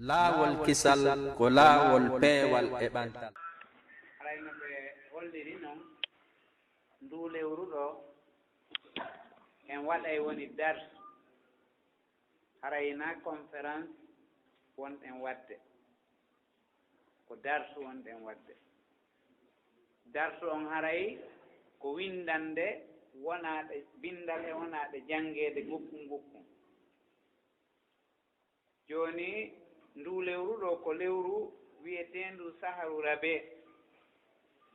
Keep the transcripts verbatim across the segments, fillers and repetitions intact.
Laawol kisal ko laawol peewal e ɓantal. Haray no ɓe holliri non, nduu lewru ɗoo, en waɗay woni darsu. Haray hinaa conférence wonɗen waɗde. Ko darsu wonɗen waɗde. Darsu on haray ko winndannde wonaaɗe, binndal e wonaaɗe janngeede gokkun gokkun. Jooni, nduu lewru ɗoo ko lewru wi'eteendu Saharu Rabe,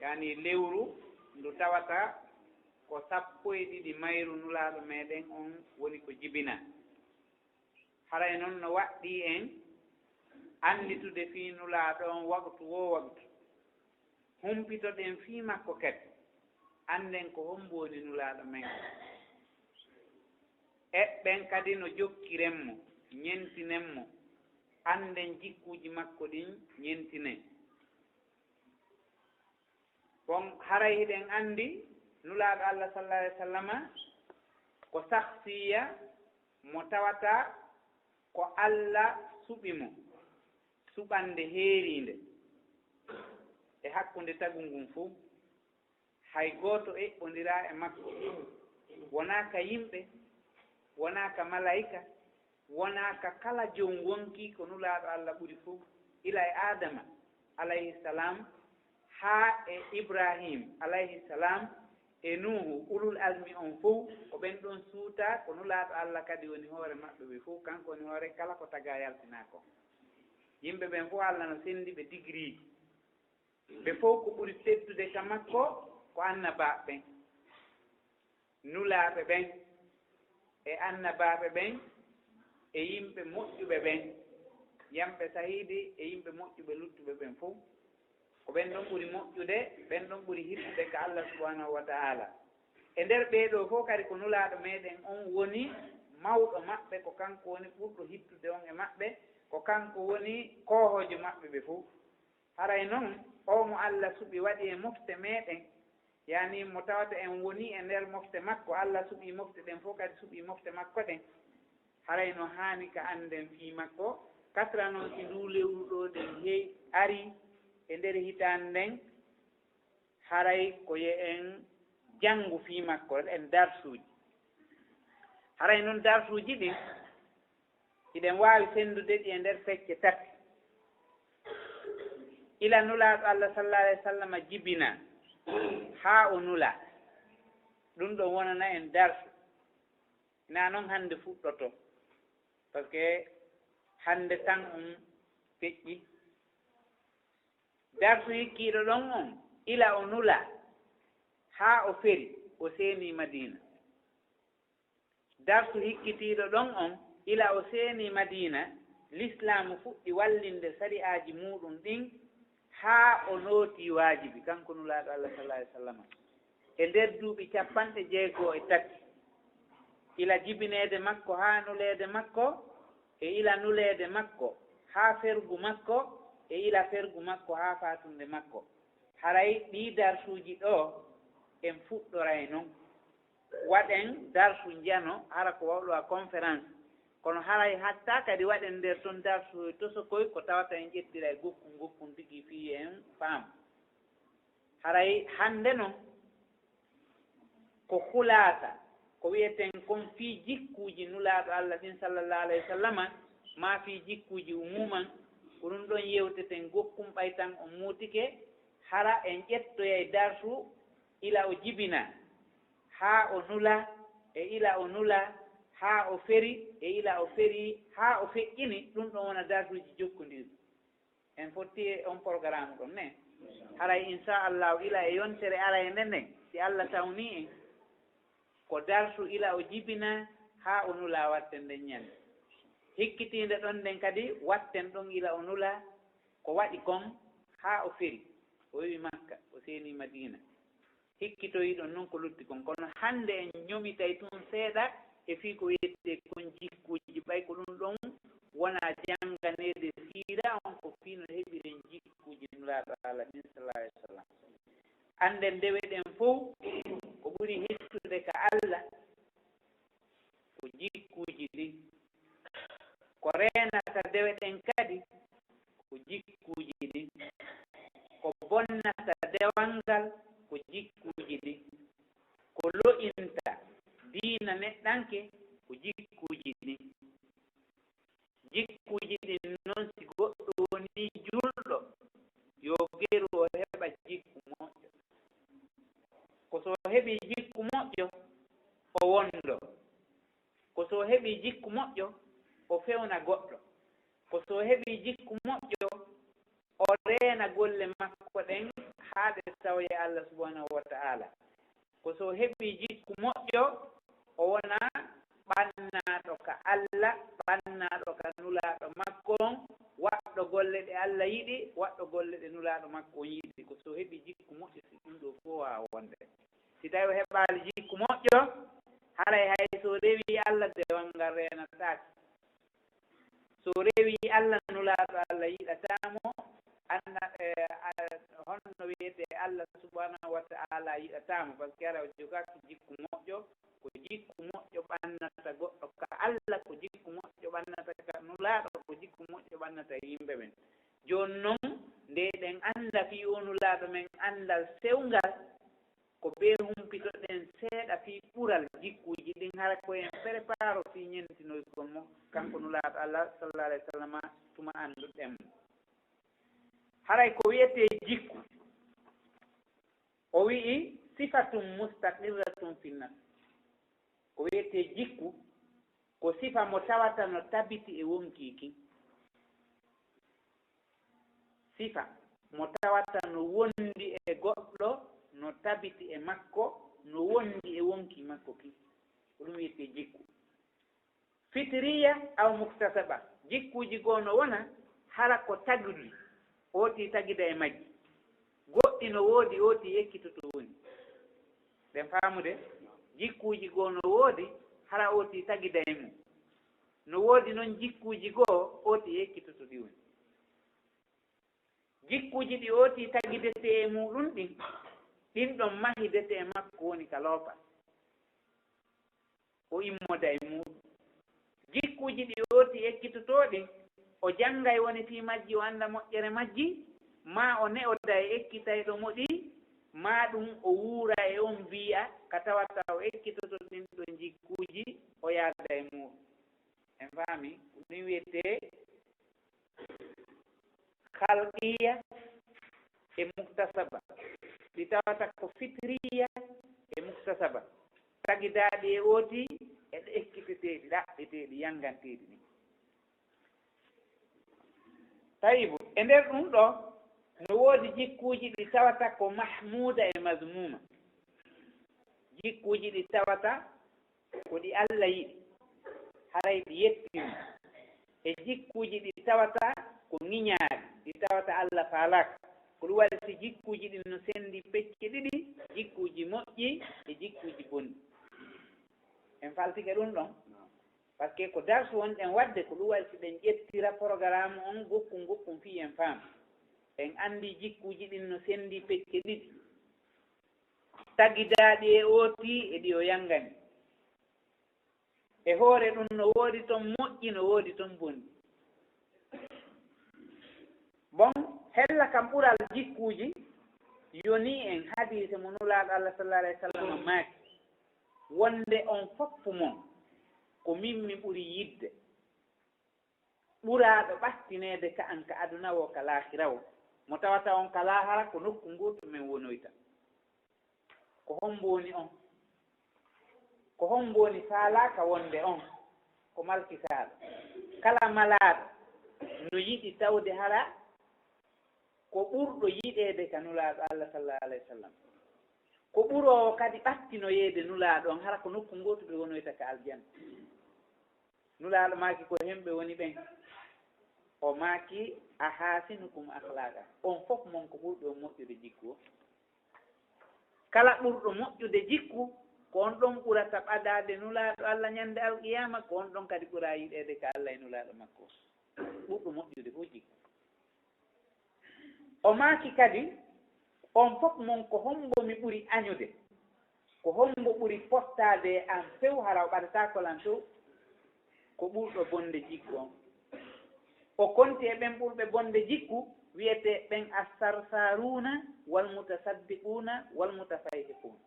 yaani lewru ndu tawata ko sappo e ɗiɗi mayru Nulaaɗo meɗen on woni ko jibina. Haray non no waɗɗii en annditude fii Nulaaɗo on waqtu woo waqtu. Humpitoɗen fii makko kadi, annden ko hommbo woni Nulaaɗo men. Eɓɓen kadi no jokkiren mo, ñentinen mo, annden jikkuuji makko ɗin ñentinen. Bon, haray hiɗen anndi Nulaaɗo Allah sallallaahu alayhi wa sallama ko sahsiya mo tawata ko Allah suɓi mo, suɓannde heeriinde e hakkunde tagu ngun fow. Hay gooto eɓɓondiraa e makko, wonaa ka yimɓe, wonaa ka malaa'ika, wonaa ka kala jom wonkii ko Nulaaɗo Allah ɓuri fow, ila e Aadama alayhi salaam haa e Ibraahiim alayhi salaam e Nuuhu, ulul azmi on fow, ko ɓen ɗon suutaa, ko Nulaaɗo Allah kadi woni hoore maɓɓe ɓe fow, kanko woni hoore kala ko tagaa yaltinaa kon. Yimɓe ɓen fow Allah no senndi ɓe digiriiji. Ɓe fow ko ɓuri teddude ka makko ko annabaaɓe ɓen, nulaaɓe ɓen, e annabaaɓe ɓen, e yimɓe moƴƴuɓe ɓen, yamɓe sahiidi e yimɓe moƴƴuɓe luttuɓe ɓen fow. Ko ɓen ɗon ɓuri moƴƴude, ɓen ɗon ɓuri hittude ka Allah subhanahu wa ta'ala. E nder ɓee ɗoo fow kadi ko Nulaaɗo meɗen on woni mawɗo maɓɓe, ko kanko woni ɓurɗo hittude on e maɓɓe, ko kanko woni koohoojo maɓɓe ɓe fow. Haray non, oo mo Allah suɓi waɗi e mofte meɗen, yaani mo tawata en wonii e nder mofte makko, Allah suɓii mofte ɗen fow, kadi suɓii mofte makko ɗen. Haray no haani ka annden fii makko, kasra non si nduu lewru ɗoo ɗen hey arii e nder hitaande nden, haray ko yo en janngu fii makko, en darsuuji. Haray non darsuuji ɗin, hiɗen waawi senndude ɗi e nder pecce tati. Ila Nulaaɗo Allah sallallaahu alayhi wa sallam jibinaa haa o nulaa. Ɗun ɗon wonana en darsu. Hinaa non hannde fuɗɗotoo. Parce que hannde tan on feƴƴi. Darsu hikkiiɗo ɗon on, ila o nulaa, haa o feri, o seenii Madiina. Darsu hikkitiiɗo ɗon on, ila o seenii Madiina, Lislaamu fuɗɗi wallinde sari'aaji muuɗum ɗin haa o nootii waajibi, kanko Nulaaɗo Allah sallallaahu alayhi wa sallam. E nder duuɓi cappanɗe jeego e tati, ila jibineede makko haa nuleede makko, e ila nuleede makko haa fergu makko, e ila fergu makko haa faatunde makko. Haray ɗii darsuuji ɗoo en fuɗɗoray non. Waɗen darsu njano, hara ko wawɗo a conférence. Kono haray hatta kadi waɗen nder ton darsu tosokoy ko tawata en ƴettiray gokkun gokkun tigi fii en faam. Haray hannde non ko khulaasa, ko wi'eten kon fii jikkuuji Nulaaɗo Allah ɗin sallallaahu alayhi wa sallama, maa fii jikkuuji umuuman, ko ɗun ɗon yewteten gokkun ɓay tan on muutike, hara en ƴettoyay darsu ila o jibinaa, haa o nulaa, e ila o nulaa, haa o feri, e ila o feri, haa o feƴƴini, ɗun ɗon wona darsuuji jokkondirɗi. En fotti e on programme ɗon ne. Haray, inshallahu, ila e yontere arayende nden, si Allah tawnii en, ko darsu ila o jibinaa haa o nulaa watten nden ñande. Hikkitiinde ɗon nden kadi, watten ɗon ila o nulaa, ko waɗi kon haa o feri, o yowi Makka, o seenii Madiina. Hikkitoyi ɗon non ko lutti kon. Kono hannde en ñomitay tun seeɗa e fii ko wi'etee kon jikkuuji, ɓay ko ɗun ɗon wonaa jannganeede siira on, ko fii no heɓiren jikkuuji Nulaaɗo Allah ɗin, sallallaahu alayhi wa sallam. Annden dewe ɗen fow, ko ɓuri hittude ka Allah ko jikkuuji ɗin. Ko reenata dewe ɗen kadi, bonnata dewal ngal ko jikkuuji ɗin. Ko lo'inta diina neɗɗanke ko jikkuuji ɗin. Jikkuuji ɗin non, si goɗɗo wonii julɗo, yo geru o heɓa jikku moƴƴo. Ko so o heɓii jikku moƴƴo, o wondoo. Ko so o heɓii jikku moƴƴo, o fewna goɗɗo. Ko so o heɓii jikku moƴƴo, o reena golle makko ɗen haa ɗe sawya Allah subhanahu wa ta'ala. Ko so o heɓii jikku moƴƴo, o wona ɓannaaɗo ka Allah, ɓannaaɗo ka Nulaaɗo makko on, waɗɗo golle ɗe Allah yiɗi, waɗɗo golle ɗe Nulaaɗo makko on yiɗi. Ko so o heɓii jikku moƴƴo, si ɗum ɗoo fof waawaa wonde. Si tawii o heɓaali jikku moƴƴo, haray hay so o rewii Allah, dewal ngal reenataake. So o rewii Allah, Nulaaɗo Allah yiɗataa mo, anna-, e, a-, honno wiyetee, Allah subhanahu wa ta'ala yiɗataa mo, parce que hara o jogaaki jikku moƴƴo. Ko jikku moƴƴo ɓannata goɗɗo ka Allah, ko jikku moƴƴo ɓannata ka Nulaaɗo, ko jikku moƴƴo ɓannata yimɓe ɓen. Jooni non, nde eɗen annda fii oo Nulaaɗo men anndal sewngal, ko bee humpitoɗen seeɗa fii ɓural jikkuuji ɗin, hara ko en préparo fii ñentinoygol mo, kanko Nulaaɗo Allah, sallallahu alayhi wa sallam, tuma annduɗen mo. Haray ko wiyetee jikku, o wi'i, sifatun mustaqirratun fi nafs. Ko wiyetee jikku, ko sifa mo tawata no tabiti e wonkii kin. Sifa mo tawata no wondi e goɗɗo, no tabiti e makko, no wondi e wonkii makko kin. Ko ɗum wiyetee jikku. Fitriya aw muktasaba. Jikkuuji goo no wona hara ko tagudi, ootii tagida e majji. Goɗɗi no woodi, ootii ekkitoto woni. Ɗen faamude? Jikkuuji goo no woodi hara ootii tagida e mum. No woodi non jikkuuji goo ootii ekkitoto ɗi woni. Jikkuuji ɗi ootii tagidetee e muuɗum ɗin, ɗin ɗon mahidetee e makko woni ka loopa. O immoda e muuɗum. Jikkuuji ɗi ootii ekkitotoo ɗin, o janngay woni fii majji, o annda moƴƴere majji, maa o ne'oda e ekkitayɗo mo ɗi, maa ɗum o wuura e on bii'a ka tawata o ekkitoto ɗin ɗon jikkuuji, o yaada e muuɗum. En faami? Ko ɗum wiyetee khalqiyya e muktasaba. Ɗi tawata ko fitriya e muktasaba. Tagidaaɗi e ootii e ɗe ekkiteteeɗi, ɗaɓɓeteeɗi, yannganteeɗi ɗin. Tayibu, e nder ɗum ɗoo, no woodi jikkuuji ɗi tawata ko mahmuuda e mazmuuma. Jikkuuji ɗi tawata ko ɗi Alla yiɗi, haray ɗi yetti mo. E jikkuuji ɗi tawata ko ŋiñaaɗi, ɗi tawata Alla faalaaka. Ko ɗum waɗi si jikkuuji ɗin no senndi pecce ɗiɗi, jikkuuji moƴƴi e jikkuuji bonɗi. En faltike ɗum ɗon? Parce que ko darsu wonɗen waɗde, ko ɗum waɗi si ɗen ƴettira programme on gokkun gokkun fii en faam. En anndi jikkuuji ɗin no senndi pecce ɗiɗi. Tagidaaɗi e ootii e ɗi o yanngani. E hoore ɗum no woodi ton moƴƴi, no woodi ton bonɗi. Bon, hella kam ɓural jikkuuji yonii en hadiise mo Nulaaɗo Alla sallallaahu alayhi wa sallam maaki, wonde on fof mon ko min mi ɓuri yiɗde. Ɓuraaɗo ɓattineede ka an ka aduna woo ka laahira woo, mo tawata on ka laahara ko nokku ngootu men wonoyta. Ko hommbo woni on? Ko hommbo woni faalaaka wonde on ko malkitaaɗo? Kala malaaɗo no yiɗi tawde hara ko ɓurɗo yiɗeede ka Nulaaɗo Alla sallallaahu alayhi wa sallam. Ko ɓuroowo kadi ɓattinoyeede Nulaaɗo on, hara ko nokku ngootu ɓe wonoyta ka aljanna. Nulaaɗo maaki, ko hemɓe woni ɓen? O maaki, "Ahasinukum akhlaqa." On fof mon ko ɓurɗo on moƴƴude jikku o. Kala ɓurɗo moƴƴude jikku, ko on ɗon ɓurata ɓadaade Nulaaɗo Alla ñande alqiyaama, ko on ɗon kadi ɓura yiɗeede ka Alla e Nulaaɗo makko. Ɓurɗo moƴƴude fof jikku. O maaki kadi, "On fof mon, ko hommbo mi ɓuri añude? Ko hommbo ɓuri pottaade e an few, hara o ɓadataako lan few?" Ko ɓurɗo bonde jikku on. O konti e ɓen ɓurɓe bonde jikku, wiyetee ɓen assarsaruuna wal mutasaddiquuna wal mutafayhiquuna.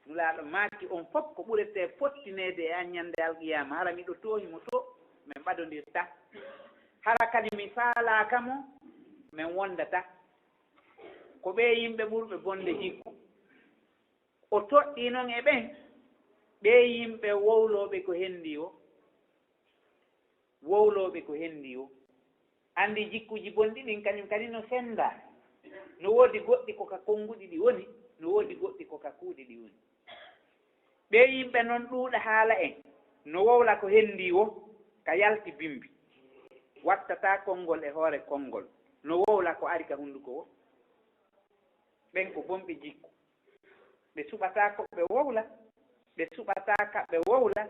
Nulaaɗo maaki, on fof ko ɓuretee fottineede e an ñande alqiyaama. Hara miɗo toohi mo to, min ɓadondirta. Hara kadi mi faalaaka mo, min wondata. Ko ɓee yimɓe ɓurɓe bonde jikku. O toɗɗii non e ɓen, ɓee yimɓe wowlooɓe ko hendi o. Wowlooɓe ko hendi o. Anndi jikkuuji bonɗi ɗin kañum kadi no senndaa. No woodi goɗɗi ko ka konnguɗi ɗi woni, no woodi goɗɗi ko ka kuuɗi ɗi woni. Ɓee yimɓe non ɗuuɗa haala en, no wowla ko hendi o, ka yalti bimbi. Wattataa konngol e hoore konngol, no wowla ko ari ka hunnduko o. Ɓen ko bonɓe jikku. Ɓe suɓataa ko ɓe wowla, ɓe suɓataa ka ɓe wowla,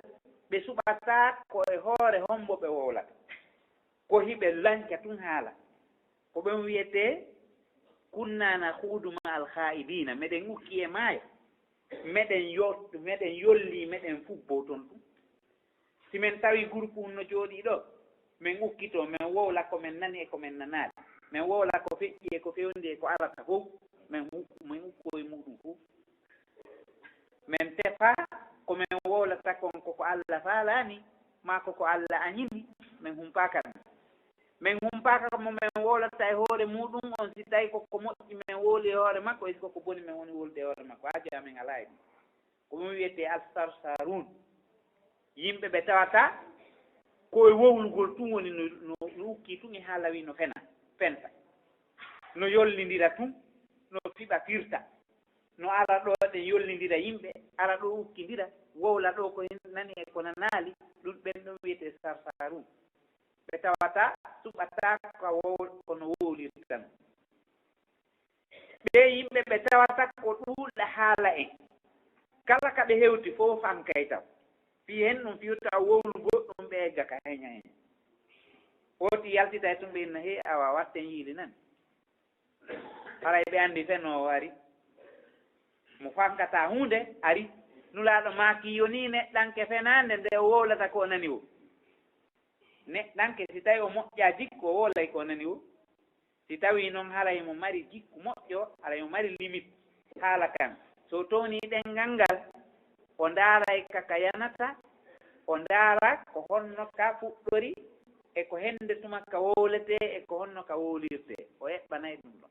ɓe suɓataa ko e hoore hombo ɓe wowlata. Ko hiɓe lanca tun haala. Ko ɓen wiyetee, "Kunna nakhudu ma'al kha'idina", meɗen ukki e maayo. Meɗen yo-, meɗen yolli, meɗen fubboo ton tun. Si men tawi groupe un no jooɗii ɗoo, men ukkitoo, men wowla ko men nani e ko men nanaali. Men wowla ko feƴƴi e ko fewndi e ko arata fow, men uk-, men ukkoo e muuɗum fow. Men tefaa ko men wowlata kon ko ko Alla faalaani, maa ko ko Alla añini, men humpaaka ɗum. Men humpaaka ko mo men wowlata e hoore muuɗum on, si tawi ko ko moƴƴi men wowli e hoore makko, e si ko ko boni men woni wowlude e hoore makko. Haajo amen alaa e ɗum. Ko ɗum wiyetee al-sarsarun. Yimɓe ɓe tawata ko e wowlugol tun woni no, no, no ukkii tun e haala wi no fena, fenta. No yollindira tun, no fiɓa firta. No ara ɗoo ɗen yollindira yimɓe, ara ɗoo ukkindira, wowla ɗoo ko hen nani e ko nanaali, ɗum ɓen ɗum wiyetee sarsarun. Ɓe tawata suɓata ka wow-, ko no wowlirta non. Ɓee yimɓe ɓe tawata ko ɗuuɗa haala en. Kala ka ɓe hewti fof fankay taw. Fii hen ɗum fiyu taw wowlu goɗɗum ɓe egga ka heña heña. Wooti yaltita e tun ɓe inna, "Hee, awa, watten yiili nan." Haray ɓe anndi fenoowo ari. Mo fankata huunde ari. Nulaaɗo maaki yo nii neɗɗanke fenaande nde o wowlata ko o nani o. Neɗɗanke si tawi o moƴƴaa jikku o wowlay ko o nani o. Si tawii non haray mo mari jikku moƴƴo, haray mo mari limit haala kan. So townii ɗenngal ngal, o ndaaray ka ka yanata, o ndaara ko honno ka fuɗɗori, e ko hende tuma ka wowletee, e ko honno ka wowlirtee. O eɓɓanay ɗum ɗon.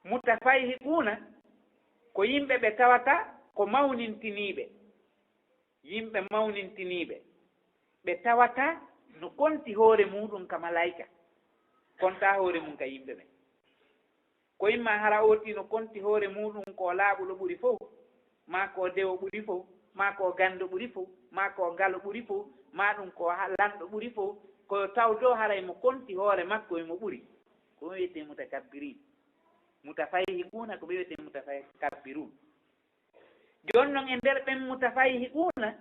Mutafayhiquuna ko yimɓe ɓe tawata ko mawnintiniiɓe, yimɓe mawnintiniiɓe, ɓe tawata no konti hoore muuɗum ka malaayika, kontaa hoore mum ka yimɓe ɓen. Ko imma hara ooti no konti hoore muuɗum ko laaɓuɗo ɓuri fow, maa ko dewo ɓuri fow, maa ko ganndo ɓuri fow, maa ko ngalo ɓuri fow, maa ɗum ko ha-, lanɗo ɓuri fow, ko tawto haray mo konti hoore makko e mo ɓuri. Ko ɗum wiyetee mutakabbirin. Mutafayhiquuna ko ɓe wiyetee mutafaykabbirun. Jooni non e nder ɓen mutafayhiquuna,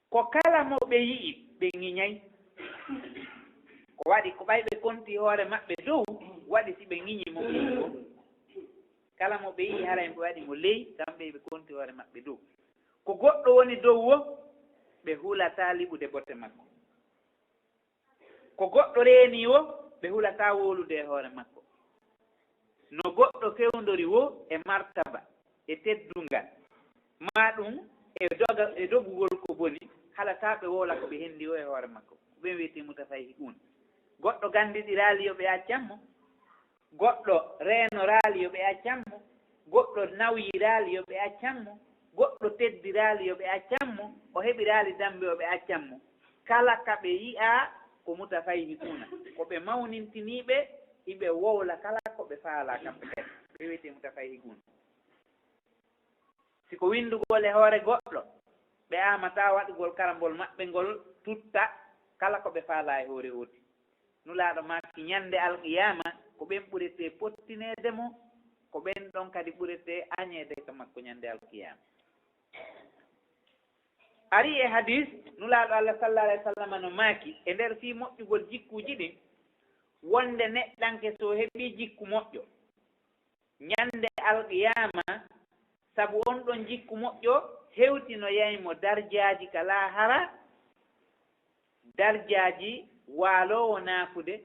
ko kala mo ɓe yi'i, ɓe ŋiñay. Ko waɗi ko ɓay ɓe konti hoore maɓɓe dow, waɗi si ɓe ŋiñi mo ŋiñi ko. Kala mo ɓe yi'i haray ɓe waɗi mo ley, kamɓe ɓe konti hoore maɓɓe dow. Ko goɗɗo woni dow wo, ɓe hulataa liɓude bote makko. Ko goɗɗo reenii wo, ɓe hulataa wowlude e hoore makko. No goɗɗo fewndori wo e martaba, e teddungal, maa ɗum e doga-, e dogugol ko boni, halataa ɓe wowla ko ɓe hendi wo e hoore makko. Ko ɓen wiyetee mutafayhiquun. Goɗɗo ganndiɗiraali yo ɓe accan mo, goɗɗo reenoraali yo ɓe accan mo, goɗɗo nawyiraali yo ɓe accan mo, goɗɗo teddiraali yo ɓe accan mo, o heɓiraali dammbe yo ɓe accan mo. Kala ka ɓe yi'aa ko mutafayhiquuna, ko ɓe mawnintiniiɓe, hiɓe wowla kala ko ɓe faalaa kamɓe kadi. Ɓe wiyetee mutafayhiquuna. Si ko winndugol e hoore goɗɗo, ɓe aamataa waɗugol karambol maɓɓe ngol tutta kala ko ɓe faalaa e hoore ooti. Nulaaɗo maaki ñande alqiyaama, ko ɓen ɓuretee pottineede mo, ko ɓen ɗon kadi ɓuretee añeede ka makko ñande alqiyaama. Ari e hadiis, Nulaaɗo Allah sallallaahu alayhi wa sallam no maaki, e nder fii moƴƴugol jikkuuji ɗin, wonde neɗɗanke so heɓii jikku moƴƴo, ñande alqiyaama, sabu on ɗon jikku moƴƴo hewtinoyay mo darjaaji ka laahara, darjaaji waaloowo naafude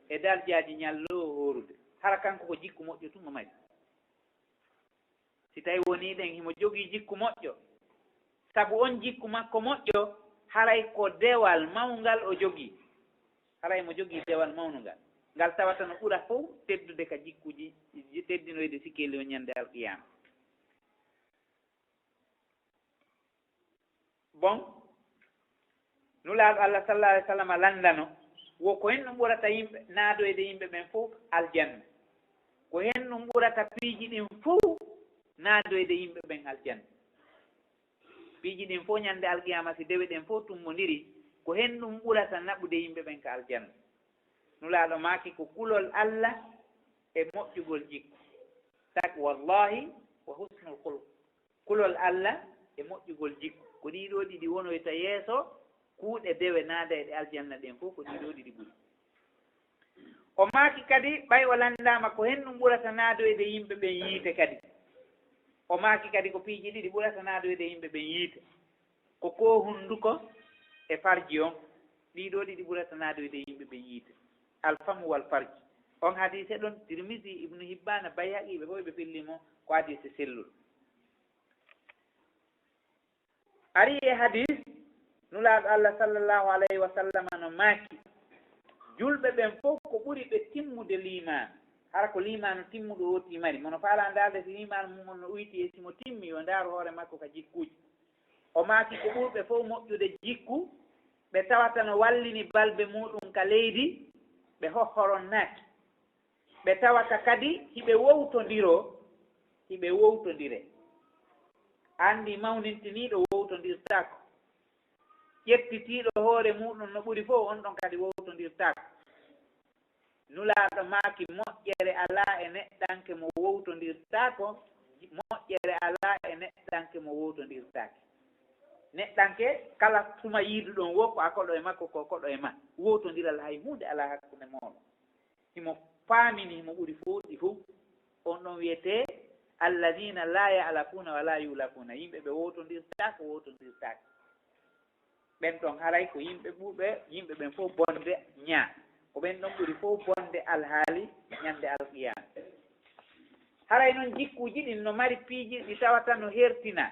e darjaaji ñalloowo hoorude. Hara kanko ko jikku moƴƴo tun o mari. Si tawi wonii ɗen himo jogii jikku moƴƴo, sabu on jikku makko moƴƴo, haray ko dewal mawngal o jogii. Haray mo jogii dewal mawnungal, ngal tawata no ɓura fow teddude ka jikkuuji teddinoyde sikkeeli on ñande alqiyaama. Bon, Nulaaɗo Allah sallallahu alaihi wasallam lanndano, wo ko hen ɗum ɓurata yimɓe, naadoyde yimɓe ɓen fow aljanna. Ko hen ɗum ɓurata piiji ɗin fow naadoyde yimɓe ɓen aljanna. Piiji ɗin fow ñande alqiyaama, si dewe ɗen fow tummbondiri, ko hen ɗum ɓurata naɓude yimɓe ɓen ka aljanna. Nulaaɗo maaki ko kulol Allah e moƴƴugol jikku. Taqwallahi wa husnul khuluq. Kulol Allah e moƴƴugol jikku. Ko ɗii ɗoo ɗiɗi wonoyta yeeso kuuɗe dewe naadayɗe aljanna ɗen fow, ko ɗii ɗoo ɗiɗi ɓuri. O maaki kadi, ɓay o lanndaama ko hen ɗum ɓurata naadoyde yimɓe ɓen yiite kadi. O maaki kadi ko piiji ɗiɗi ɓurata naadoyde yimɓe ɓen yiite. Ko koo hunnduko e farji on, ɗii ɗoo ɗiɗi ɓurata naadoyde yimɓe ɓen yiite. Al famu wal farji. On hadiise ɗon, Tirmisi, Ibnu Hibbaana, Bayhaqi, ɓe fow ɓe fillii mo, ko hadiise selluɗo. Ari e hadiis, Nulaaɗo Allah sallallahu alayhi wa sallam no maaki, julɓe ɓen fow ko ɓuri ɓe timmude liimaanu, hara ko liimaanu timmuɗo woti mari. Mo no faalaa ndaarde si liimaanu mum on no uyti e si mo timmi, yo ndaaru hoore makko ka jikkuuji. O maaki ko ɓurɓe fow moƴƴude jikku, ɓe tawata no wallini balbe muuɗum ka leydi, ɓe hohhoronnaaki. Ɓe tawata kadi hiɓe wowtondiroo, hiɓe wowtondiree. Anndi mawnintiniiɗo wowtondirtaako. Ƴettitiiɗo hoore muuɗum no ɓuri fow, on ɗon kadi wowtondirtaako. Nulaaɗo maaki, moƴƴere alaa e neɗɗanke mo wowtondirtaako, moƴƴere alaa e neɗɗanke mo wowtondirtaake. Neɗɗanke, kala tuma yiiduɗon wo ko a koɗo e makko, ko koɗo e ma. Wowtondiral hay huunde alaa hakkunde mooɗon. Himo faamini, himo ɓuri fooɗi fow. On ɗon wiyetee alladina la ya'lafuuna wa la yulafuuna, yimɓe ɓe wowtondirtaako, wowtondirtaako. Ɓen ɗon haray ko yimɓe ɓurɓe, yimɓe ɓen fow bonde ñaa. Ko ɓen ɗon ɓuri fow bonde alhaali ñande alqiyaama. Haray non jikkuuji ɗin no mari piiji ɗi tawata no hertina.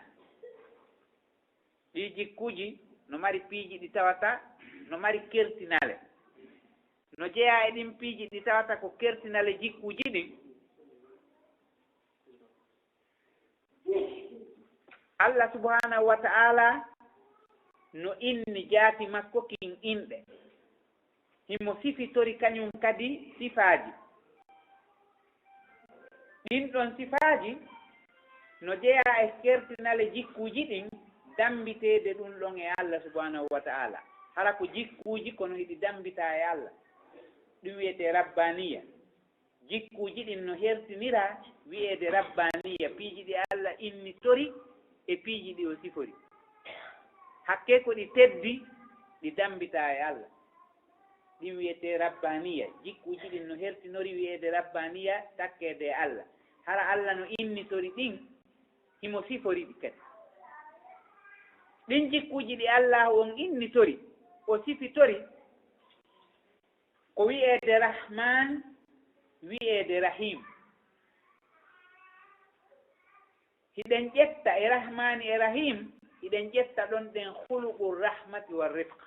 Ɗii jikkuuji no mari piiji ɗi tawata no mari kertinale. No jeyaa e ɗin piiji ɗi tawata ko kertinale jikkuuji ɗin. Allah subhanahu wa ta'ala no inni jaati makko kin inɗe. Himo sifitori kañum kadi sifaaji. Ɗin ɗon sifaaji no jeyaa e kertinale jikkuuji ɗin, dammbiteede ɗum ɗon e Allah subhanahu wa ta'ala. Hara ko jikkuuji kono hiɗi dammbitaa e Allah. Ɗum wiyetee rabbaniya. Jikkuuji ɗin no hertiniraa wi'eede rabbaniya, piiji ɗi Allah innitori e piiji ɗi o sifori. Hakkee ko ɗi teddi, ɗi dammbitaa e Allah. Ɗin wi'etee rabbaniya. Jikkuuji ɗin no hertinori wi'eede rabbaniya, takkeede e Allah. Hara Allah no innitori ɗin, himo sifori ɗi kadi. Ɗin jikkuuji ɗi Allah on innitori, o sifitori, ko wi'eede Rahman, wi'eede Rahim. Hiɗen ƴetta e Rahmaani e Rahim, hiɗen ƴetta ɗon ɗen khuluqur rahmati war rifq.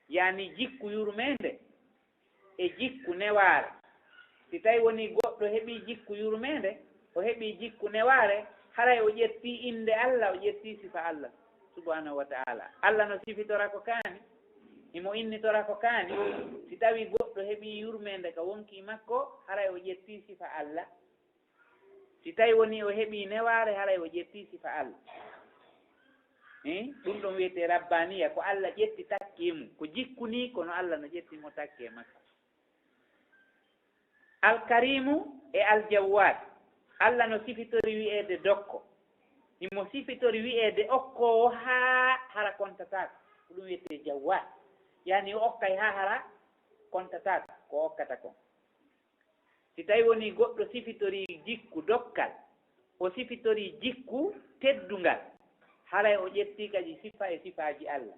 Yaani jikku yurmeende e jikku newaare. Si tawi woni goɗɗo heɓii jikku yurmeende, o heɓii jikku newaare, haray o ƴettii innde Allah, o ƴettii sifa Allah subhanahu wa ta'ala. Allah no sifitora ko kaani, himo innitora ko kaani. Si tawi goɗɗo heɓii yurmeende ka wonkii makko, haray o ƴettii sifa Allah. Si tawi woni o heɓii newaare, haray o ƴettii sifa Allah. Eh, ɗum ɗon wiyetee rabbaniya, ko Allah ƴetti takki e mum. Ko jikku nii, kono Allah no ƴetti mo takki e makko. Alkarimu e Aljawwad. Allah no sifitori wi'eede dokko. Himo sifitori wi'eede okkoowo haa hara kontataako. Ko ɗum wiyetee Jawwad. Yaani o okkay haa hara kontataako ko okkata kon. Si tawi woni goɗɗo sifitorii jikku dokkal, o sifitorii jikku teddungal, haray o ƴettii kadi sifa e sifaaji Allah.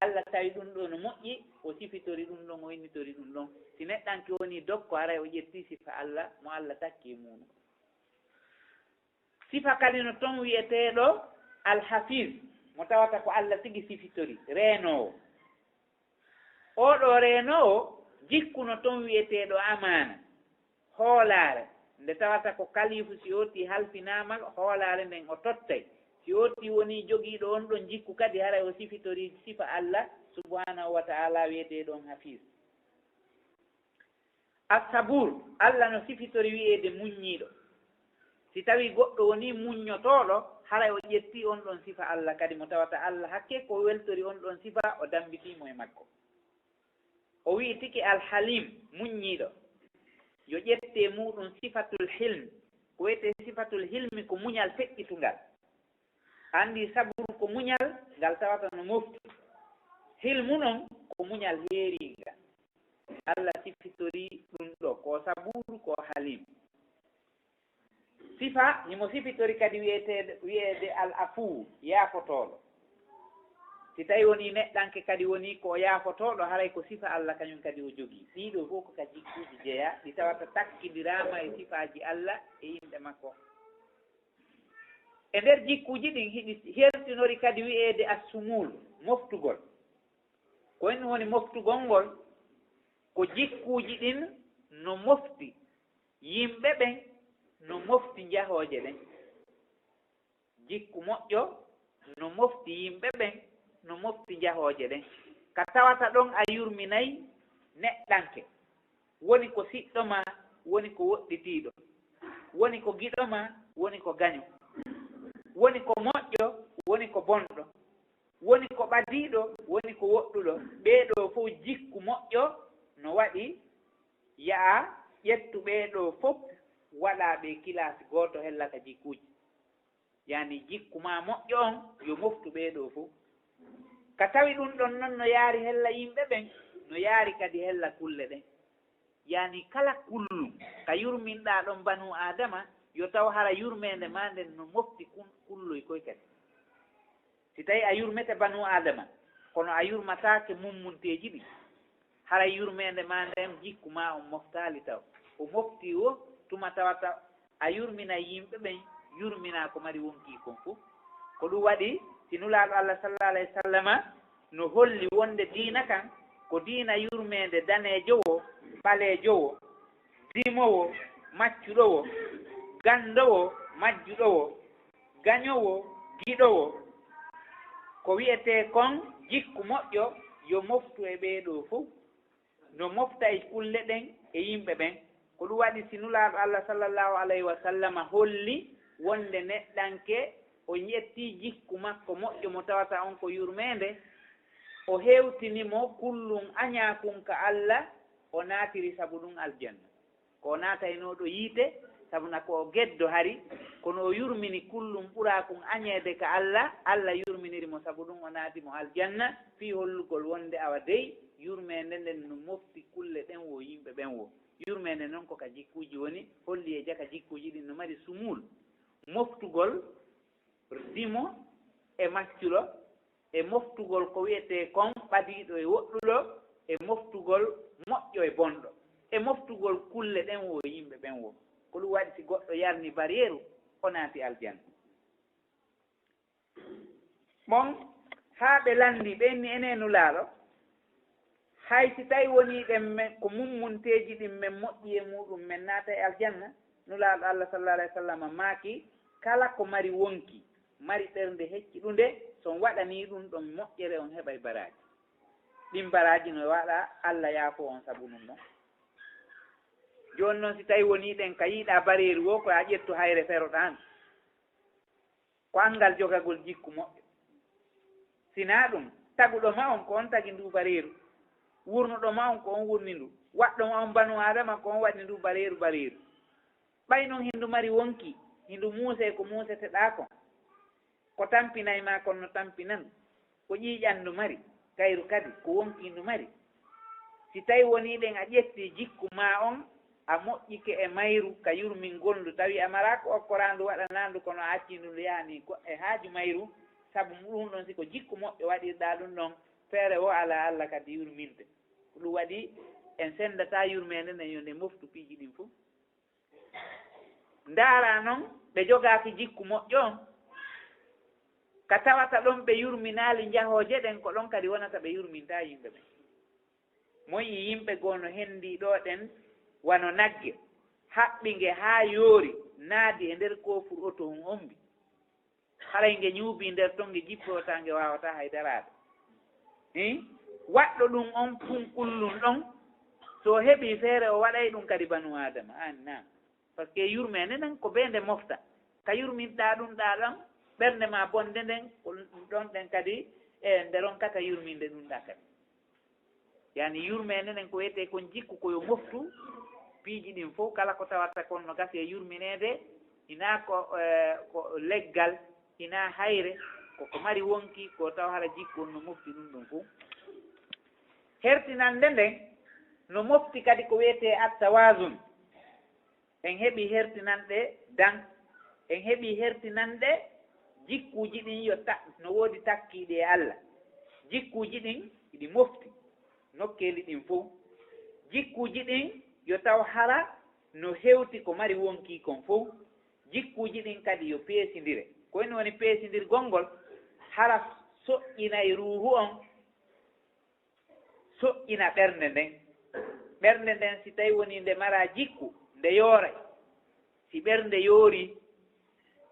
Allah tawi ɗum ɗoo no moƴƴi, o sifitori ɗum ɗon, o innitori ɗum ɗon. Si neɗɗanke woni dokko, haray o ƴetti sifa Alla, mo Alla takki e muuɗum. Sifa kadi no ton wi'eteeɗo Al-Hafiz, mo tawata ko Alla tigi sifitori, reenoowo. Oo ɗoo reenoowo, jikku no ton wi'eteeɗo amaana, hoolaare, nde tawata ko kalifu, si ooti halfinaama, hoolaare nden o tottay. Si ooti woni jogiiɗo on ɗon jikku kadi, haray o sifitorii sifa Alla subhaanahu wa ta'ala wi'eteeɗo on Hafiz. As-Sabuur, Alla no sifitori wi'eede muññiiɗo. Si tawii goɗɗo wonii muññotooɗo, haray o ƴettii on ɗon sifa Alla kadi, mo tawata Alla hakke ko weltori on ɗon sifa, o dammbitii mo e makko. O wi'i tigi Al-Haliim, muññiiɗo. Yo ƴette e muuɗum sifatul hilm. Ko wi'etee sifatul hilmi ko muñal feƴƴitungal. Anndi saburu ko muñal ngal tawata no mofti. Hilmu non ko muñal heeriingal. Alla sifitorii ɗum ɗoo, ko saburu, ko halim. Sifa, himo sifitori kadi wi'eteede, wi'eede al afuwu, yaafotooɗo. Si tawi wonii neɗɗanke kadi wonii ko o yaafotooɗo, haray ko sifa Alla kañum kadi o jogii. Ɗii ɗoo fof ko ka jikkuuji jeyaa, ɗi tawata takkindiraama e sifaaji Alla e inɗe makko. E nder jikkuuji ɗin, hiɗi hertinori kadi wi'eede assumuul, moftugol. Ko en woni moftugol ngol? Ko jikkuuji ɗin no mofti yimɓe ɓen, no mofti njahooje ɗen. Jikku moƴƴo no mofti yimɓe ɓen, no mofti njahooje ɗen. Ka tawata ɗon a yurminay neɗɗanke. Woni ko siɗɗo maa, woni ko woɗɗitiiɗo. Woni ko giɗo maa, woni ko gaño. Woni ko moƴƴo, woni ko bonɗo. Woni ko ɓadiiɗo, woni ko woɗɗuɗo. Ɓee ɗoo fof jikku moƴƴo no waɗi, yaha ƴettu ɓee ɗoo fof, waɗaa ɓe kilaasi gooto hella ka jikkuuji. Yaani jikku maa moƴƴo on yo moftu ɓee ɗoo fof. Ka tawi ɗum ɗon non no yaari hella yimɓe ɓen, no yaari kadi hella kulle ɗen. Yaani kala kullu ka yurminɗaa ɗon banu Aadama, yo taw hara yurmeende maa nden no mofti kun-, kulloy koy kadi. Si tawi a yurmete banu Aadama, kono a yurmataake mummunteeji ɗin, haray yurmeende maa nden jikku maa on moftaali taw. O moftii wo tuma tawata a yurmina yimɓe ɓen, yurmina ko mari wonkii kon fof. Ko ɗum waɗi, si Nulaaɗo Allah sallallahu alayhi wa sallama no holli wonde diina kan ko diina yurmeende daneejo wo, ɓaleejo wo, dimo wo, maccuɗo wo, ganndo wo, majjuɗo wo, gañoowo, giɗoowo. Ko wi'etee kon jikku moƴƴo yo moftu e ɓee ɗoo fof, no mofta e kulle ɗen e yimɓe ɓen. Ko ɗum waɗi si Nulaaɗo Allah sallallahu alayhi wa sallama holli wonde neɗɗanke o ƴettii jikku makko moƴƴo mo tawata on ko yurmeende, o hewtini mo kullum añaa kun ka Allah, o naatiri sabu ɗum aljanna. Ko o naataynooɗo yiite, sabu na ko o geddo hari, kono o yurmini kullum ɓuraa kun añeede ka Alla, Alla yurminiri mo, sabu ɗum o naati mo aljanna, fii hollugol wonde awa dey, yurmeende nden no mofti kulle ɗen wo, yimɓe ɓen wo. Yurmeende non ko ka jikkuuji woni, holli e jaka jikkuuji ɗin no mari sumuul, moftugol, dimo e maccuɗo, e moftugol ko wi'etee kon ɓadiiɗo e woɗɗuɗo, e moftugol moƴƴo e bonɗo, e moftugol kulle ɗen wo e yimɓe ɓen wo. Ko ɗum waɗi si goɗɗo yarni bariyeeru, o naati aljanna. Bon, haa ɓe lanndii, ɓe inni, enee Nulaaɗo, hay si tawi wonii ɗen men, ko mummunteeji ɗin men moƴƴi e muuɗum, men naata e aljanna? Nulaaɗo Allah sallallahu alayhi wa sallam maaki, kala ko mari wonki, mari ɓernde hecciɗunde, so on waɗanii ɗum ɗon moƴƴere, on heɓay baraaji. Ɗin baraaji no waɗa Allah yaafoo on sabu ɗum ɗon. Jooni non, si tawi wonii ɗen ka yiiɗaa bareeri woo, ko a ƴettu hayre feroɗaa ndu. Ko anngal jogagol jikku moƴƴo. Si naa ɗum, taguɗo ma on ko on tagi ndu bareeru. Wurnuɗo ma on ko on wurni ndu. Waɗɗo ma on banu Aadama ko on waɗi ndu bareeru bareeru. Ɓay non hindu mari wonki, hindu muusee ko muuseteɗaa kon. Ko tampinay maa kon no tampinan. Ko ƴiiƴan ndu mari, kayru kadi ko wonki ndu mari. Si tawi wonii ɗen a ƴettii jikku maa on, a moƴƴike e mayru ka yurmingol ndu, tawi a maraa ko okkoraa ndu, waɗanaa ndu, kono a accii ndu, ndu yahanii goɗɗe haaju mayru, sabu ɗum ɗon si ko jikku moƴƴo waɗirɗaa ɗum ɗon, feere woo alaa Alla kadi yurminte. Ko ɗum waɗi en senndataa yurmeende nden yo nde moftu piiji ɗin fof. Ndaaraa noon ɓe jogaaki jikku moƴƴo on, ka tawata ɗon ɓe yurminaali njahooje ɗen, ko ɗon kadi wonata ɓe yurmintaa yimɓe ɓen. Moyi yimɓe goo no henndii ɗoo ɗen wano nagge, haɓɓi nge haa yoori, naadi e nder koofur oto on ombi. Haray nge ñuubii nder ton, nge jippootaa, nge waawataa hay daraade. Hii? Waɗɗo ɗum on punkullum ɗon, so o heɓii feere, o waɗay ɗum kadi banu Aadama. Aan, naam. Parce que yurmeende nden ko bee nde mofta. Ka yurminɗaa ɗum ɗaa ɗon, ɓernde maa bonde nden, ko ɗum ɗon ɗen kadi, e nde ronkata yurminde ɗum ɗaa kadi. Yani yurmeende nden ko wiyetee kon jikku ko yo moftu piiji ɗin fof, kala ko tawata kon no gasi e yurmineede, hinaa ko, eh, ko leggal, hinaa hayre, ko ko mari wonki, ko taw hara jikku on no mofti ɗum ɗon fof. Hertinande nden no mofti kadi ko wiyetee at-tawazun. En heɓii hertinanɗe dan, en heɓii hertinanɗe jikkuuji ɗin yo ta-, no woodi takkiiɗi e Alla. Jikkuuji ɗin hiɗi mofti nokkeeli ɗin fof. Jikkuuji ɗin yo taw hara no hewti ko mari wonkii kon fof. Jikkuuji ɗin kadi yo peesindire. Ko en woni peesindirgol ngol, hara soƴƴinay ruuhu on, soƴƴina ɓernde nden. Ɓernde nden, si tawi woni nde maraa jikku, nde yooray. Si ɓernde yoorii,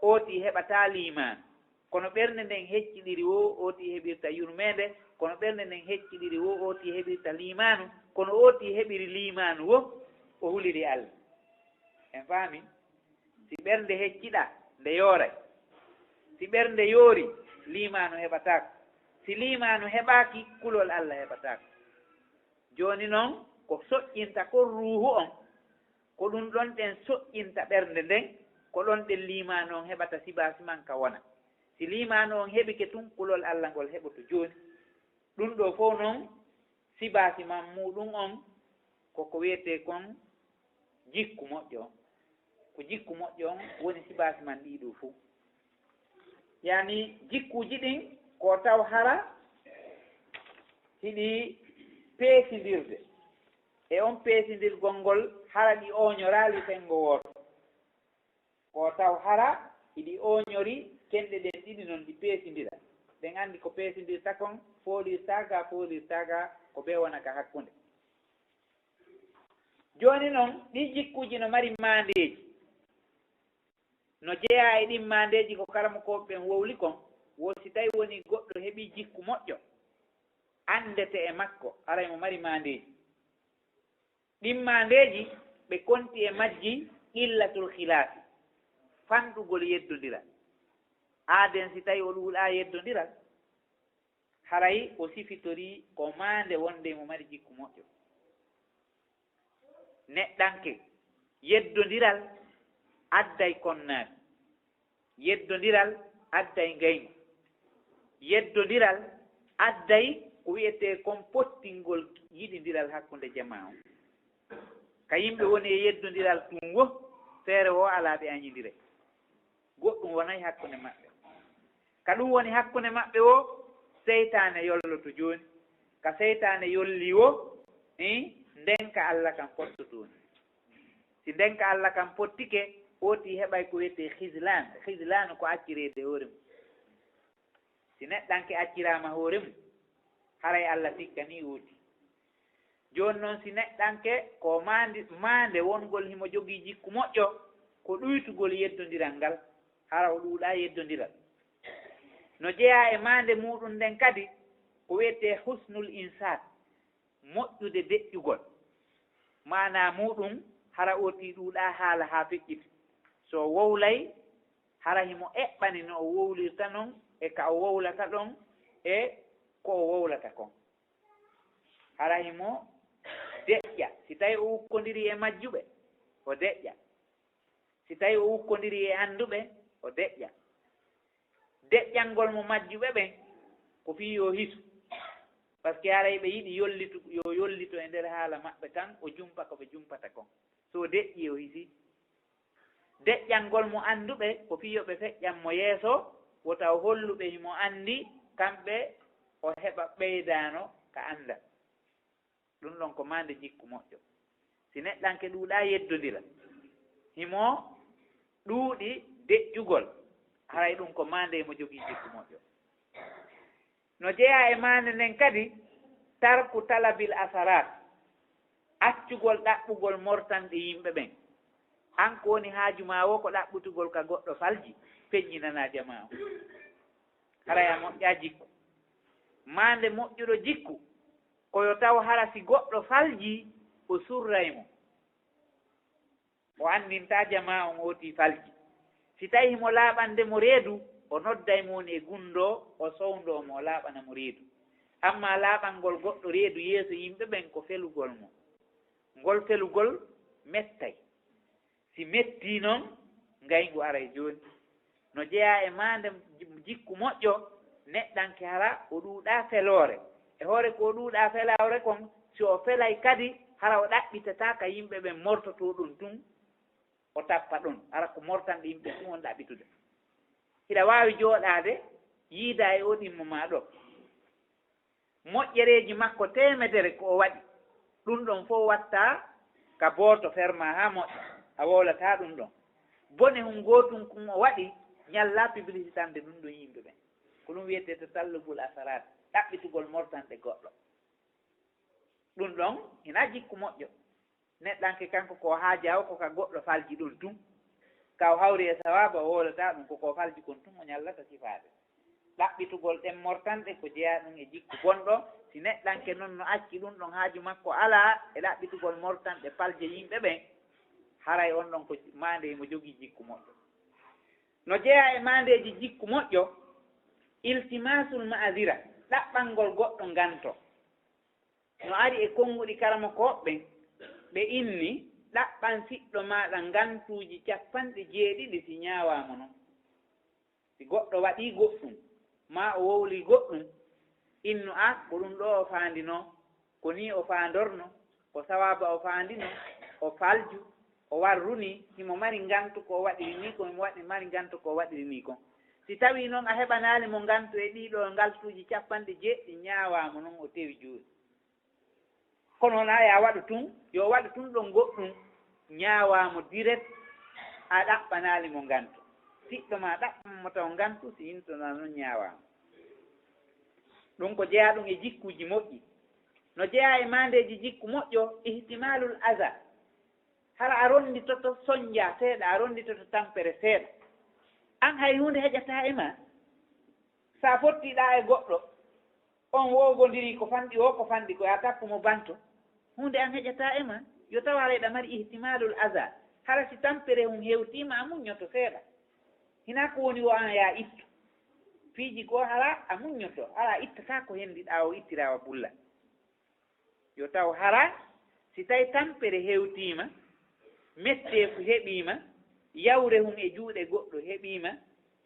ootii heɓataa liimaanu. Kono ɓernde nden hecciɗiri woo, ootii heɓirta yurmeende. Kono ɓernde nden hecciɗiri woo, ootii heɓirta liimaanu. Kono ootii heɓiri liimaanu woo, o huliri Alla. En faami? Si ɓernde hecciɗaa, nde yooray. Si ɓernde yoori, liimaanu heɓataako. Si liimaanu heɓaaki, kulol Alla heɓataako. Jooni non, ko soƴƴinta kon ruuhu on, ko ɗum ɗon ɗen soƴƴinta ɓernde nden, ko ɗon ɗen liimaanu on heɓata sibaasi man ka wona. Si liimaanu on heɓike tun, kulol Alla ngol heɓoto jooni. Ɗum ɗoo fof non, sibaasi man muuɗum on, ko ko wiyetee kon jikku moƴƴo on. Ko jikku moƴƴo on woni sibaasi man ɗii ɗoo fof. Yani jikkuuji ɗin ko taw hara hiɗi peesindirde. E on peesindirgol ngol hara ɗi ooñoraali senngo wooto. Ko taw hara hiɗi ooñori kenɗe ɗen ɗiɗi non ɗi peesindira. Ɗen anndi ko peesindirta kon foolirtaa ga, foolirtaa ga, ko bee wona ka hakkunde. Jooni non, ɗii jikkuuji no mari maandeeji. No jeyaa e ɗin maandeeji ko karamokooɓe ɓen wowli kon, wo si tawi woni goɗɗo heɓii jikku moƴƴo, anndete e makko, haray mo mari maandeeji. Ɗin maandeeji, ɓe konti e majji qillatul khilaafi, fanɗugol yeddondiral. Aaden si tawi o ɗuuɗaa yeddondiral, haray o sifitorii ko maande wonde mo mari jikku moƴƴo. Neɗɗanke, yeddondiral adday konnaari, yeddondiral adday ngaygu, yeddondiral adday ko wiyetee kon pottingol yiɗindiral hakkunde jamaa on. Ka yimɓe woni e yeddondiral tun wo, feere wo alaa ɓe añindire. Goɗɗum wonay hakkunde maɓɓe. Ka ɗum woni hakkunde maɓɓe wo, seytaane yolloto jooni. Ka seytaane yolli wo, eh, ndenka Alla kan pottotooni. Si ndenka Alla kan pottike, ooti heɓay ko wiyetee khizlaan. Khizlaanu ko accireede hoore mum. Si neɗɗanke acciraama hoore mum, haray Alla sikkanii ooti. Jooni non, si neɗɗanke ko maandi, maande wongol himo jogii jikku moƴƴo, ko ɗuytugol yeddondiral ngal, hara o ɗuuɗaa yeddondiral. No jeyaa e maande muuɗum nden kadi, ko wiyetee husnul insaat, moƴƴude deƴƴugol. Maanaa muuɗum, hara ooti ɗuuɗaa haala haa feƴƴita. So o wowlay, hara himo eɓɓani no o wowlirta non, e ka o wowlata ɗon, e ko o wowlata kon. Hara himo deƴƴa. Si tawi o ukkondirii e majjuɓe, o deƴƴa. Si tawi o ukkondirii e annduɓe, o deƴƴa. Deƴƴangol mo majjuɓe ɓen, ko fii yo hisu. Parce que haray ɓe yiɗi yollitu-, yo yollito e nder haala maɓɓe kan, o jumpa ko ɓe jumpata kon. So o deƴƴii, o hisii. Deƴƴangol mo annduɓe, ko fii yo ɓe feƴƴan mo yeeso, wota o hollu ɓe himo anndi, kamɓe o heɓa ɓeydaano ka anndal. Ɗum ɗon ko maande jikku moƴƴo. Si neɗɗanke ɗuuɗaa yeddondira, himo ɗuuɗi deƴƴugol, haray ɗum ko maande mo jogii jikku moƴƴo. No jeyaa e maande nden kadi, tarku talabil asarat, accugol ɗaɓɓugol mortanɗe yimɓe ɓen. An ko woni haaju maa woo ko ɗaɓɓutugol ka goɗɗo falji, feññinanaa jamaa on. Haray a moƴƴaa jikku. Maande moƴƴuɗo jikku, ko yo taw hara si goɗɗo falji, o surray mo. O anndintaa jamaa on ootii falji. Si tawii himo laaɓande mo reedu, o nodday mo woni e gunndoo, o sowndoo mo, o laaɓana mo reedu. Ammaa laaɓangol goɗɗo reedu yeeso yimɓe ɓen ko felugol mo. Ngol felugol mettay. Si mettii non, ngayngu aray jooni. No jeyaa e maande jikku moƴƴo, neɗɗanke hara o ɗuuɗaa feloore. E hoore ko o ɗuuɗaa feloore kon, si o felay kadi, hara o ɗaɓɓitataa ka yimɓe ɓen mortotoo ɗon tun, o tappa ɗon. Hara ko mortanɗe yimɓe tun on ɗaɓɓitude. Hiɗa waawi jooɗaade, yiida e o ɗimmo maa ɗo. Moƴƴereeji makko teemedere ko o waɗi. Ɗum ɗon fof watta ka booto ferma haa moƴƴa, a wowlataa ɗum ɗon. Bone hun gootun kun o waɗi, ñalla publicitande ɗum ɗon yimɓe ɓen. Ko ɗum wiyetee tasallubul asaraat, ɗaɓɓitugol mortanɗe goɗɗo. Ɗum ɗon hinaa jikku moƴƴo. Neɗɗanke kanko ko haajaa o ko ka goɗɗo falji ɗon tun. Ka o hawri e sawaaba o wowlataa ɗum, ko ko falji kon tun o ñallata sifaade. Ɗaɓɓitugol ɗen mortanɗe ko jeyaa ɗum e jikku bonɗo. Si neɗɗanke non no acci ɗum ɗon haaju makko alaa e ɗaɓɓitugol mortanɗe falje yimɓe ɓen, haray on ɗon ko maande mo jogii jikku moƴƴo. No jeyaa e maandeeji jikku moƴƴo, iltimaasul ma'azira, ɗaɓɓangol goɗɗo nganto. No ari e konnguɗi karamokooɓe ɓen, ɓe inni, ɗaɓɓan siɗɗo maaɗa ngantuuji cappanɗe jeeɗiɗi si ñaawaama non. Si goɗɗo waɗii goɗɗum, maa o wowlii goɗɗum, innu, a, ko ɗum ɗoo o faandinoo, ko nii o faandornoo, ko sawaaba o faandinoo, o falju, o warru nii, himo mari ngantu ko o waɗiri nii kon, himo waɗi, mari ngantu ko o waɗiri nii kon. Si tawii non a heɓanaali mo ngantu e ɗii ɗoo ngaltuuji cappanɗe jeeɗiɗi, ñaawaama non o tewi juuɗe. Kono wonaa yo a waɗu tun, yo o waɗu tun ɗon goɗɗum, ñaawaama direct, a ɗaɓɓanaali mo ngantu. Siɗɗo maa ɗaɓɓan mo taw ngantu, si intonaa non ñaawaama. Ɗum ko jeyaa ɗum e jikkuuji moƴƴi. No jeyaa e maandeeji jikku moƴƴo, ihtimaalul aza. Hara a ronnditoto sonnjaa seeɗa, a ronnditoto tampere seeɗa. An hay huunde heƴataa e maa. Sa fottiɗaa e goɗɗo, on wowgondirii ko fanɗi o, ko fanɗi ko, yo a tappu mo banto. Huunde an heƴataa e maa. Yo taw hara eɗa mari ihtimaalul aza. Hara si tampere hun hewtiima, a muññoto seeɗa. Hinaa ko woni wo an yo a ittu. Piiji goo hara a muññoto, hara a ittataa ko hendiɗaa o ittiraa wa bulla. Yo taw hara si tawi tampere hewtiima, metteefu heɓiima, yawre hun e juuɗe goɗɗo heɓiima,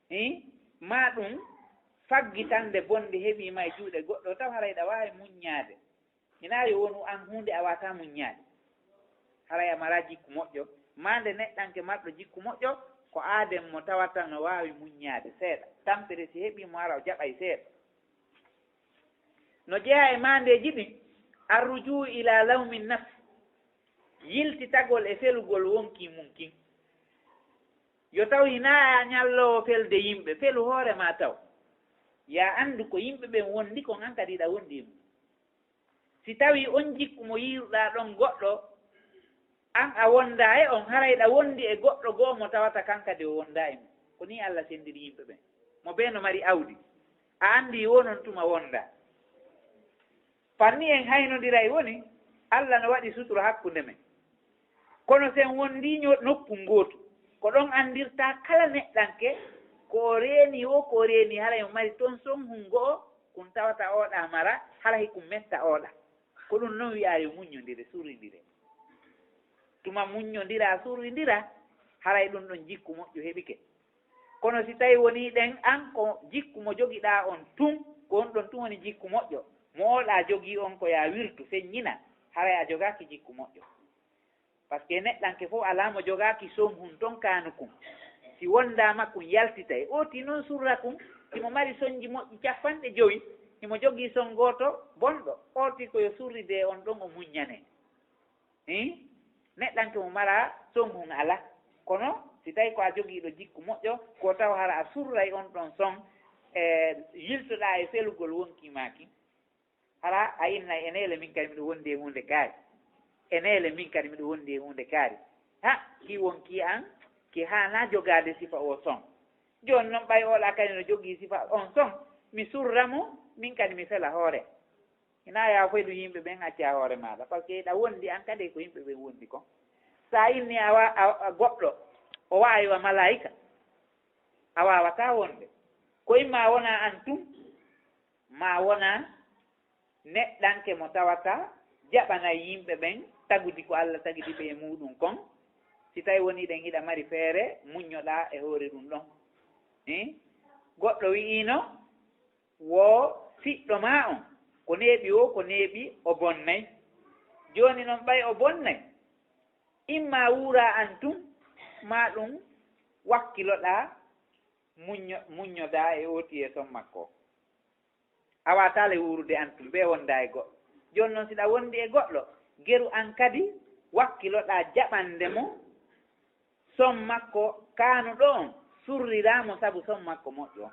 hii, maa ɗum faggitande bonde heɓiima e juuɗe goɗɗo, taw hara eɗa waawi muññaade. Hinaa yo wonu an huunde a waawataa muññaade. Haray a maraa jikku moƴƴo, maa nde neɗɗanke marɗo jikku moƴƴo, ko aaden mo tawata no waawi muññaade seeɗa. Tampere si heɓii mo hara o jaɓay seeɗa. No jeyaa e maandeeji ɗin, arrujuu ila lawmi nafs, yiltitagol e felugol wonkii mun kin. Yo taw hinaa a ñalloowo felde yimɓe, felu hoore maa taw. Yo a anndu ko yimɓe ɓen wondi kon, an kadi hiɗa wondi e mun. Si tawii on jikku mo yiiruɗaa ɗon goɗɗo, an a wondaa e on, haray hiɗa wondi e goɗɗo goo mo tawata kan kadi o wondaa e mun. Ko nii Alla senndiri yimɓe ɓen. Mo bee no mari awdi, a anndii wo non tuma wondaa. Parmi en haynondiray woni, Alla no waɗi sutura hakkunde men. Kono si en wondii ño-, nokku ngootu, ko ɗon anndirtaa kala neɗɗanke ko o reeni wo, ko o reeni, haray o mari ton son hun go'o, kun tawata ooɗa mara, hara hikun metta ooɗa. Ko ɗum non wi'aa yo muññondire, surrindire. Tuma muññondiraa, surrindiraa, haray ɗum ɗon jikku moƴƴo heɓike. Kono si tawii wonii ɗen an ko jikku mo jogiɗaa on tun, ko on ɗon tun woni jikku moƴƴo, mo ooɗa jogii on ko yo a wirtu, feññina, haray a jogaaki jikku moƴƴo. Par ce que neɗɗanke fof alaa mo jogaaki son hun ton kaanukun. Si wondaama kun yaltitay. Ooti noon surra kun, himo mari sonji moƴƴi capanɗe jowi, Himo jogii son gooto bonɗo, ooltii ko yo surride on ɗon o muññane. Hii? Neɗɗanke mo maraa son hun alaa. Kono si tawii ko a jogiiɗo jikku moƴƴo, ko taw hara a surray on ɗon son, e yiltoɗaa e felugol wonkii maa kin. Hara a innay, "Enee le, min kadi miɗo wondi e huunde kaari. Enee le, min kadi miɗo wondi e huunde kaari." Ha, ki wonkii an, ki haanaa jogaade sifa oo son. Jooni non ɓay oolaa kadi no jogii sifa on son, mi surra mo, min kadi mi fela hoore. Hinaa yaafoy ɗum yimɓe ɓen accaa hoore maaɗa, parce que hiɗa wondi an kadi ko yimɓe ɓen wondi kon. Sa inni a wa-, a, a goɗɗo, o waawi wa malaayika, a waawataa wonde. Ko imma wona an tun, ma wona neɗɗanke mo tawata jaɓanay yimɓe ɓen tagudi ko Alla tagidi ɓe e muuɗum kon. Si tawi woni ɗen hiɗa mari feere, muññoɗaa e hoore ɗum ɗon. Eh? Goɗɗo wi'iino, wo siɗɗo maa on, ko neeɓi o, ko neeɓi o bonnay. Jooni non ɓay o bonnay, imma wuuraa an tun, maa ɗum wakkiloɗaa, muñño-, muññodaa e ooti e son makko. A waataa le wuurude an tun, ɓe wondaa e goɗɗo. Jooni non si ɗa wondi e goɗɗo, geru an kadi wakkiloɗaa jaɓande mo, son makko kaanuɗo on, surriraa mo sabu son makko moƴƴo on.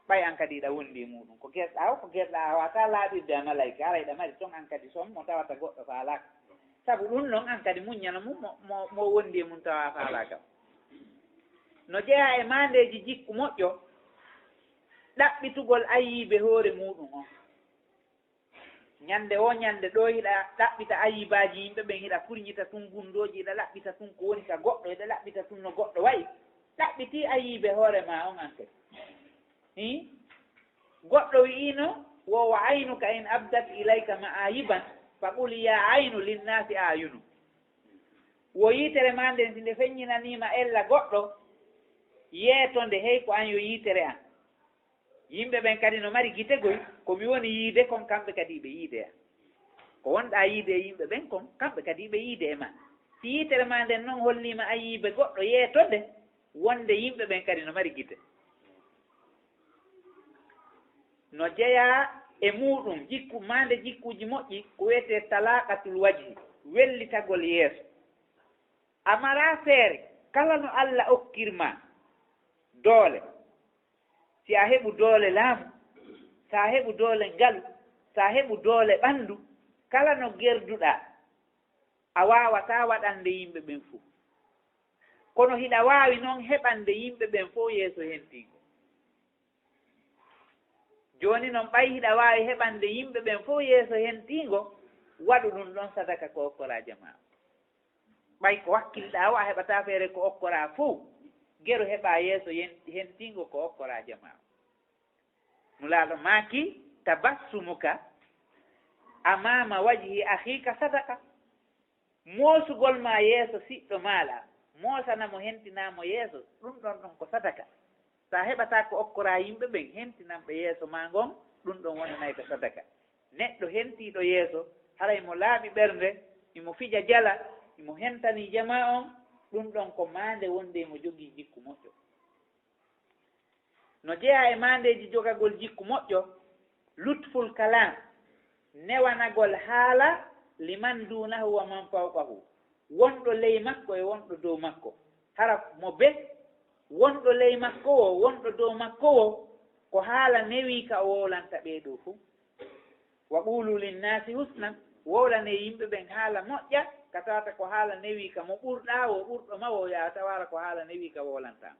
Ɓay an kadi hiɗa wondi e muuɗum. Ko gerɗaa o, ko gerɗaa a waataa laaɓirde a malaayika, hara hiɗa mari ton an kadi son mo tawata goɗɗo faalaaka. Sabu ɗum non an kadi muññana mum mo, mo, mo wondi e mum tawa faalaaka. No jeyaa e maandeeji jikku moƴƴo, ɗaɓɓitugol ayiibe hoore muuɗum on. Ñande o ñande ɗo hiɗa ɗaɓɓita ayiibaaji yimɓe ɓen, hiɗa furñita tun gundooji, hiɗa ɗaɓɓita tun ko woni ka goɗɗo, hiɗa ɗaɓɓita tun no goɗɗo wayi. Ɗaɓɓiti ayiibe hoore maa on an kadi. Hii? Goɗɗo wi'iino, "Wo wa aynuka in abdat ilayka ma'ayiban, fa qul ya aynu linnaasi ayunu." Wo yiitere maa nden, si nde feññinaniima ella goɗɗo, yeeto nde, hey ko an yo yiitere an. Yimɓe ɓen kadi no mari gite goy, ko mi woni yiide kon, kamɓe kadi ɓe yiide an. Ko wonɗaa yiide e yimɓe ɓen kon, kamɓe kadi ɓe yiide e maa. Si yiitere maa nden non holliima ayiibe goɗɗo, yeeto nde, wonde yimɓe ɓen kadi no mari gite. No jeyaa e muuɗum jikku, maande jikkuuji moƴƴi, ko wiyetee talaaqatul wajhi, wellitagol yeeso. A maraa feere, kala no Alla okkir maa doole, si a heɓu doole laamu, si a heɓu doole ngalu, si a heɓu doole ɓanndu, kala no gerduɗaa, a waawataa waɗande yimɓe ɓen fow. Kono hiɗa waawi non heɓande yimɓe ɓen fow yeeso hentingo. Jooni non, ɓay hiɗa waawi heɓande yimɓe ɓen fow yeeso hentingo, waɗu ɗum ɗon sadaka ko okkoraa jamaa. Ɓay ko wakkilɗaa o, a heɓataa feere ko okkoraa fow, geru heɓaa yeeso yen-, hentingo ko okkoraa jamaa. Nulaaɗo maaki, "Tabassumuka amama wajhi akhika sadaka." Moosugol maa yeeso siɗɗo maaɗa, moosana mo, hentinaa mo yeeso, ɗum ɗon ɗon ko sadaka. So a heɓataa ko okkoraa yimɓe ɓen, hentinan ɓe yeeso maa ngon, ɗum ɗon wonanay ka sadaka. Neɗɗo hentiiɗo yeeso, haray mo laaɓi ɓernde, imo fija jala, imo hentanii jamaa on, ɗum ɗon ko maande wonde imo jogii jikku moƴƴo. No jeyaa e maandeeji jogagol jikku moƴƴo, lutful kalaam, newanagol haala, liman duunahu wa man fawqahu, wonɗo ley makko e wonɗo dow makko. Hara mo be, wonɗo ley makko woo, wonɗo dow makko woo, ko haala newiika o wowlanta ɓee ɗoo fow. Wa quulu linnaasi husnan, wowlanee yimɓe ɓen haala moƴƴa, ka tawata ko haala newiika. Mo ɓurɗaa woo, ɓurɗo ma woo, yaa tawaara ko haala newiika wowlantaa.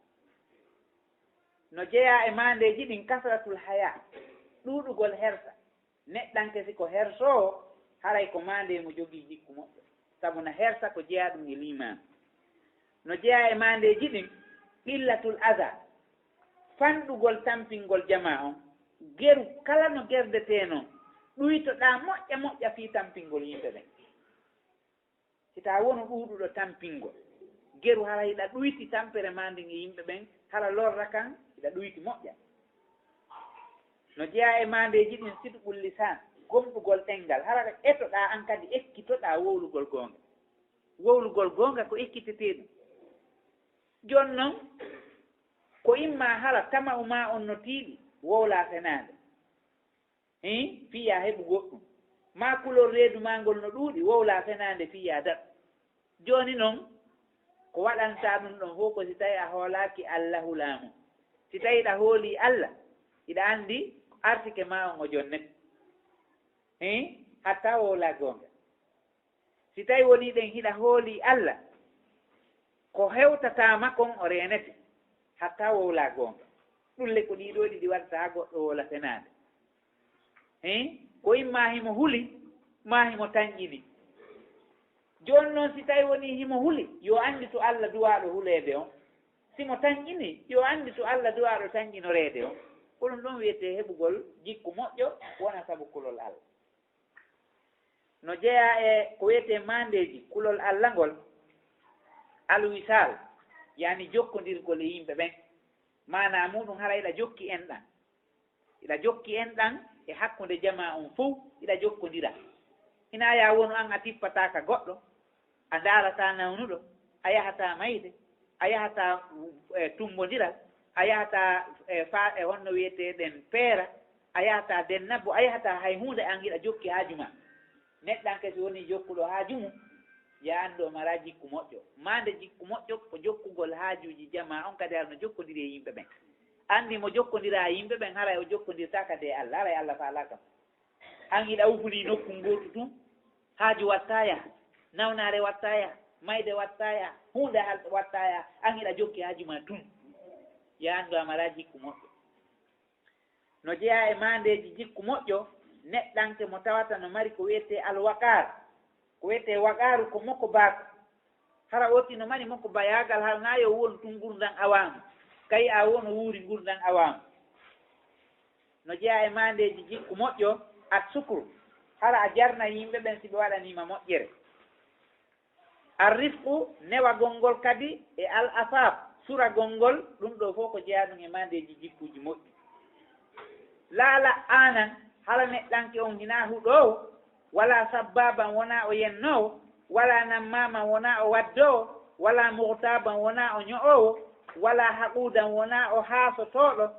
No jeyaa e maandeeji ɗin kasratul hayaa, ɗuuɗugol hersa. Neɗɗanke si ko hersoowo, haray ko maande mo jogii jikku moƴƴo, sabu na hersa ko jeyaa ɗum e liimaanu. No jeyaa e maandeeji ɗin qillatul aza, fanɗugol tampingol jamaa on, geru kala no gerdetee non, ɗuytoɗaa moƴƴa moƴƴa fii tampingol yimɓe ɓen. Si taa wonu ɗuuɗuɗo tampingol, geru hara hiɗa ɗuyti tampere maa nden e yimɓe ɓen, hara lorra kan hiɗa ɗuyti moƴƴa. No jeyaa e maandeeji ɗin sidqul lisaan, gomɗugol ɗenngal, hara etoɗaa an kadi, ekkitoɗaa wowlugol goonga. Wowlugol goonga ko ekkitetee ɗum. Jooni non, ko imma hara tama'u maa on no tiiɗi, wowlaa fenaande. Hii, fiya heɓu goɗɗum. Maa kulol reedu maa ngol no ɗuuɗi, wowlaa fenaande fiya daɗ. Jooni non, ko waɗanta ɗum ɗon fof ko si tawi a hoolaaki Alla hulaa mo. Si tawi hiɗa hoolii Alla, hiɗa anndi arsike maa on o jonnete. Hii, hatta wowlaa goonga. Si tawi wonii ɗen hiɗa hoolii Alla, ko hewtataa ma kon o reenete, hatta wowlaa goonga. Ɗum le ko ɗii ɗoo ɗiɗi waɗata haa goɗɗo wowla fenaande. Hii, ko imma himo huli, maa himo tanƴini. Jooni non si tawi wonii himo huli, yo annditu Alla duwaaɗo huleede on. Si mo tanƴini, yo annditu Alla duwaaɗo tanƴinoreede on. Ko ɗum ɗon wiyetee heɓugol jikku moƴƴo, wona sabu kulol Alla. No jeyaa e ko wiyetee maandeeji kulol Alla ngol, alwisal, yaani jokkondirgol e yimɓe ɓen. Maanaa muuɗum hara hiɗa jokki enɗan. Hiɗa jokki enɗan e hakkunde jamaa on fow, hiɗa jokkondira. Hinaa yaa wonu an a tippataa ka goɗɗo, a ndaarataa nawnuɗo, a yahataa mayde, a yahataa, eh, tummbondiral, a yahataa, eh, fa-, eh, honno wiyeteeɗen peera, a yahataa dennabbo, a yahataa hay huunde, an hiɗa jokki haaju maa. Neɗɗanke si wonii jokkuɗo haaju mum, yo a anndu o maraa jikku moƴƴo. Maande jikku moƴƴo ko jokkugol haajuuji jamaa on, kadi hara no jokkondiri e yimɓe ɓen. Anndi mo jokkondiraa e yimɓe ɓen, haray o jokkondirtaa kadi e Alla, haray Alla faalaaka mo. An hiɗa ufunii nokku ngootu tun, haaju wattaaya, nawnaare wattaaya, mayde wattaaya, huunde hal-, wattaaya, an hiɗa jokki haaju maa tun. Yo a anndu a maraa jikku moƴƴo. No jeyaa e maandeeji jikku moƴƴo, neɗɗanke mo tawata no mari ko wiyetee alwaqaar. Ko wiyetee waqaaru ko moko baako. Hara ooti no mari moko bayaagal, hara naa yo won tun ngurndan awaamu. Kay a won o wuuri ngurndan awaamu. No jeyaa e maandeeji jikku moƴƴo, assukru. Hara a jarna yimɓe ɓen si ɓe waɗanii ma moƴƴere. Arrifqu, newagol ngol kadi, e al afaf, suragol ngol, ɗum ɗoo fof ko jeyaa ɗum e maandeeji jikkuuji moƴƴi. Laa la'aanan, hara neɗɗanke on hinaa huɗoowo, walaa sabbaaban wonaa o yennoowo, walaa nammaaman wonaa o waddoowo, walaa muhtaaban wonaa o ño'oowo, walaa haquudan wonaa o haasotooɗo,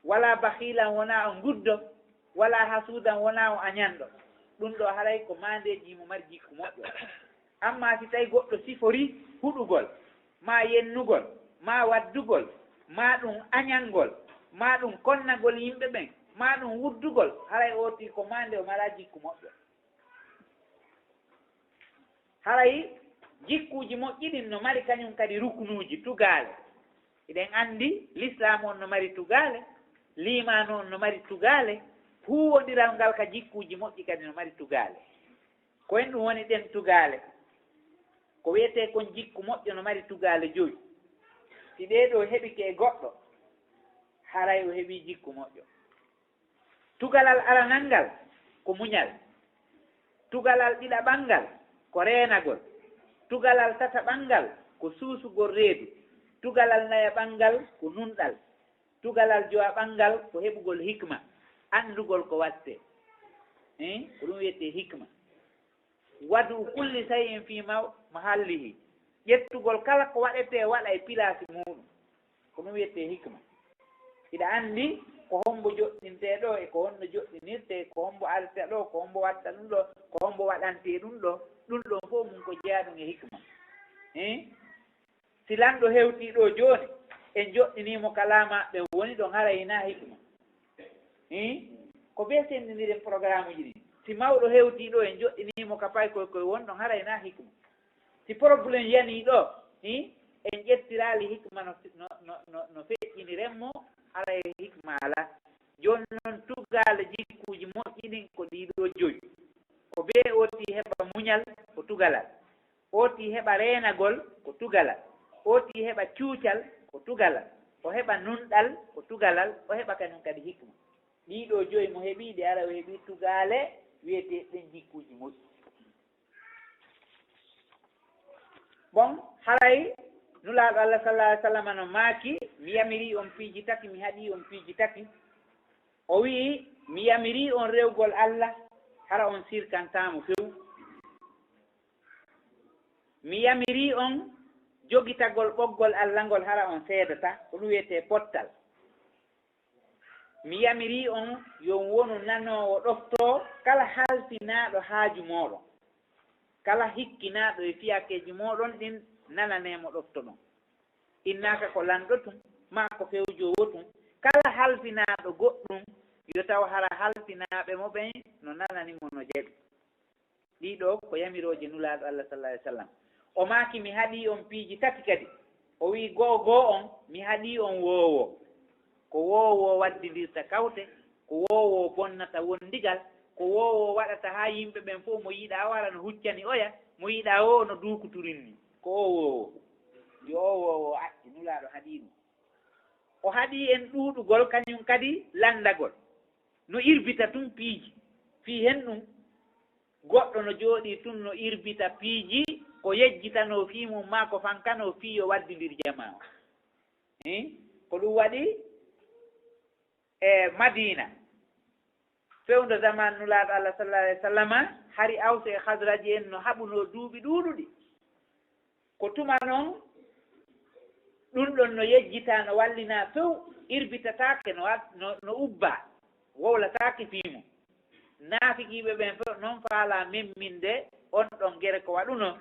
walaa bakhiilan wonaa o nguddo, walaa hasuudan wonaa o añanɗo. Ɗum ɗoo haray ko maandeeji mo mari jikku moƴƴo. Ammaa si tawi goɗɗo siforii huɗugol, maa yennugol, maa waddugol, maa ɗum añangol, maa ɗum konnagol yimɓe ɓen, maa ɗum wuddugol, haray ooti ko maande o maraa jikku moƴƴo. Haray jikkuuji moƴƴi ɗin no mari kañum kadi rukunuuji, tugaale. Hiɗen anndi Lislaamu on no mari tugaale, liimaanu on no mari tugaale, huuwondiral ngal ka jikkuuji moƴƴi kadi no mari tugaale. Ko en ɗum woni ɗen tugaale. Ko wiyetee kon jikku moƴƴo no mari tugaale jowi. Si ɗee ɗoo heɓike e goɗɗo, haray o heɓii jikku moƴƴo. Tugalal aranal ngal ko muñal. Tugalal ɗiɗaɓal ngal ko reenagol. Tugalal tataɓal ngal ko suusugol reedu. Tugalal nayaɓal ngal ko nunɗal. Tugalal jowaɓal ngal ko heɓugol hikma, anndugol ko waɗtee. Hein? Ko ɗum wiyetee hikma. Wadu kulli shay'in fi ma-, mahallihi. Ƴettugol kala ko waɗetee, waɗa e pilaasi muuɗum. Ko ɗum wiyetee hikma. Hiɗa anndi ko hombo joɗɗintee ɗoo e ko honno joɗɗinirtee, ko hombo arta ɗoo, ko hombo watta ɗum ɗoo, ko hombo waɗantee ɗum ɗoo. Ɗum ɗoo fof mum ko jeyaa ɗum e hikma. Hein? Si lanɗo hewtii ɗoo jooni, en joɗɗinii mo ka laamaaɓe ɓen woni ɗon, haray hinaa hikma. Hii? Ko bee senndindiren programuuji ɗin. Si mawɗo hewtii ɗoo, en joɗɗinii mo ka paykoy koy woni ɗon, haray hinaa hikma. Si problème yanii ɗoo, hii? En ƴettiraali hikma no, no, no, no, no feƴƴiniren mo, haray hikma alaa. Jooni non tugaale jikkuuji moƴƴi ɗin ko ɗii ɗoo joyi. Ko bee ooti heɓa muñal, ko tugalal. Ooti heɓa reenagol ko tugalal. Ooti heɓa cuucal ko tugalal. O heɓa nunɗal ko tugalal. O heɓa kañum kadi hikma. Ɗii ɗoo joyi mo heɓii ɗi, ara o heɓii tugaale wiyeteeɗi ɗen jikkuuji moƴƴi. Bon, haray Nulaaɗo Allah sallallaahu alayhi wa sallam no maaki, mi yamirii on piiji tati, mi haɗii on piiji tati. O wi'i, mi yamirii on rewgol Allah, hara on sirkantaa mo few. Mi yamirii on jogitagol ɓoggol Alla ngol, hara on seedataa, ko ɗum wiyetee pottal. Mi yamirii on yo on wonu nanoowo ɗoftoo kala halfinaaɗo haaju mooɗon, kala hikkinaaɗo e fiyakeeji mooɗon ɗin, nananee mo ɗoftoɗon. Innaaka ko lanɗo tun, maa ko fewjoowo tun, kala halfinaaɗo goɗɗun, yo taw hara halfinaaɓe mo ɓen no nanani mo no jaɓi. Ɗii ɗoo ko yamirooje Nulaaɗo Allah, sallallaahu alayhi wa sallam. O maaki, mi haɗii on piiji tati kadi. O wi'i, go'o go'o on, mi haɗii on woowoo. Ko woowoo waddindirta kawte, ko woowoo bonnata wondigal, ko woowoo waɗata haa yimɓe ɓen fow mo yiɗaa o hara no huccani oya, mo yiɗaa o no duukuturin nii. Ko o woowoo. Yo o woowoo acci, Nulaaɗo haɗii ɗum. O haɗii en ɗuuɗugol, kañum kadi lanndagol. No irbita tun piiji. Fii hen ɗum, goɗɗo no jooɗii tun no irbita piiji, ko yejjitanoo fii mum maa ko fankanoo fii yo waddindir jamaa o. Hii? Ko ɗum waɗi e Madiina. Fewndo zaman Nulaaɗo Allah, sallallaahu alayhi wa sallama, hari Awsu e Xasraji en no haɓunoo duuɓi ɗuuɗuɗi. Ko tuma non, ɗum ɗon no yejjitaa, no wallinaa few, irbitataake, no ad-, no, no ubbaa, wowlataake fii mum. Naafiqiiɓe ɓen fow non faalaa memminde on ɗon gere ko waɗunoo.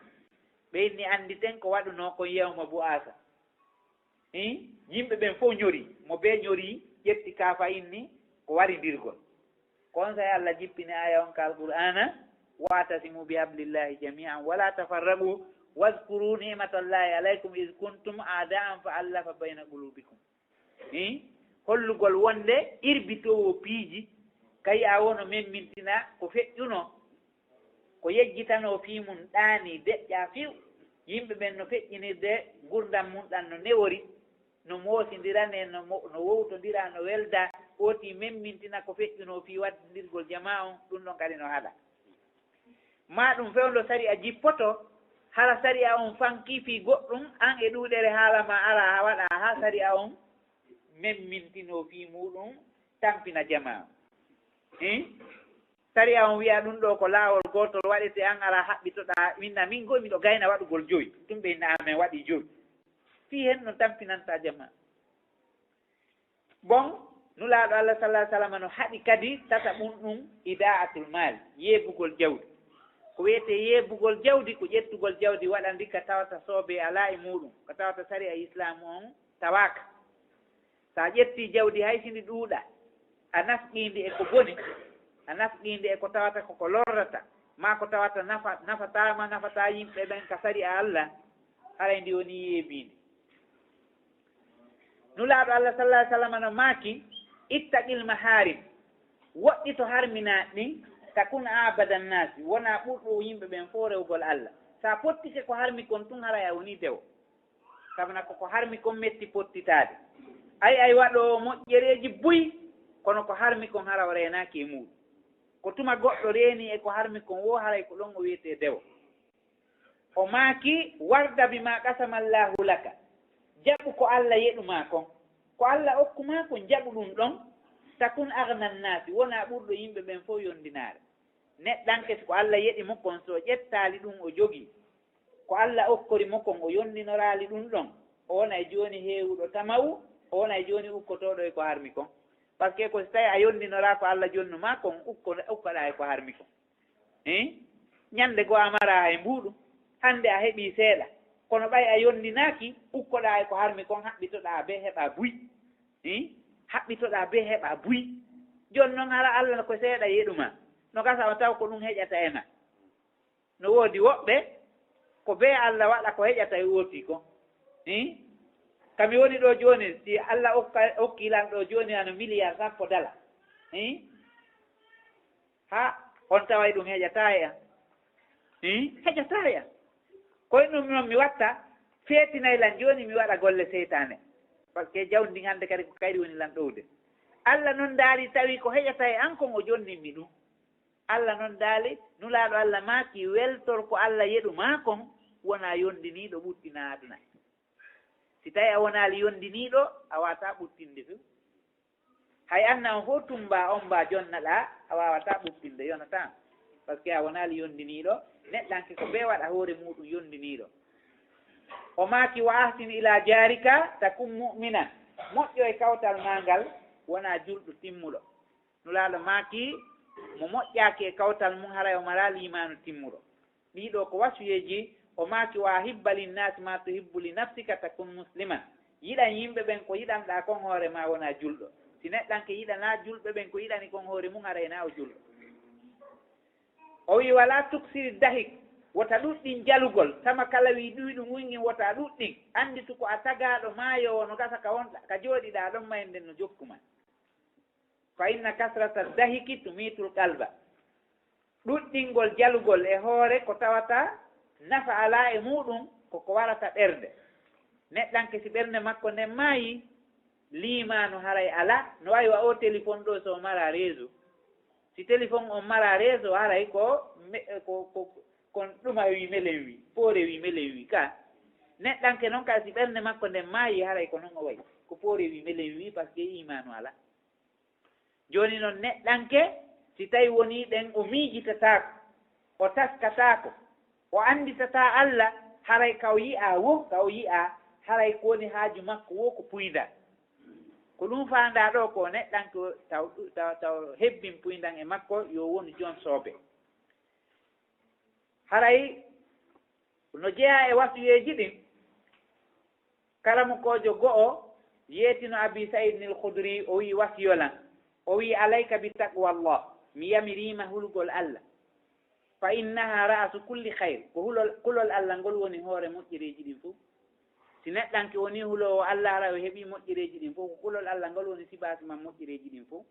Ɓe inni annditen ko waɗunoo kon yawma bu'aasa. Hii? Yimɓe ɓen fow ñorii. Mo bee ñorii, ƴetti kaafa inni ko warindirgol. Ko onsay Allah jippini aaya on ka Alqur'aana, "Wa'tasimu bihablillahi jami'an wala tafarraqu, wadhkuru ni'matallahi alaykum idh kuntum a'da'an fa allafa bayna qulubikum." Hii? Hollugol wonde irbitoowo piiji, ka yi'aa wono memmintina ko feƴƴunoo. Ko yejjitanoo fii mum ɗaanii, deƴƴaa fiw. Yimɓe ɓen no feƴƴinirde ngurndan mum ɗan no newori, no moosindiranee, no mo-, no wowtondiraa, no weldaa, ootii memmintina ko feƴƴunoo fii waddindirgol jamaa on, ɗum ɗon kadi no haɗa. Maa ɗum fewndo sari'a jippoto, hara sari'a on fankii fii goɗɗum, an e ɗuuɗere haala maa araa haa waɗaa haa sari'a on memmintinoo fii muuɗum, tampina jamaa. Hii? Sariya on wi'a ɗum ɗoo ko laawol gootol waɗetee, an araa haɓɓitoɗaa, inna min goy miɗo gayna waɗugol joy. Ɗum ɓe inna amen waɗi joy. Fii hen no tampinanta jamaa. Bon, Nulaaɗo Allah, sallallaahu alayhi wa sallam, no haɗi kadi tata ɓum ɗum ida'atul maal, yeebugol jawdi. Ko wi'etee yeebugol jawdi, ko ƴettugol jawdi waɗa ndi ka tawata soobee alaa e muuɗum, ka tawata sariya Islaamu on tawaaka. So a ƴettii jawdi, hay si ndi ɗuuɗaa, a nafqii ndi e ko boni, a nafqii ndi e ko tawata ko ko lorrata, maa ko tawata nafa-, nafataa ma, nafataa yimɓe ɓen ka sari'a Allah, haray ndi wonii yeebiindi. Nulaaɗo Allah, sallallaahu alayhi wa sallam, no maaki, "Ittaqil mahaarim, woɗɗito harminaaɗi ɗin, takun a'badan naasi, wonaa ɓurɗo yimɓe ɓen fow rewugol Allah." So a pottike ko harmi kon tun, haray a wonii dewo. Sabuna ko ko harmi kon metti pottitaade. Ay, ay waɗoowo moƴƴereeji buy, kono ko harmi kon hara o reenaaki e muuɗum. Ko tuma goɗɗo reenii e ko harmi kon woo, haray ko ɗon o wi'etee dewo. O maaki, "Warda bimaa qasamallaahu laka." Jaɓu ko Alla yeɗu maa kon. Ko Alla okku maa kon, jaɓu ɗum ɗon. "Takun agnan naasi", wonaa ɓurɗo yimɓe ɓen fow yondinaare. Neɗɗanke, si ko Alla yeɗi mo kon, so o ƴettaali ɗum o jogii, ko Alla okkori mo kon, o yondinoraali ɗum ɗon, o wona e jooni heewuɗo tama'u, o wona e jooni ukkotooɗo e ko harmi kon. Parce que ko si tawi a yondinoraa ko Alla jonnu maa kon, ukko-, ukkoɗaa e ko harmi kon. Hein? Ñande goo a maraa hay mbuuɗu, hande a heɓii seeɗa, kono ɓay a yondinaaki, ukkoɗaa e ko harmi kon, haɓɓitoɗaa bee heɓaa buy. Hein? Haɓɓitoɗaa bee heɓaa buy. Jooni non hara Alla ko seeɗa yeɗu maa, no gasa o taw ko ɗum heƴata e maa. No woodi woɓɓe, ko bee Alla waɗa ko heƴata e ootii kon. Hii? Ka mi woni ɗoo jooni, si Alla okka-, okkii lan ɗoo jooni hano miliyar sappo dala. Hii? Haa, on taway ɗum heƴataa e an. Hii? Heƴataa e an. Ko e ɗum non mi watta, feetinay lan jooni mi waɗa golle seytaane. Parce que jawdi ndin hande kadi ko kayri woni lan ɗowde. Alla non daali tawi ko heƴata e an kon o jonnimmi ɗum. Alla non daali, Nulaaɗo Alla maaki, weltor ko Alla yeɗu maa kon, wonaa yondiniiɗo ɓuttinaa aduna. Si tawi a wonaali yondiniiɗo, a waawataa ɓuttinde few. Hay anna on fow tummbaa, ommbaa, jonnaɗaa, a waawataa ɓuttinde, yonataa. Parce que a wonaali yondiniiɗo, neɗɗanke ko bee waɗa hoore muuɗum yondiniiɗo. O maaki, "Wa ahsin ilaa jaarika takun mu'minan." Moƴƴo e kawtal maa ngal, wonaa julɗo timmuɗo. Nulaaɗo maaki, mo moƴƴaaki e kawtal mum, haray o maraa liimaanu timmuɗo. Ɗii ɗoo ko wasuyeeji, o maaki, "Wa ahibba linnaasi ma tuhibbu li nafsika takun musliman." Yiɗan yimɓe ɓen ko yiɗanɗaa kon hoore maa, wonaa julɗo. Si neɗɗanke yiɗanaa julɓe ɓen ko yiɗani kon hoore mum, haray hinaa o julɗo. O wi'i, "Wala tuksiri dahik, wota ɗuɗɗin jalugol, tama kala wi'i ɗuyɗum wingin, wota ɗuɗɗin. Annditu ko a tagaaɗo maayoowo, no gasa ka wonɗa, ka jooɗiɗaa ɗon, mayde nden no jokku ma. Fa inna kasrata dahiki tumiitul qalba." Ɗuɗɗingol jalugol e hoore ko tawata nafa alaa e muuɗum, ko ko warata ɓernde. Neɗɗanke, si ɓernde makko nden maayi, liimaanu haray alaa. No waawi wa o téléphone ɗoo, so o mara réseau. Si téléphone on mara réseau, haray ko me-, ko, ko, kon ɗuma wi melen wi, poore wi melen wi ka. Neɗɗanke non ka, si ɓernde makko nden maayi, haray ko non o wayi. Ko poore wi melen wi, parce que iimaanu alaa. Jooni non neɗɗanke, si tawi wonii ɗen o miijitataako, o taskataako, o annditataa Alla, haray ka o yi'aa woo, ka o yi'aa, haray ko woni haaju makko woo ko puyndan. Ko ɗum faandaa ɗoo ko neɗɗanke o taw, taw, taw hebbin puyndan e makko, yo wonu jon soobe. Haray no jeyaa e wasuyeeji ɗin, karamokoojo go'o yeetino Abi Sa'idin al-Khudri, o wi'i, "Wasiyo lan." O wi'i, "Alayka bi taqwallah, mi yamiriima hulugol Alla. Fa innaha ra'su kulli khayr, ko hulol, kulol Alla ngol woni hoore moƴƴereeji ɗin fow." Si neɗɗanke woni huloowo Alla, hara o heɓi moƴƴereeji ɗin fow, ko kulol Alla ngol woni sibaasi man moƴƴereeji ɗin fow.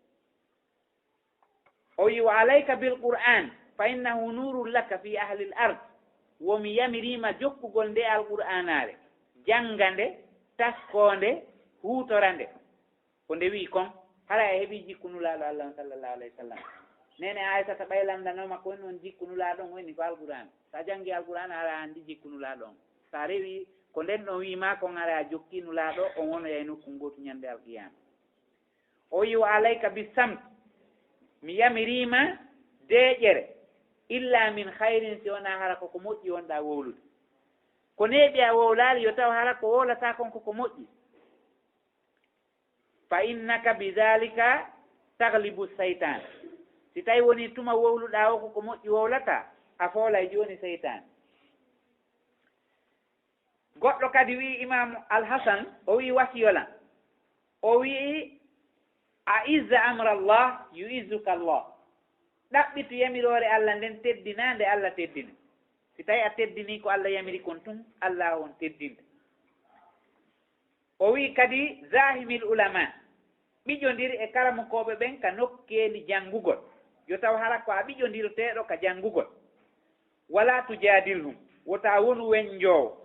O wi'i, "Wa alayka bil Qur'an, fa innahu nurun laka fi ahlil ard." Wo mi yamiriima jokkugol nde Alqur'aanaare, jannga nde, taskoo nde, huutora nde. Ko nde wi'i kon, hara a heɓi jikku Nulaaɗo Alla on, sallallahu alayhi wa sallam. Neene Aysata ɓay lanndanooma ko woni on jikku Nulaaɗo on, woni ko Alqur'aan. So a janngi Alqur'aan, hara a anndi jikku Nulaaɗo on. So a rewi ko nden ɗon wi'i maa kon, hara a jokki Nulaaɗo on, wonoyay nokku ngootu ñande Alqiyaama. O wi'i, "Wa alayka bi samt, mi yamiriima deeƴere, illa min khayrin, si wonaa hara ko ko moƴƴi wonɗaa wowlude. Ko neeɓi a wowlaali, yo taw hara ko wowlataa kon ko ko moƴƴi. Fa innaka bi dhalika taghlibu saytan." Si tawi wonii tuma wowluɗaa o ko ko moƴƴi wowlataa, a foolay jooni seytaane. Goɗɗo kadi wi'i Imaamu Al-Hasan, o wi'i, "Wasiyo lan." O wi'i, "A izza amra Allah, yu izzuka Allah." Ɗaɓɓitu yamiroore Alla nden, teddinaa nde, Alla teddina. Si tawi a teddinii ko Alla yamiri kon tun, Alla on teddinta. O wi'i kadi, "Zahimil ulama." Ɓiƴondir e karamokooɓe ɓen ka nokkeeli janngugol. Yo taw hara ko a ɓiƴondirteeɗo ka janngugol. "Wala tujadilhum." Wota wonu wenjoowo.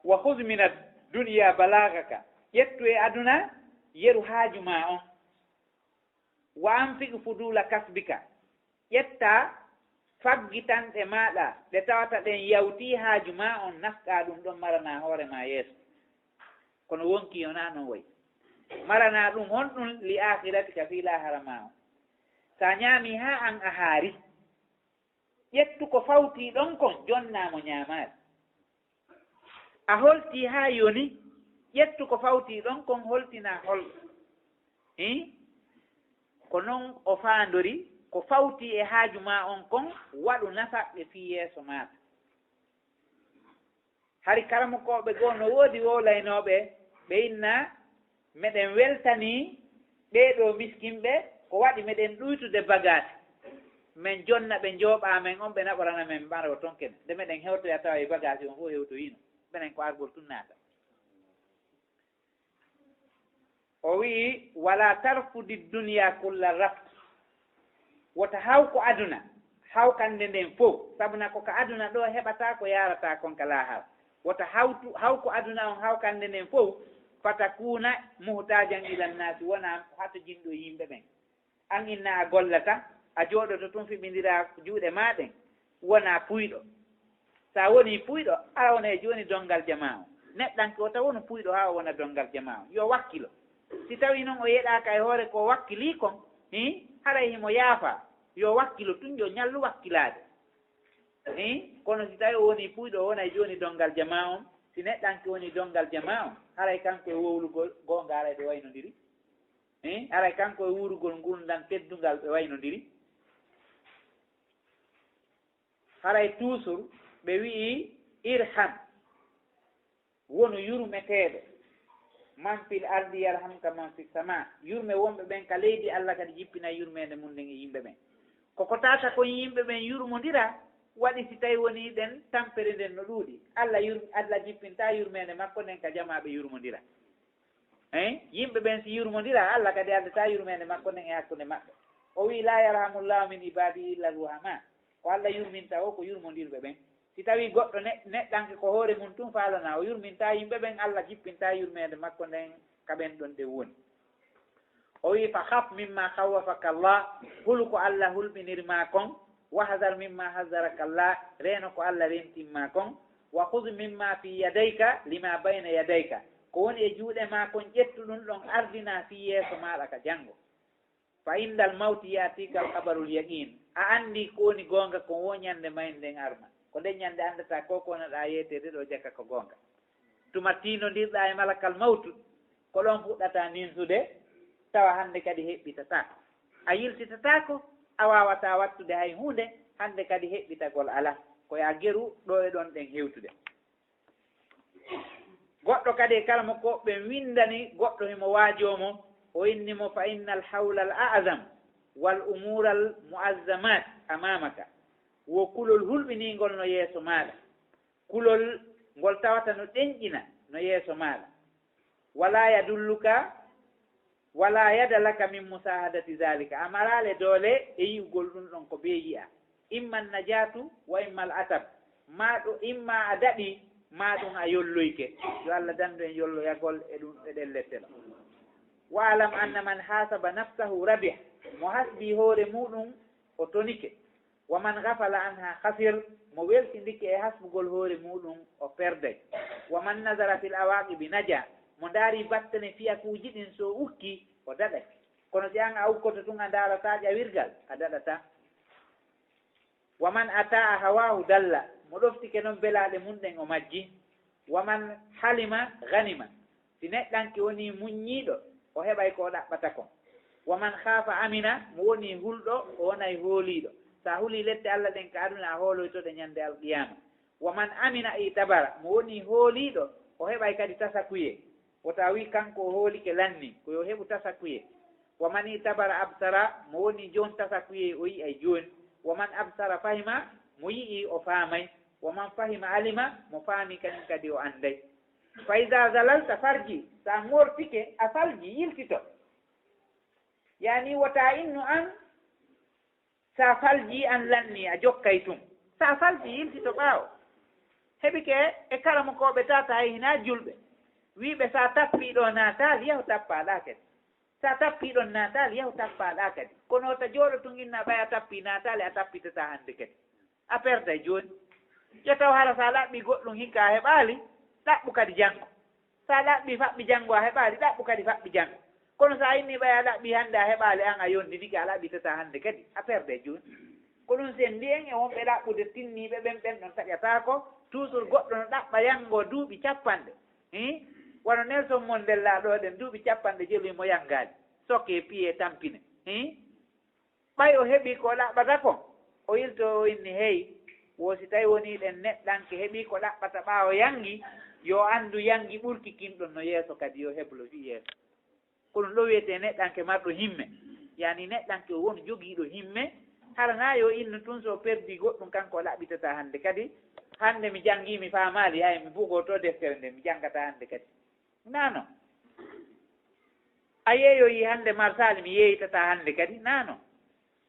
"Wa khudh min ad-dunya balaghaka." Ƴettu e aduna yeru haaju maa on. "Wa anfiq fudula kasbika." Ƴetta faggitanɗe maaɗa ɗe tawata ɗen yawtii haaju maa on, nafqaa ɗum ɗon, maranaa hoore maa yeeso. Kono wonkii wonaa non wayi. Maranaa ɗum honɗum? "Li akhiratika", fii laahara maa on. So a ñaamii haa an a haari, ƴettu ko fawtii ɗon kon, jonnaa mo ñaamaari. A holtii haa yoni, ƴettu ko fawtii ɗon kon, holtinaa holɗo. Hii? Ko non o faandori, ko fawtii e haaju maa on kon, waɗu nafaɓɓe fii yeeso maaɗa. Hari karamokooɓe goo no woodi wowlaynooɓe, ɓe inna, "Meɗen weltanii ɓee ɗoo miskinɓe, ko waɗi meɗen ɗuytude bagaasi. Men jonna ɓe, njooɓaa men on, ɓe naɓorana men maro ton kene. Nde meɗen hewtoya tawa e bagaasi on fof hewtoyiino, menen ko argol tun naata." O wi'i, "Wala tarfudi dunya kulla rafd." Wota haw ko aduna, hawkande nden fow, sabuna ko ka aduna ɗoo heɓataa ko yaarataa kon ka laahara. Wota hawtu, haw ko aduna on hawkande nden fow, fatakuna muhtajan ila nnaasi, wona hatojinɗo yimɓe ɓen. An inna a gollata, a jooɗoto tun fiɓindiraa juuɗe maa ɗen, wona puyɗo. Sa woni puyɗo, ara wona e jooni dongal jamaa on. Neɗɗanke wota wonu puyɗo haa o wona dongal jamaa on. Yo wakkilo. Si tawi non o yeɗaaka e hoore ko wakkilii kon, hii, haray himo yaafa. Yo wakkilo tun, yo ñallu wakkilaade. Hii, kono si tawi o woni puyɗo, o wona e jooni dongal jamaa on. Si neɗɗanke woni dongal jamaa on, haray kanko e wowlugol goonga haray ɓe waynondiri. Eh, haray kanko e wuurugol ngurndan teddungal ɓe waynondiri. Haray toujours ɓe wi'i, "Irham, wonu yurmeteeɗo, man fil ardi yarhamka man fis sama." Yurme wonɓe ɓen ka leydi, Allah kadi jippinay yurmeende mum nden e yimɓe ɓen. Ko ko tata kon yimɓe ɓen yurmondira, waɗi si tawi woni ɗen tampere nden no ɗuuɗi. Allah yur-, Allah jippinta yurmeende makko nden ka jamaaɓe yurmondira. Eh? Yimɓe ɓen si yurmondira, Allah kadi addata yurmeende makko nden e hakkunde maɓɓe. O wi'i, "La yarhamullahu min ibadihi illa ruhama." Ko Allah yurminta o, ko yurmondirɓe ɓen. Si tawi goɗɗo ne-, neɗɗanke ko hoore mum tun faalana, o yurminta yimɓe ɓen, Allah jippinta yurmeende makko nden ka ɓen ɗon ɗe woni. O wi'i, "Fa khaf mimma khawwafaka Allah," hulu ko Allah hulɓiniri ma kon, "wahzar mimma hazzaraka Allah," reeno ko Allah rentin ma kon, "wa khudh mimma fi yadayka lima bayna yadayka," ko woni e juuɗe ma kon, ƴettu ɗum ɗon ardina fi yeeso maaɗa ka janngo. "Fa indal mawti ya'tika al khabarul yaqin," a anndi ko woni goonga, ko wo ñannde mayde nden arma. Ko nden ñannde anndata ko ko wonɗaa yeeteede ɗo jaka ko goonga. Tuma tiinondirɗaa e malakal mawtu, ko ɗon fuɗɗata ninsude, tawa hannde kadi heɓɓitataa. A yiltitataako, a waawataa wattude hay huunde, hannde kadi heɓɓitagol alaa. Ko yaa geru ɗo e ɗon ɗen hewtude. Goɗɗo kadi e kala mo ko ɓen winndani goɗɗo himo waajoo mo, o inni mo, "Fa innal hawla al a'zam wal umuura al mu'azzamat amamaka." Wo kulol hulɓiniingol no yeeso maaɗa. Kulol ngol tawata no ɗenƴina no yeeso maaɗa. "Wala yadulluka, wala yada laka min musahadati zalika." A maraale doole e yi'ugol ɗum ɗon ko bee yi'a. "Imma najatu wa imma al atab." Maa ɗo, imma a daɗi, maa ɗum a yolloyke. Yo Allah dandu en yolloyagol e ɗum, e ɗen lette ɗo. "Wa alam anna man hasaba nafsahu rabih." Mo hasbi hoore muɗum, o tonike. "Wa man ghafala anha khasir," mo weltindike e hasbugol hoore muɗum, o perday. "Wa man nazara fil awaqibi naja," mo ndaari battane fiyakuuji ɗin, so ukki, o daɗay. Kono si an a ukkoto tun a ndaarataa ƴawirgal, a daɗataa. "Wa man ata'a hawahu dalla," mo ɗoftike non belaaɗe mum ɗen, o majji. "Wa man halima ghanima," si neɗɗanke wonii muññiiɗo, o heɓay ko o ɗaɓɓata kon. "Wa man khafa amina," mo wonii hulɗo, o wonay hooliiɗo. Sa hulii lette Allah ɗen ka aduna, a hooloytoɗe ñande alqiyama. "Wa man amina itabara," mo wonii hooliiɗo, o heɓay kadi tasakuyee. Wota wii kanko o hoolike lanni, ko yo heɓu tasakuyee. "Wa man itabara absara," mo wonii joon tasakuyee, o yi'ay jooni. "Wa man absara fahima," mo yi'ii o faamay. "Wa man fahima alima," mo faami kañum kadi o annday. "Fa iza zalalta farji," sa ŋortike, a falji, yiltito. Yaani wota innu an, sa falji an lanni, a jokkay tun. Sa falji, yiltito ɓaawo. Heɓike e karamokooɓe tata hay hinaa julɓe. Wiiɓe sa tappii ɗo naataali, yahu tappaa ɗaa kadi. Sa tappii ɗon naataali, yahu tappaa ɗaa kadi. Kono wota jooɗo tun inna ɓay a tappii naataali, a tappitataa hannde kadi. A perday jooni. Yo taw hara sa laɓɓii goɗɗum hikka a heɓaali, ɗaɓɓu kadi janngo. Sa laɓɓii faɓɓi janngo a heɓaali, ɗaɓɓu kadi faɓɓi janngo. Kono sa inni ɓay a laɓɓii hannde a heɓaali, an a yondinike, a laɓɓitataa hannde kadi, a perday jooni. Ko ɗum sen mbiyen e wonɓe ɗaɓɓude tinniiɓe ɓen, ɓen ɗon taƴataako, toujours goɗɗo no ɗaɓɓa yanngo duuɓi capanɗe. Hii? Wano Nelson Mandela ɗo ɗen duuɓi capanɗe jelu himo yanngaali. Soke, piye, tampine. Hii? Ɓay o heɓii ko o ɗaɓɓata kon, o ilto o inni, hey, wo si tawi wonii ɗen neɗɗanke heɓii ko ɗaɓɓata ɓaawo yanngi, yo anndu yanngi ɓurki kin ɗon no yeeso kadi, yo heblo fii yeeso. Ko ɗum ɗo wiyetee neɗɗanke marɗo himme. Yaani neɗɗanke o won jogiiɗo himme, hara naa yo innu tun so o perdii goɗɗum kanko o ɗaɓɓitataa hannde kadi. Hannde mi janngii, mi faamaali, hay mi bugoo to deftere nde, mi janngataa hannde kadi. Naano. A yeeyoyii hannde marsaali, mi yeeyitataa hannde kadi. Naano.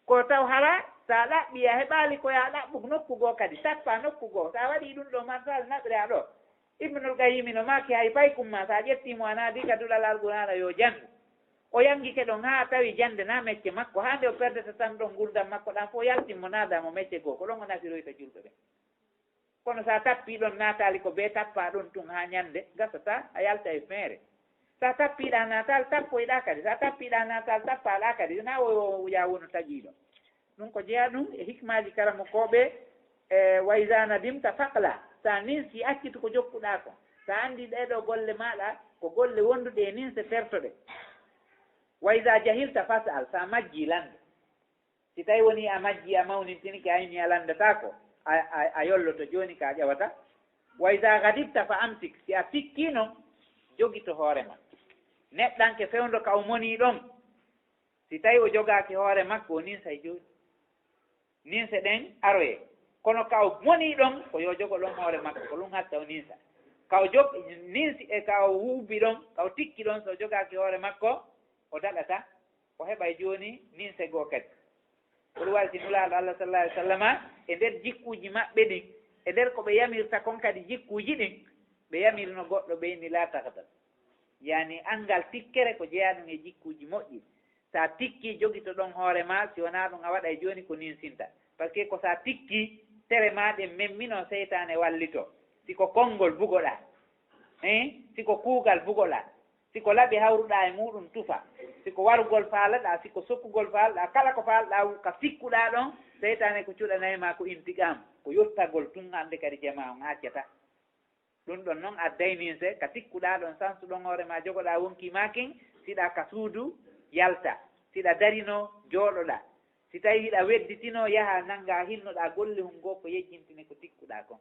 Ko taw hara, so a ɗaɓɓii, a heɓaali ko yaa ɗaɓɓu nokku goo kadi, tappaa nokku goo. So a waɗii ɗum ɗoo marsaali, naɓiraa ɗoo. Ibnul Qayyim no maaki, hay paykum maa, so a ƴettii mo, a naadii ka duɗal Alqur'aana, yo janngu. O yanngike ɗon haa tawi jannde naa mecce makko, haa nde o perdata tan ɗon ngurndan makko ɗan fof, yaltin mo, naadaa mo mecce goo. Ko ɗon o nafiroyta julɓe ɓen. Kono so a tappii ɗon naataali ko bee tappaa ɗon tun haa ñannde, gasataa, a yalta e feere. So a tappiiɗaa naataali, tappoyɗaa kadi. So a tappiiɗaa naataali, tappaaɗaa kadi. Naa wo, wo, wo yaa wonu taƴiiɗo. Ɗum ko jeyaa ɗum e hikmaaji karamokooɓe, e, "Wa iza nadimta faqla." So a ninsi, accitu ko jokkuɗaa ko. So a anndii ɗee ɗoo golle maaɗa, ko golle wonduɗe e ninse, pertoɗe. Wa iza jahilta fas'al, so a majjii, lanndu. Si tawi wonii a majjii, a mawnintinike, a inni a lanndataako, a, a, a yolloto jooni ka a ƴawata. Wa iza gadibta fa amsik, si a tikkii non, jogito hoore ma. Neɗɗanke fewndo ka o monii ɗon, si tawi o jogaaki hoore makko, o ninsay jooni. Ninse ɗen aroye. Kono ka o monii ɗon, ko yo jogo ɗon hoore makko, ko ɗum hatta o ninsa. Ka o jog-, ninsi e ka o wuubi ɗon, ka o tikki ɗon, so o jogaaki hoore makko, o daɗata, o heɓay jooni ninse goo kadi. Ko ɗum waɗi si Nulaaɗo Allah sallallahu alaihi wasallama e nder jikkuuji maɓɓe ɗin, e nder ko ɓe yamirta kon kadi jikkuuji ɗin, ɓe yamirno goɗɗo ɓe inni, "La taxdab." Yani, anngal tikkere ko jeyaa ɗum e jikkuuji moƴƴi. Sa tikki, jogito ɗon hoore ma, si wonaa ɗum a waɗay jooni ko ninsinta. Parce que ko sa tikki, tere ma ɗen memmino, seytaane wallito. Si ko konngol bugoɗaa, eh? Si ko kuugal bugoɗaa, si ko laɓi hawruɗaa e muuɗum tufa, si ko warugol faalaɗaa, si ko sokkugol faalaɗaa, kala ko faalaɗaa, ka sikkuɗaa ɗon, seytaane ko cuɗanay ma ko intiqam, ko yottagol tun, hannde kadi jamaa on a accata. Ɗum ɗon non adday ninse, ka tikkuɗaa ɗon, sansuɗon hoore ma, jogoɗaa wonkii maa kin, siɗa ka suudu, yalta. Siɗa darinoo, jooɗoɗaa. Si tawi hiɗa wedditinoo, yaha nannga, hinnoɗaa golle hun goo ko yejjintini ko tikkuɗaa kon.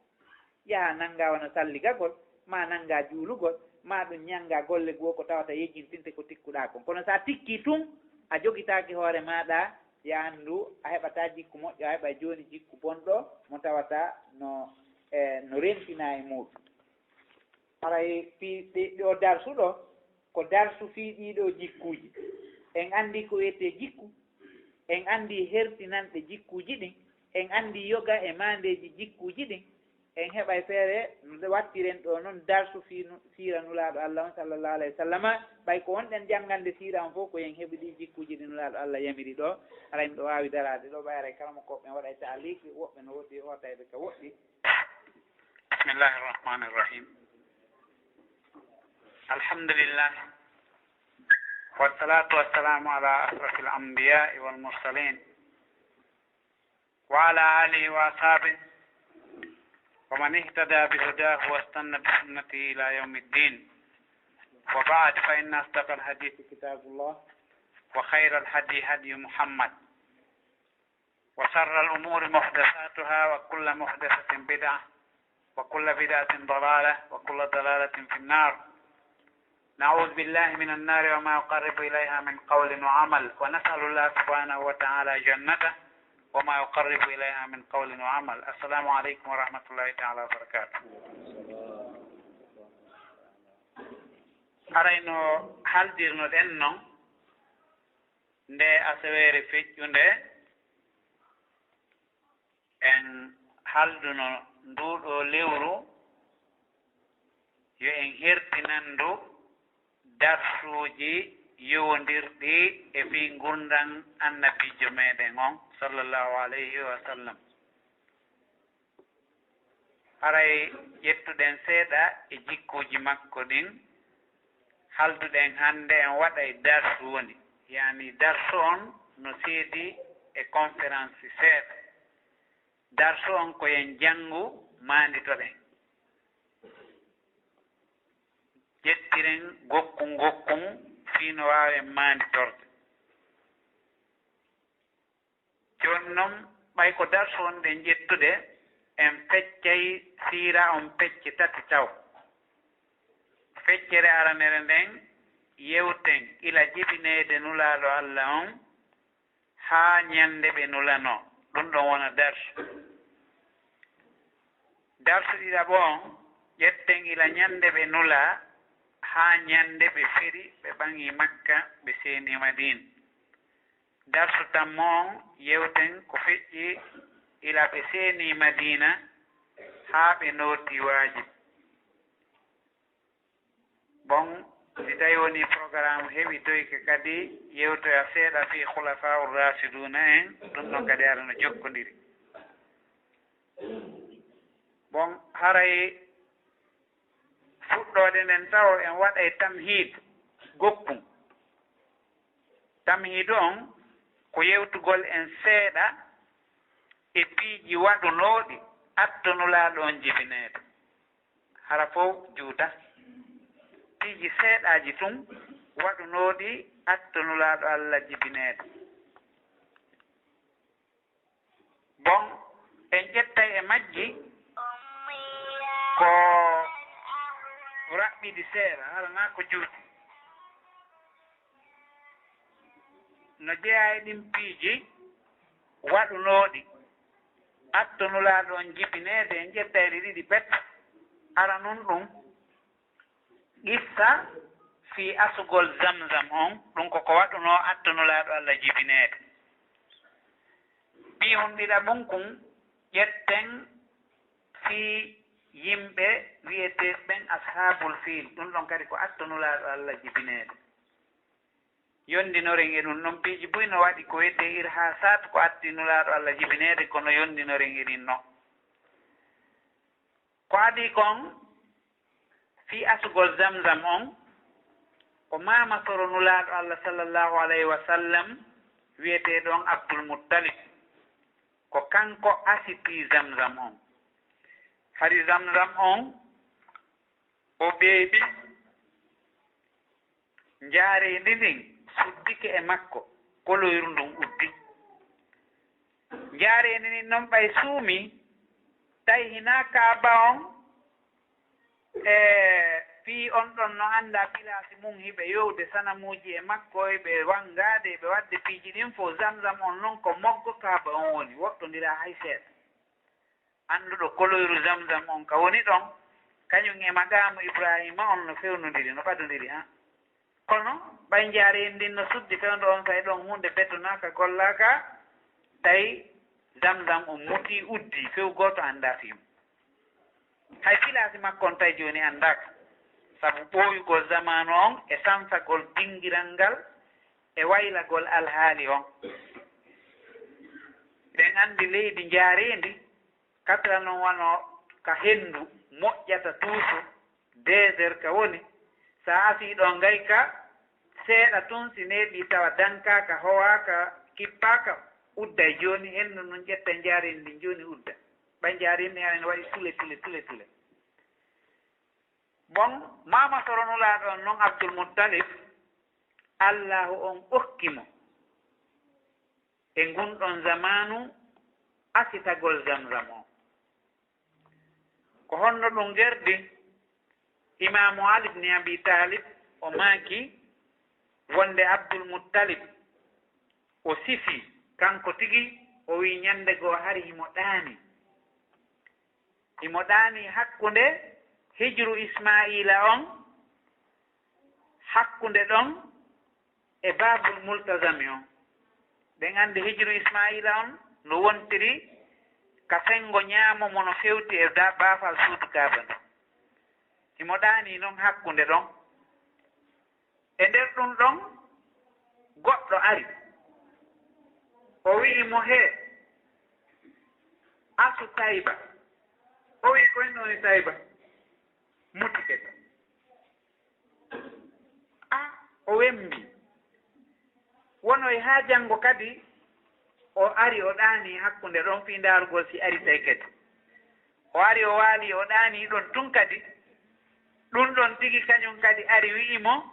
Yaha nannga wano salligagol, maa nannga juulugol, maa ɗum ñannga golle goo ko tawata yejjintinte ko tikkuɗaa kon. Kono sa tikkii tun, a jogitaaki hoore maaɗa, ya anndu a heɓataa jikku moƴƴo, a heɓay jooni jikku bonɗo mo tawata no, e, no rentinaa e muuɗum. Haray fii ɗi-, ɗi o darsu ɗo, ko darsu fii ɗii ɗoo jikkuuji. En anndii ko wiyetee jikku, en anndii hertinanɗe jikkuuji ɗin, en anndii yoga e maandeeji jikkuuji ɗin, en heɓay feere no wattiren ɗoo non darsu fii nu-, siira Nulaaɗo Allah on, sallallahu alayhi wa sallama. Ɓay ko wonɗen janngande siira on fof, ko en heɓi ɗii jikkuuji ɗi Nulaaɗo Allah yamiri ɗoo. Haray miɗo waawi daraade ɗoo, ɓay haray karamokooɓe ɓen waɗay taaliiki, woɓɓe no woodi hootayɓe ka woɗɗi. بسم الله الرحمن الرحيم. الحمد لله. والصلاة والسلام على أشرف الأنبياء والمرسلين. وعلى آله وأصحابه ومن اهتدى بهداه واستنى بسنته إلى يوم الدين. وبعد، فإن أصدق الحديث كتاب الله، وخير الهدي هدي محمد، وشر الأمور محدثاتها، وكل محدثة بدعة، وكل بدعة ضلالة، وكل ضلالة في النار. نعوذ بالله من النار وما يقرب إليها من قول وعمل، ونسأل الله سبحانه وتعالى جنته وما يقرب إليها من قول وعمل. السلام عليكم ورحمة الله تعالى وبركاته. Haray no haaldirnoɗen non, nde asaweere feƴƴunde, en haalduno nduu ɗoo lewru, yo en hertinanndu darsuuji yowondirɗi e fii ngurndan Annabiijo meɗen on, sallallahu alayhi wa sallam. Haray ƴettuɗen seeɗa e jikkuuji makko ɗin, haalduɗen hannde en waɗay darsu woni, yani darsu on no seedi e conférence seeɗa. Darsu on ko en janngu, maanditoɗen. Ƴettiren gokkun gokkun fii no waawen maanditorde. Jooni non, ɓay ko darsu on ɗen ƴettude, en feccay siira on pecce tati taw. Feccere aranere nden, yewten ila jibineede Nulaaɗo Alla on haa ñande ɓe nulanoo. Ɗum ɗon wona darsu. Darsu ɗiɗaɓo on, ƴetten ila ñande ɓe nulaa haa ñande ɓe feri, ɓe ɓaŋi Makka, ɓe seeni Madiina. Darsu tammo on, yewten ko feƴƴi ila ɓe seeni Madiina haa ɓe nooti Waajib. Bon, si tawi woni programme heɓitoyke kadi, yewtoya seeɗa fii Khulafa'ur Rashiduna en, ɗum ɗon kadi ara no jokkondiri. Bon, haray fuɗɗoode nden tawo en waɗay tamhiid gokkun. Tamhiidu on ko yewtugol en seeɗa e piiji waɗunooɗi atto Nulaaɗo on jibineede. Hara fow juuta. Piiji seeɗaaji tun waɗunooɗi Atto Nulaaɗo Allah jibineede. Bon, en ƴettay e majji ko raɓɓiɗi seeɗa, hara naa ko juuti. No jeyaa e ɗin piiji waɗunooɗi atto Nulaaɗo on jibineede, en ƴettay ɗi ɗiɗi pet. Hara nun ɗum, qissa fii asugol Zamzam on, ɗum ko ko waɗunoo atto Nulaaɗo Allah jibineede. Piihun ɗiɗaɓun kun, ƴetten fii yimɓe wi'eteeɓe ɓen Ashaabul Fiil, ɗum ɗon kadi ko atto Nulaaɗo Allah jibineede. Yondinoren e ɗum ɗon piiji buy no waɗi ko wi'etee irhaasaat, ko atti Nulaaɗo Allah jibineede, kono yondinoren e ɗin ɗon. Ko adii kon fii asugol Zamzam on, ko maama soro Nulaaɗo Allah sallallahu alayhi wa sallam wi'eteeɗo on Abdul Muttalib. Ko kanko asi pii Zamzam on. Hari Zamzam on, o ɓeeɓi. Njaareendi ndin suddike e makko, koloyru ndun uddi. Njaareendi ndin non ɓay suumi, tawi hinaa Kaaba on, e fii on ɗon no anndaa pilaasi mun hiɓe yowde sanamuuji e makko, hiɓe wanngaade, hiɓe waɗde piiji ɗin fow. Zamzam on non ko moggo Kaaba on woni, woɗɗondiraa hay seeɗa. Annduɗo koloyru Zamzam on ka woni ɗon, kañum e maqaamu Ibraahiima on no fewnondiri, no ɓadondiri, haa. Kono ɓay njaareendi ndin no suddi fewndo on, fay ɗon huunde bettunaaka, gollaaka, tawi Zamzam on mutii, uddii, few gooto anndaa fii mun. Hay pilaasi makko on tawi jooni anndaaka, sabu ɓooyugol zamaanu on e sansagol dingiral ngal e waylagol alhaali on. Ɗen anndi leydi njaareendi, katira non wano ka henndu moƴƴata tuusu, désert ka woni, sa asii ɗon ngay ka seeɗa tun, si neeɓii tawa dankaaka, howaaka, kippaaka, udday. Jooni henndu ndun ƴetta njaareendi ndin jooni udda. Ɓay njaareendi ndin hara no waɗi tule, tule, tule, tule. Bon, maama soro Nulaaɗo on non Abdul Muttalib, Allaahu on okki mo e ngun ɗon zamaanu asitagol Zamzam on. Ko honno ɗum gerdi? Imaamu Ali ibn Abi Talib, o maaki wonde Abdul Muttalib, o sifi kanko tigi, o wi'i ñande goo hari himo ɗaani. Himo ɗaani hakkunde hijru Ismaa'iila on, hakkunde ɗon e Baabul Multazami on. Ɗen anndi hijru Ismaa'iila on no wontiri ka senngo ñaamo mo no fewti e da-, baafal suudu Kaaba ndun. Himo ɗaanii non hakkunde ɗon. E nder ɗun ɗon, goɗɗo ari. O wi'i mo, "Hee, asu Tayba." O wi'i, "Ko honɗun woni Tayba?" Muti kadi. A, o wembi. Wonoy haa janngo kadi, o ari, o ɗaanii hakkunde ɗon fii ndaarugol si aritay kadi. O ari, o waali, o ɗaanii ɗon tun kadi. Ɗun ɗon tigi kañun kadi ari wi'i mo,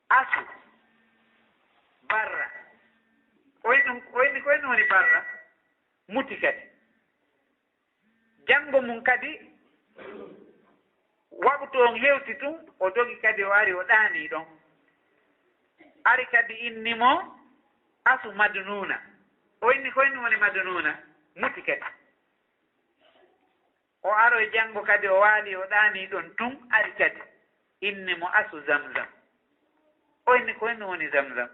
"Asu, barra." O wi'i ɗun, o wi'i, "Ko honɗun woni barra?" Muti kadi. Janngo mun kadi, waɓtu on hewti tun, o dogi kadi, o ari, o ɗaanii ɗon. Ari kadi inni mo asu Madnuuna. O inni, "Ko honɗun woni Madnuuna?" Muti kadi. O aroy janngo kadi, o waali, o ɗaanii ɗon tun, ari kadi inni mo asu Zamzam. O inni, "Ko honɗun woni Zamzam?"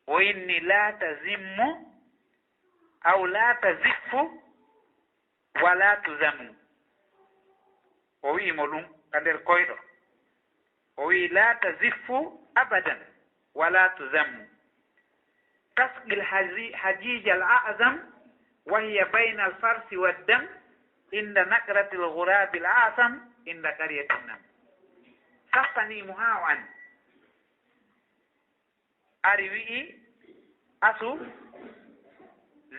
O inni, "Laa tazimmu, aw laa taziffu, wa laa tuzammu." O wi'i mo ɗun ka nder koyɗo. O wi'i, "Laa taziffu abadan, wa laa tuzammu. Tasqil haji-, hajijal a'zam, wa hiya baynal farsi wad dam, inda naqratil ghurabil a'sam, inda qaryatin nam." Saffanii mo haa o anndi. Ari wi'i asu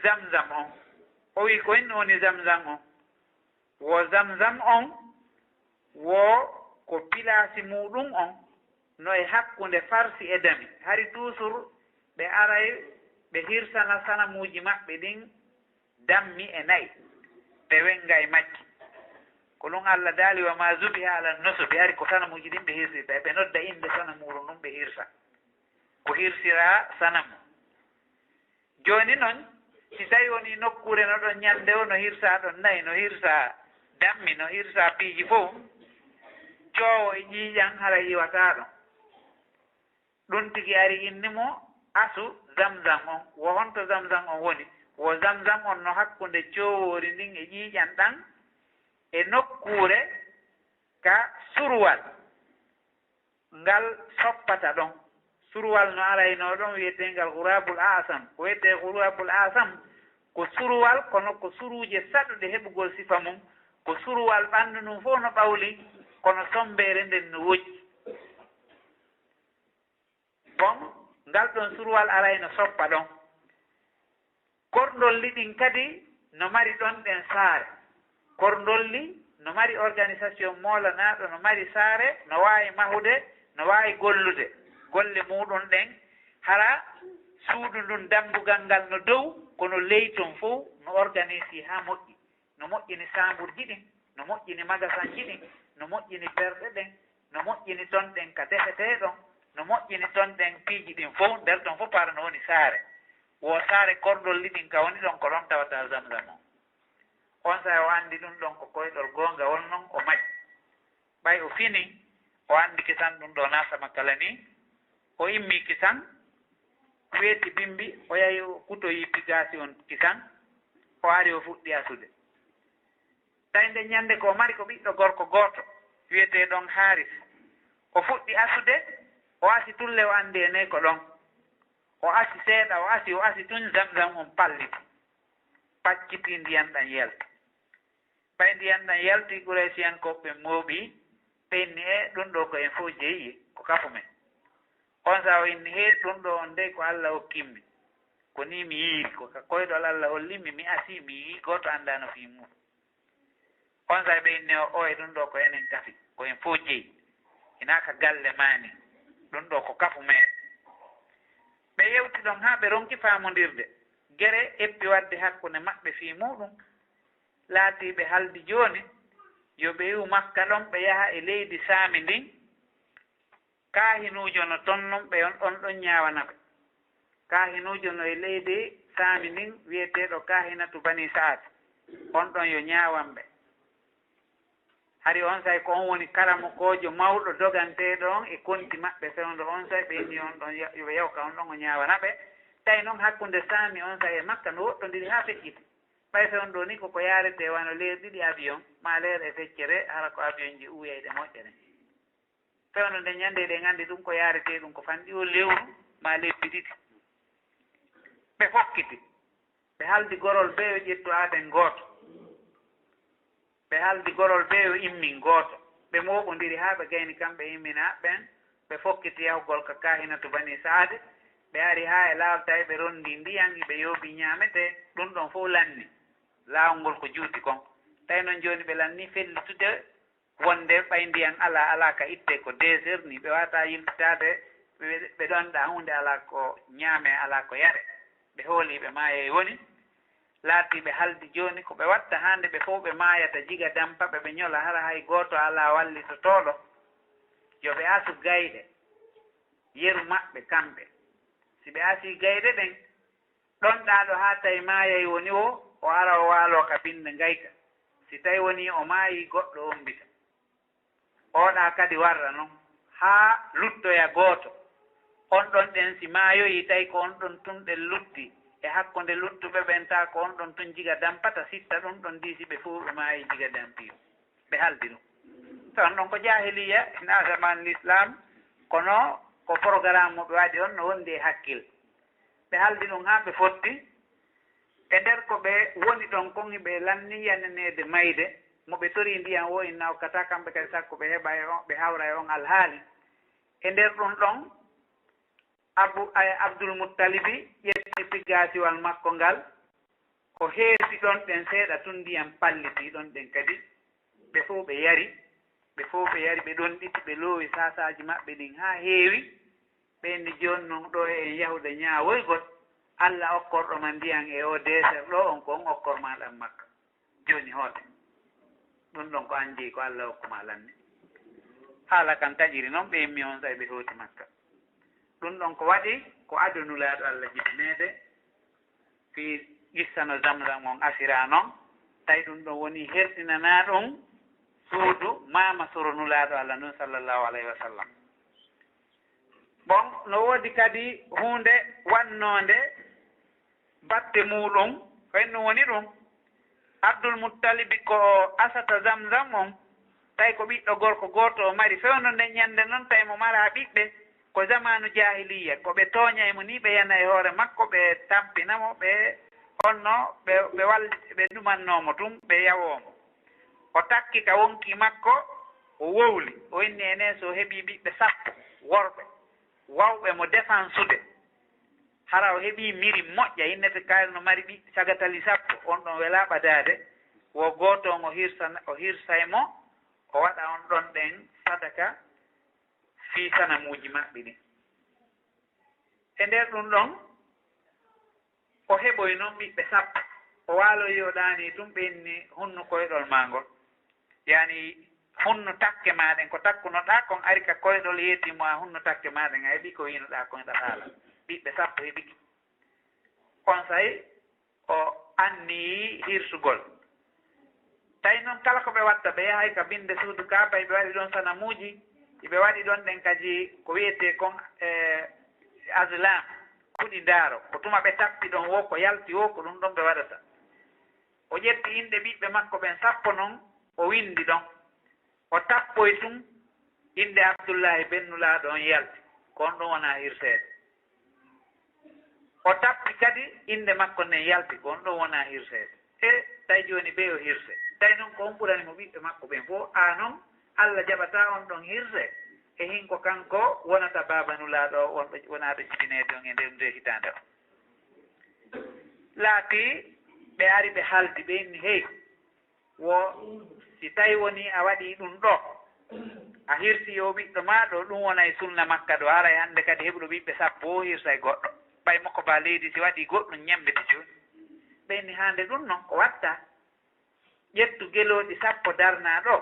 Zamzam on. O wi'i, "Ko honɗun woni Zamzam on?" Wo Zamzam on, wo ko pilaasi muuɗum on, no e hakkunde farsi e dami. Hari tuusur ɓe aray ɓe hirsana sanamuuji maɓɓe ɗin dammi e na'i, ɓe wenga e majji. Ko ɗum Allah daali, "Wa ma zubiha ala nusubi." Hari ko sanamuuji ɗin ɓe hirsirta, ɓe nodda innde sanamuuru ndun ɓe hirsa. Ko hirsiraa sanamu. Jooni non, si tawi wonii nokkuure no ɗon ɲande o no hirsaa ɗon na'i, no hirsaa dammi, no hirsaa piiji fow, coowo e ƴiiƴan haray iwataa ɗon. Ɗun tigi ari inni mo asu Zamzam on. Wo honto Zamzam on woni? Wo Zamzam on no hakkunde coowoori ndin e ƴiiƴan ɗan e nokkuure ka suruwal ngal soppata ɗon. Suruwal no araynoo ɗon wi'eteengal Ghurabul A'sam. Ko wi'etee Ghurabul A'sam, ko suruwal, kono ko suruuje saɗuɗe heɓugol sifa mun. Ko suruwal ɓanndu ndun fow no ɓawli, kono sommbeere nden no wojji. Bon, ngal ɗon suruwal arayno soppa ɗon. Korndolli ɗin kadi no mari ɗon ɗen saare. Korndolli no mari organisation moolanaaɗo, no mari saare, no waawi mahude, no waawi gollude golle muuɗum ɗen. Hara suudu ndun, dambugal ngal no dow, kono ley ton fow no organisi haa moƴƴi. No moƴƴini saamburji ɗin, no moƴƴini magasanji ɗin, no moƴƴini berɗe ɗen, no moƴƴini ton ɗen ka defetee ɗon, no moƴƴini ton ɗen piiji ɗin fow. Nder ton fow paara no woni saare. Wo saare korndolli ɗin ka woni ɗon, ko ɗon tawata Zamzam on. On saa'i o anndi ɗun ɗon ko koyɗol goongawol non, o majji. Ɓay o fini, o anndi kisan ɗun ɗoo naasama kala nii. O immii kisan, weeti bimbi, o yahi o kutoyi pigaasi on kisan, o ari o fuɗɗi asude. Tawi nden ɲande ko o mari ko ɓiɗɗo gorko gooto, wi'etee ɗon Haaris. O fuɗɗi asude, o asi tun le o anndi e nee ko ɗon. O asi seeɗa, o asi, o asi tun Zamzam on palliti. Paccitii ndiyan ɗan yalti. Ɓay ndiyan ɗan yalti, Qurayshiyankooɓe ɓen mooɓii, ɓe inni, "E, ɗun ɗoo ko en fow jeyi, ko kafu men." On saa'i o inni, "Hee, ɗun ɗoo on dey ko Alla okkimmi. Ko nii mi yi'iri, ko ka koyɗol Alla hollimmi, mi asii, mi yi'ii, gooto anndaano fii mun." On saa'i ɓe inni, "O, o e ɗun ɗoo ko enen kafi, ko en fow jeyi. Hinaa ka galle maa nii, ɗun ɗoo ko kafu meeɗen." Ɓe yewti ɗon haa ɓe ronki faamondirde. Gere eppi waɗde hakkunde maɓɓe fii muuɗum. Laatii ɓe haldi jooni yo ɓe iwu Makka ɗon, ɓe yaha e leydi Saami ndin. Kaahinuujo no ton non, ɓe on, on ɗon ɲaawana ɓe. Kaahinuujo no e leydi Saami ndin, wi'eteeɗo Kaahinatu Banii Sa'ad. On ɗon yo ɲaawan ɓe. Hari on saa'i ko on woni karamokoojo mawɗo doganteeɗo on e konti maɓɓe fewndo on saa'i ɓe inni on ɗon ya-, yo ɓe yawka on ɗon o ɲaawana ɓe. Tawi non hakkunde Saami on saa'i e Makka no woɗɗondiri haa feƴƴiti. Ɓay fewndo nii ko ko yaaretee wano leer ɗiɗi avion, maa leer e feccere, hara ko avionji uuyayɗe moƴƴere. Fewndo nden ɲande eɗen anndi ɗum ko yaaretee ɗum ko fanɗi o lewru maa lebbi ɗiɗi. Ɓe fokkiti. Ɓe haldi gorol bee yo ƴettu aaden gooto. Ɓe haldi gorol bee yo immin gooto. Ɓe mooɓondiri haa ɓe gayni kamɓe e imminaaɓe ɓen. Ɓe fokkiti yahugol ka Kaahinatu Banii Sa'ad. Ɓe ari haa e laawol, tawi ɓe ronndii ndiyan, iɓe yooɓii ɲaametee. Ɗum ɗon fow lanni. Laawol ngol ko juuti kon. Tawi non jooni ɓe lannii fellitude wonde ɓay ndiyan alaa, alaa ka ittee, ko désert nii, ɓe waawataa yiltitaade, ɓe, ɓe ɗonɗaa huunde, alaa ko ɲaamee, alaa ko yaree. Ɓe hoolii ɓe maayay woni, laatii ɓe haldi jooni ko ɓe watta haa nde ɓe fow ɓe maayata jiga dampa ɓe, ɓe ɲola hara hay gooto alaa wallitotooɗo. Yo ɓe asu gayɗe yeru maɓɓe kamɓe. Si ɓe asii gayɗe ɗen, ɗonɗaaɗo haa tawi maayay woni o, o ara o waaloo ka binnde ngayka. Si tawi wonii o maayii, goɗɗo ommbita. Oɗaa kadi warra non, haa luttoya gooto. On ɗon ɗen si maayoyii, tawi ko on ɗon tun ɗen lutti, e hakkunde luttuɓe ɓen, taa ko on ɗon tun jiga dampata, sitta ɗum ɗon dii si ɓe fow ɓe maayii jiga dampiiru. Ɓe haldi ɗum. Tawi on ɗon ko jaahiliya, hinaa zaman lislaam, kono ko porogaram mo ɓe waɗi on no wondi e hakkil. Ɓe haldi ɗum haa ɓe fotti. E nder ko ɓe woni ɗon kon, ɓe lanni yananeede mayde. Mo ɓe torii ndiyan woo, inna okkataa kamɓe kadi sakko ɓe heɓa e on, ɓe hawra e on alhaali. E nder ɗum ɗon, Abu, ay, Abdul Muttalibi ƴetti pigaasiwal makko ngal, o heesi ɗon ɗen seeɗa tun, ndiyan pallitii ɗon ɗen kadi. Ɓe fow ɓe yari. Ɓe fof ɓe yari, ɓe ɗonɗiti, ɓe loowi saasaaji maɓɓe ɗin haa heewi. Ɓe inni, "Jooni non ɗo e en yahude ñaawoygol, Alla okkorɗo ma ndiyan e o deeser ɗo on, ko on okkor ma ɗan Makka. Jooni hoote. Ɗun ɗon ko an jeyi, ko Alla okku ma lanni." Haala kan taƴiri non, ɓe immi onsay ɓe hooti Makka. Ɗun ɗon ko waɗi ko ado Nulaaɗo Alla jibineede, fii qissa no Zamzam on asiraa non, tawi ɗun ɗon woni herɗinanaa ɗun suudu maama soro Nulaaɗo Alla ndun, sallallahu alayhi wa sallam. Bon, no woodi kadi huunde wannoonde batte muuɗun, ko en ɗun woni ɗun. Abdul Muttalibi ko asata Zamzam on, tawi ko ɓiɗɗo gorko gooto o mari. Fewndo nden ñande non, tawi mo maraa ɓiɓɓe, ko zamaanu jaahiliyya, ko ɓe tooñay mo nii, ɓe yana e hoore makko, ɓe tampina mo, ɓe honno, ɓe, ɓe wal-, ɓe dumannoo mo tun, ɓe yawoo mo. O takki ka wonkii makko, o wowli, o inni, "Enee, so o heɓii ɓiɓɓe sappo worɓe, wawɓe mo defansude, hara o heɓii miri moƴƴa, innete kaari no mari ɓiɓɓe cagatali sappo, on ɗon welaa ɓadaade, wo gooto on o hirsa, o hirsay mo, o waɗa on ɗon ɗen sadaka fii sanamuuji maɓɓe ɗin." E nder ɗun ɗon, o heɓoyi non ɓiɓɓe sappo. O waaloyi, o ɗaanii tun, ɓe inni, "Hunnu koyɗol maa ngol." Yaani, hunnu takke maa ɗen, ko takkunoɗaa kon ari ka koyɗol, yeetii mo a hunnu takke maa ɗen, a heɓi ko wi'unoɗaa kon, hiɗa faala. Ɓiɓɓe sappo heɓike. Onsay o anniyii hirsugol. Tawi non kala ko ɓe watta, ɓe yahay ka binde suudu Kaaba, ɓe waɗi ɗon sanamuuji, ɓe waɗi ɗon ɗen kadi ko wi'etee kon, e, azlam, kuɗi ndaaro. Ko tuma ɓe tappi ɗon woo, ko yalti woo, ko ɗun ɗon ɓe waɗata. O ƴetti inɗe ɓiɓɓe makko ɓen sappo non, o windi ɗon. O tappoyi tun innde Abdullahi, ben Nulaaɗo on yalti, ko on ɗon wonaa hirseede. O tappi kadi innde makko nden yalti, ko on ɗon wonaa hirseede. E tawi jooni bee o hirse? Tawi non ko on ɓurani mo ɓiɓɓe makko ɓen fof, a non Alla jaɓataa on ɗon hirse? E hin ko kanko wonata baaba Nulaaɗo on, wonaaɗo jibineede on e nder nde hitaande on. Laatii ɓe ari ɓe haldi, ɓe inni, "Hey, wo si tawi wonii a waɗii ɗun ɗoo, a hirsii o ɓiɗɗo maa ɗoo, ɗun wonay sunna Makka ɗoo, haray hannde kadi heɓuɗo ɓiɓɓe sappo o hirsay goɗɗo. Ɓay mo ko baa leydi si waɗii goɗɗun ñemmbe ti jooni." Ɓe inni, "Haande ɗun non ko watta? Ƴettu gelooɗi sappo darnaa ɗoo,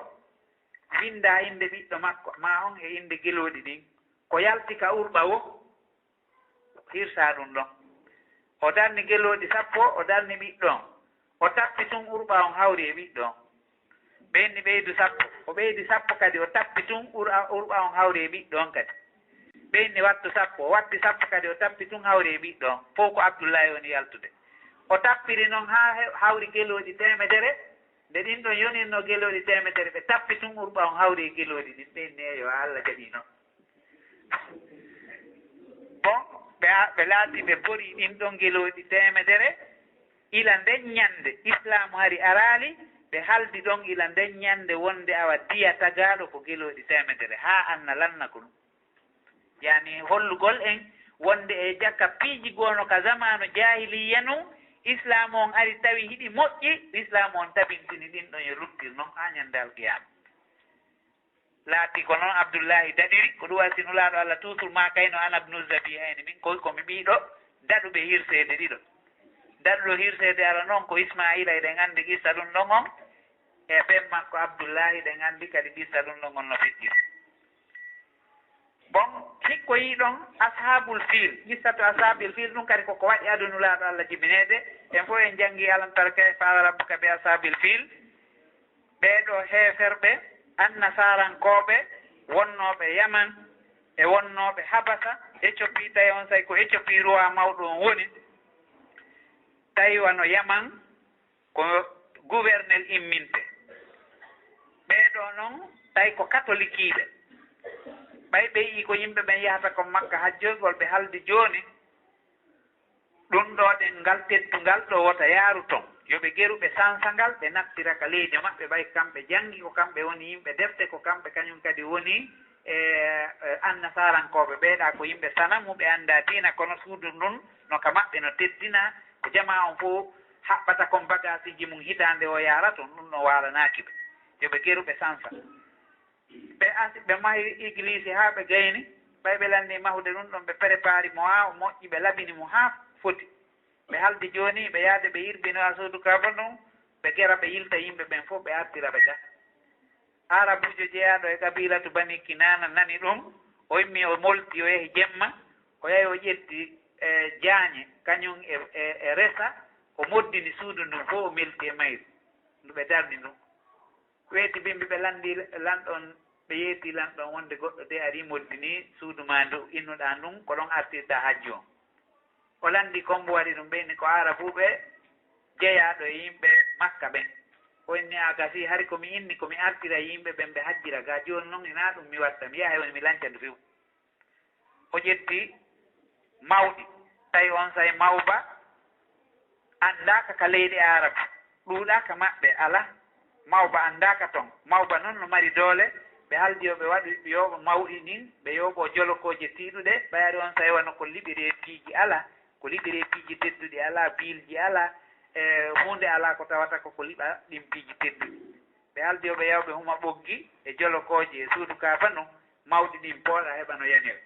winndaa innde ɓiɗɗo makko maa on e innde gelooɗi ɗin. Ko yalti ka urɓa woo, hirsaa ɗun ɗon." O darni gelooɗi sappo, o darni ɓiɗɗo on. O tappi tun urɓa on hawri e ɓiɗɗo on. Ɓe inni, "Ɓeydu sappo." O ɓeydi sappo kadi, o tappi tun ur-, urɓa on hawri e ɓiɗɗo on kadi. Ɓe inni, "Wattu sappo." O watti sappo kadi, o tappi tun hawri e ɓiɗɗo on. Fow ko Abdullahi woni yaltude. O tappiri non haa he-, hawri gelooɗi teemedere. Nde ɗin ɗon yonirnoo gelooɗi teemedere, ɓe tappi tun urɓa on hawri e gelooɗi ɗin. Ɓe inni, "Eyo, Alla jaɓii non." Bon, ɓe a-, ɓe laati ɓe bori ɗin ɗon gelooɗi teemedere. Ila nden ñande, Islaamu hari araali, ɓe haldi ɗon ila nden ñande wonde awa diya tagaaɗo ko gelooɗi teemedere, haa anna lanna ko ɗun. Yaani hollugol en wonde e jaka piiji goono ka zamaanu jaahiliyya nun, Islaamu on ari tawi hiɗi moƴƴi, Islaamu on tabintini ɗin ɗon yo luttir non haa ñande alqiyaama. Laati ko non Abdullahi daɗiri, ko ɗun waɗi si Nulaaɗo Alla tuutur maa kayno ana ibnu Zabihayni, min koy ko mi ɓiiɗo daɗuɓe hirseede ɗiɗo. Daɗuɗo hirseede aranoo on ko Ismaa'iila, eɗen anndi qissa ɗun ɗon on, e ben makko Abdullahi, eɗen anndi kadi qissa ɗun ɗon on no feƴƴiri. Bon, hikkoyii ɗon Ashaabul Fiil, qissatu Ashaabil Fiil, ɗun kadi ko ko waɗi ado Nulaaɗo Alla jibineede, en fow en janngii Alam tara kayfa fa'ala rabbuka bi ashaabil fiil. Ɓee ɗoo heeferɓe, annasaarankooɓe, wonnooɓe Yaman e wonnooɓe Habasa, Éthiopie, tawi onsay ko Éthiopie ruwa mawɗo on woni, tawi wano Yaman ko gouverneur imminte. Ɓee ɗoo non, tawi ko katolikiiɓe. Ɓay ɓe yi'ii ko yimɓe ɓen yahata kon Makka hajjoygol, ɓe haldi jooni, ɗun ɗoo ɗemngal teddungal ɗoo wota yaaru ton. Yo ɓe geru, ɓe sansa ngal, ɓe nattira ka leydi maɓɓe, ɓay kamɓe janngi, ko kamɓe woni yimɓe defte, ko kamɓe kañun kadi woni, e, e, annasarankooɓe. Ɓee ɗaa ko yimɓe sanamu, ɓe anndaa diina, kono suudu ndun no ka maɓɓe no teddina, ko jamaa on fow haɓɓata kon bagaasiiji mun hitaande o yaara ton, ɗun ɗon waalanaaki ɓe. Yo ɓe geru, ɓe sansa. Ɓe asi, ɓe mahi igilisi haa ɓe gayni. Ɓay ɓe lanni mahude ɗum ɗon, ɓe prepari mo haa o moƴƴi, ɓe labini mo haa foti. Ɓe haldi jooni, ɓe yaade ɓe yirbino a suudu Kaaba ndun, ɓe gera ɓe yilta yimɓe ɓen fof, ɓe artira ɓe ga. Aarabuujo jeyaaɗo e qabiilatu Bani Kinaana nani ɗum, o immi o molti, o yahi jemma, o yahi o ƴetti, e, jaañe, kañum e, e, e resa, o moddini suudu ndun fof, o melti e mayru, ndu ɓe darni ndun. Weeti bimbi ɓe lanndi lanɗon, ɓe yeeti lanɗon wonde goɗɗo de ari moddini suudu maa ndu innuɗaa ndun, ko ɗon artirta hajju on. O lanndi ko mbo waɗi ɗum, ɓe inni ko Aarabuuɓe jeyaaɗo e yimɓe Makka ɓen. O inni, a gasi, hari ko mi inni ko mi artira yimɓe ɓen ɓe hajjira, ga jooni non ina ɗum mi watta, mi yahay woni mi lanca ndu few. O ƴetti mawɗi, tawi on say mawba anndaaka ka leyɗe Aarabu, ɗuuɗaaka maɓɓe, ala. Mawba anndaaka ton. Mawba non no mari doole, ɓe haldi yo ɓe waɗu, yo ɓe mawɗi ndin, ɓe yoɓo jolokooje tiiɗuɗe, ɓayri on say wano ko liɓiri e piiji ala, ko liɓiri e piiji tedduɗi ala, biilji ala, e huunde ala ko tawata ko ko liɓa ɗin piiji tedduɗi. Ɓe haldi yo ɓe yaw ɓe huma ɓoggi e jolokooje e suudu Kaaba ndun, mawɗi ɗin pooɗa heɓa no yanira.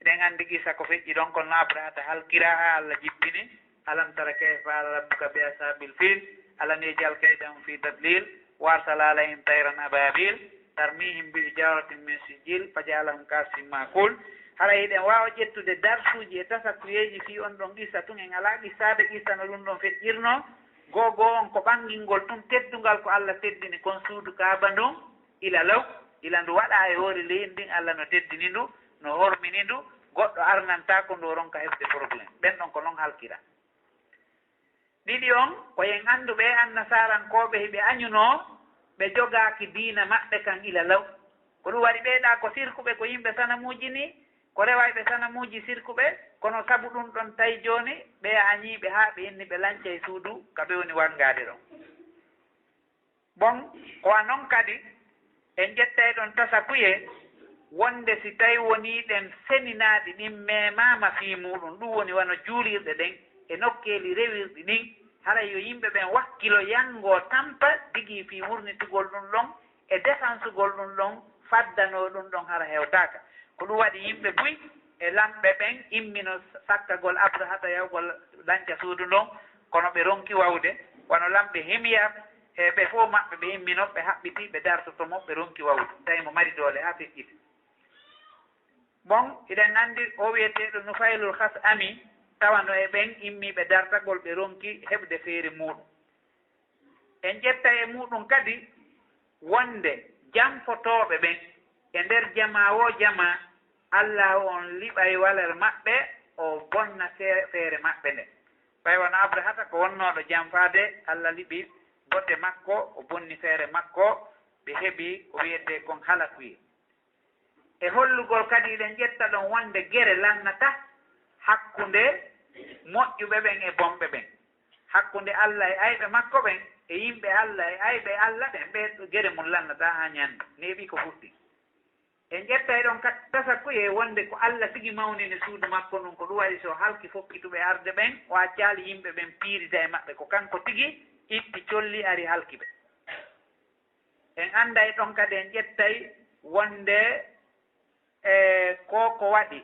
Eɗen anndi qissa ko feƴƴi ɗon, kono no Abrahata halkira haa Allah jippini, "Alam tara kayfa fa'ala rabbuka bi ashabil fil, alam yaj'al kaydahum fi tadlil, wa arsala alayhim tayran ababil, tarmihim bi hijaratin min sijil, faja'alahum ka'asfin ma'kul." Hara hiɗen waawa ƴettude darsuuji e tasakuyeeji fii on ɗon qissa tun, en alaa qissaade qissa no ɗum ɗon feƴƴirnoo, goo goo on ko ɓangingol tun teddungal ko Allah teddini kon suudu Kaaba ndun, ila law, ila ndu waɗaa e hoore leydi ndin, Allah no teddini ndu, no hormini ndu, goɗɗo arnantaako ndu o ronka heɓde problème. Ɓen ɗon ko non halkira. Ɗiɗi on, ko en anndu ɓee annasaarankooɓe hiɓe añunoo, ɓe jogaaki diina maɓɓe kan ila law. Ko ɗum waɗi ɓee ɗaa ko sirkuɓe, ko yimɓe sanamuuji nii, ko rewayɓe sanamuuji sirkuɓe, kono sabu ɗum ɗon tawi jooni ɓee añii ɓe haa ɓe inni ɓe lancay suudu ka ɓe woni wanngaade ɗon. Bon, ko a non kadi, en ƴettay ɗon tasakuyee, wonde si tawi wonii ɗen seninaaɗi ɗin memaama fii muuɗum, ɗum woni wano juulirɗe ɗen e nokkeeli rewirɗi ɗin, haray yo yimɓe ɓen wakkilo yanngo tampa digii fii wurnitugol ɗum ɗon e defansugol ɗum ɗon, faddanoo ɗum ɗon hara hewtaaka. Ko ɗum waɗi yimɓe buy e lamɓe ɓen immino sakkagol Abrahata yahugol lanca suudu ndon, kono ɓe ronki wawde, wano lamɓe Himyar, e ɓe fof maɓɓe ɓe immino, ɓe haɓɓiti, ɓe dartoto mo, ɓe ronki wawde, tawi mo mari doole haa feƴƴiti. Bon, hiɗen anndi o wi'eteeɗo Nufaylul Khas'ami, tawano e ɓen immiiɓe dartagol, ɓe ronki heɓde feere muuɗum. En ƴetta e muuɗum kadi wonde janfotooɓe ɓen e nder jamaa woo jamaa, Allaahu on liɓay waler maɓɓe, o bonna fe-, feere maɓɓe nden. Ɓay wano Abrahata ko wonnooɗo janfaade, Alla liɓi bote makko, o bonni feere makko, ɓe heɓi ko wi'etee kon halakuyee. E hollugol kadi, eɗen ƴetta ɗon wonde gere lannata hakkunde moƴƴuɓe ɓen e bonɓe ɓen, hakkunde Alla e ayɓe makko ɓen e yimɓe Alla e ayɓe Alla ɓen, ɓe gere mum lannata haa ñande, neeɓi ko fuɗɗi. En ƴettay ɗon ka-, tasakkuye wonde ko Alla tigi mawnini suudu makko ndun, ko ɗum waɗi so halki fokkituɓe arde ɓen, o accaali yimɓe ɓen piirida e maɓɓe, ko kanko tigi itti colli ari halki ɓe. En annday ɗon kadi, en ƴettay wonde, e, ko ko waɗi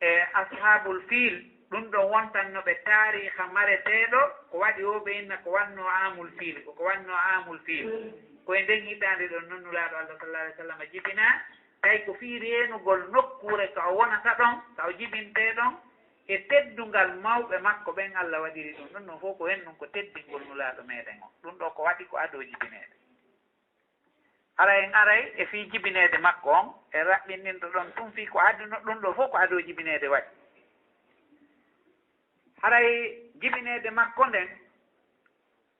e Ashaabul Fiil, ɗum ɗon wontanno ɓe taariika mareteeɗo, ko waɗi o ɓe inna ko wannoo Aamul Fiil, ko ko wannoo Aamul Fiil. Ko e nden hitaande ɗon non Nulaaɗo Allah sallallaahu alayhi wa sallam jibinaa, tawi ko fii reenugol nokkuure ka o wonata ɗon, ka o jibintee ɗon, e teddungal mawɓe makko ɓen Allah waɗiri ɗum. Ɗum ɗon fof ko hen ɗum ko teddingol Nulaaɗo meɗen on. Ɗum ɗo ko waɗi ko adoo jibineede. Hara en aray e fii jibineede makko on, en raɓɓinɗinto ɗon tun fii ko aduna ɗum ɗo fof ko adoo jibineede waɗi. Haray jibineede makko nden,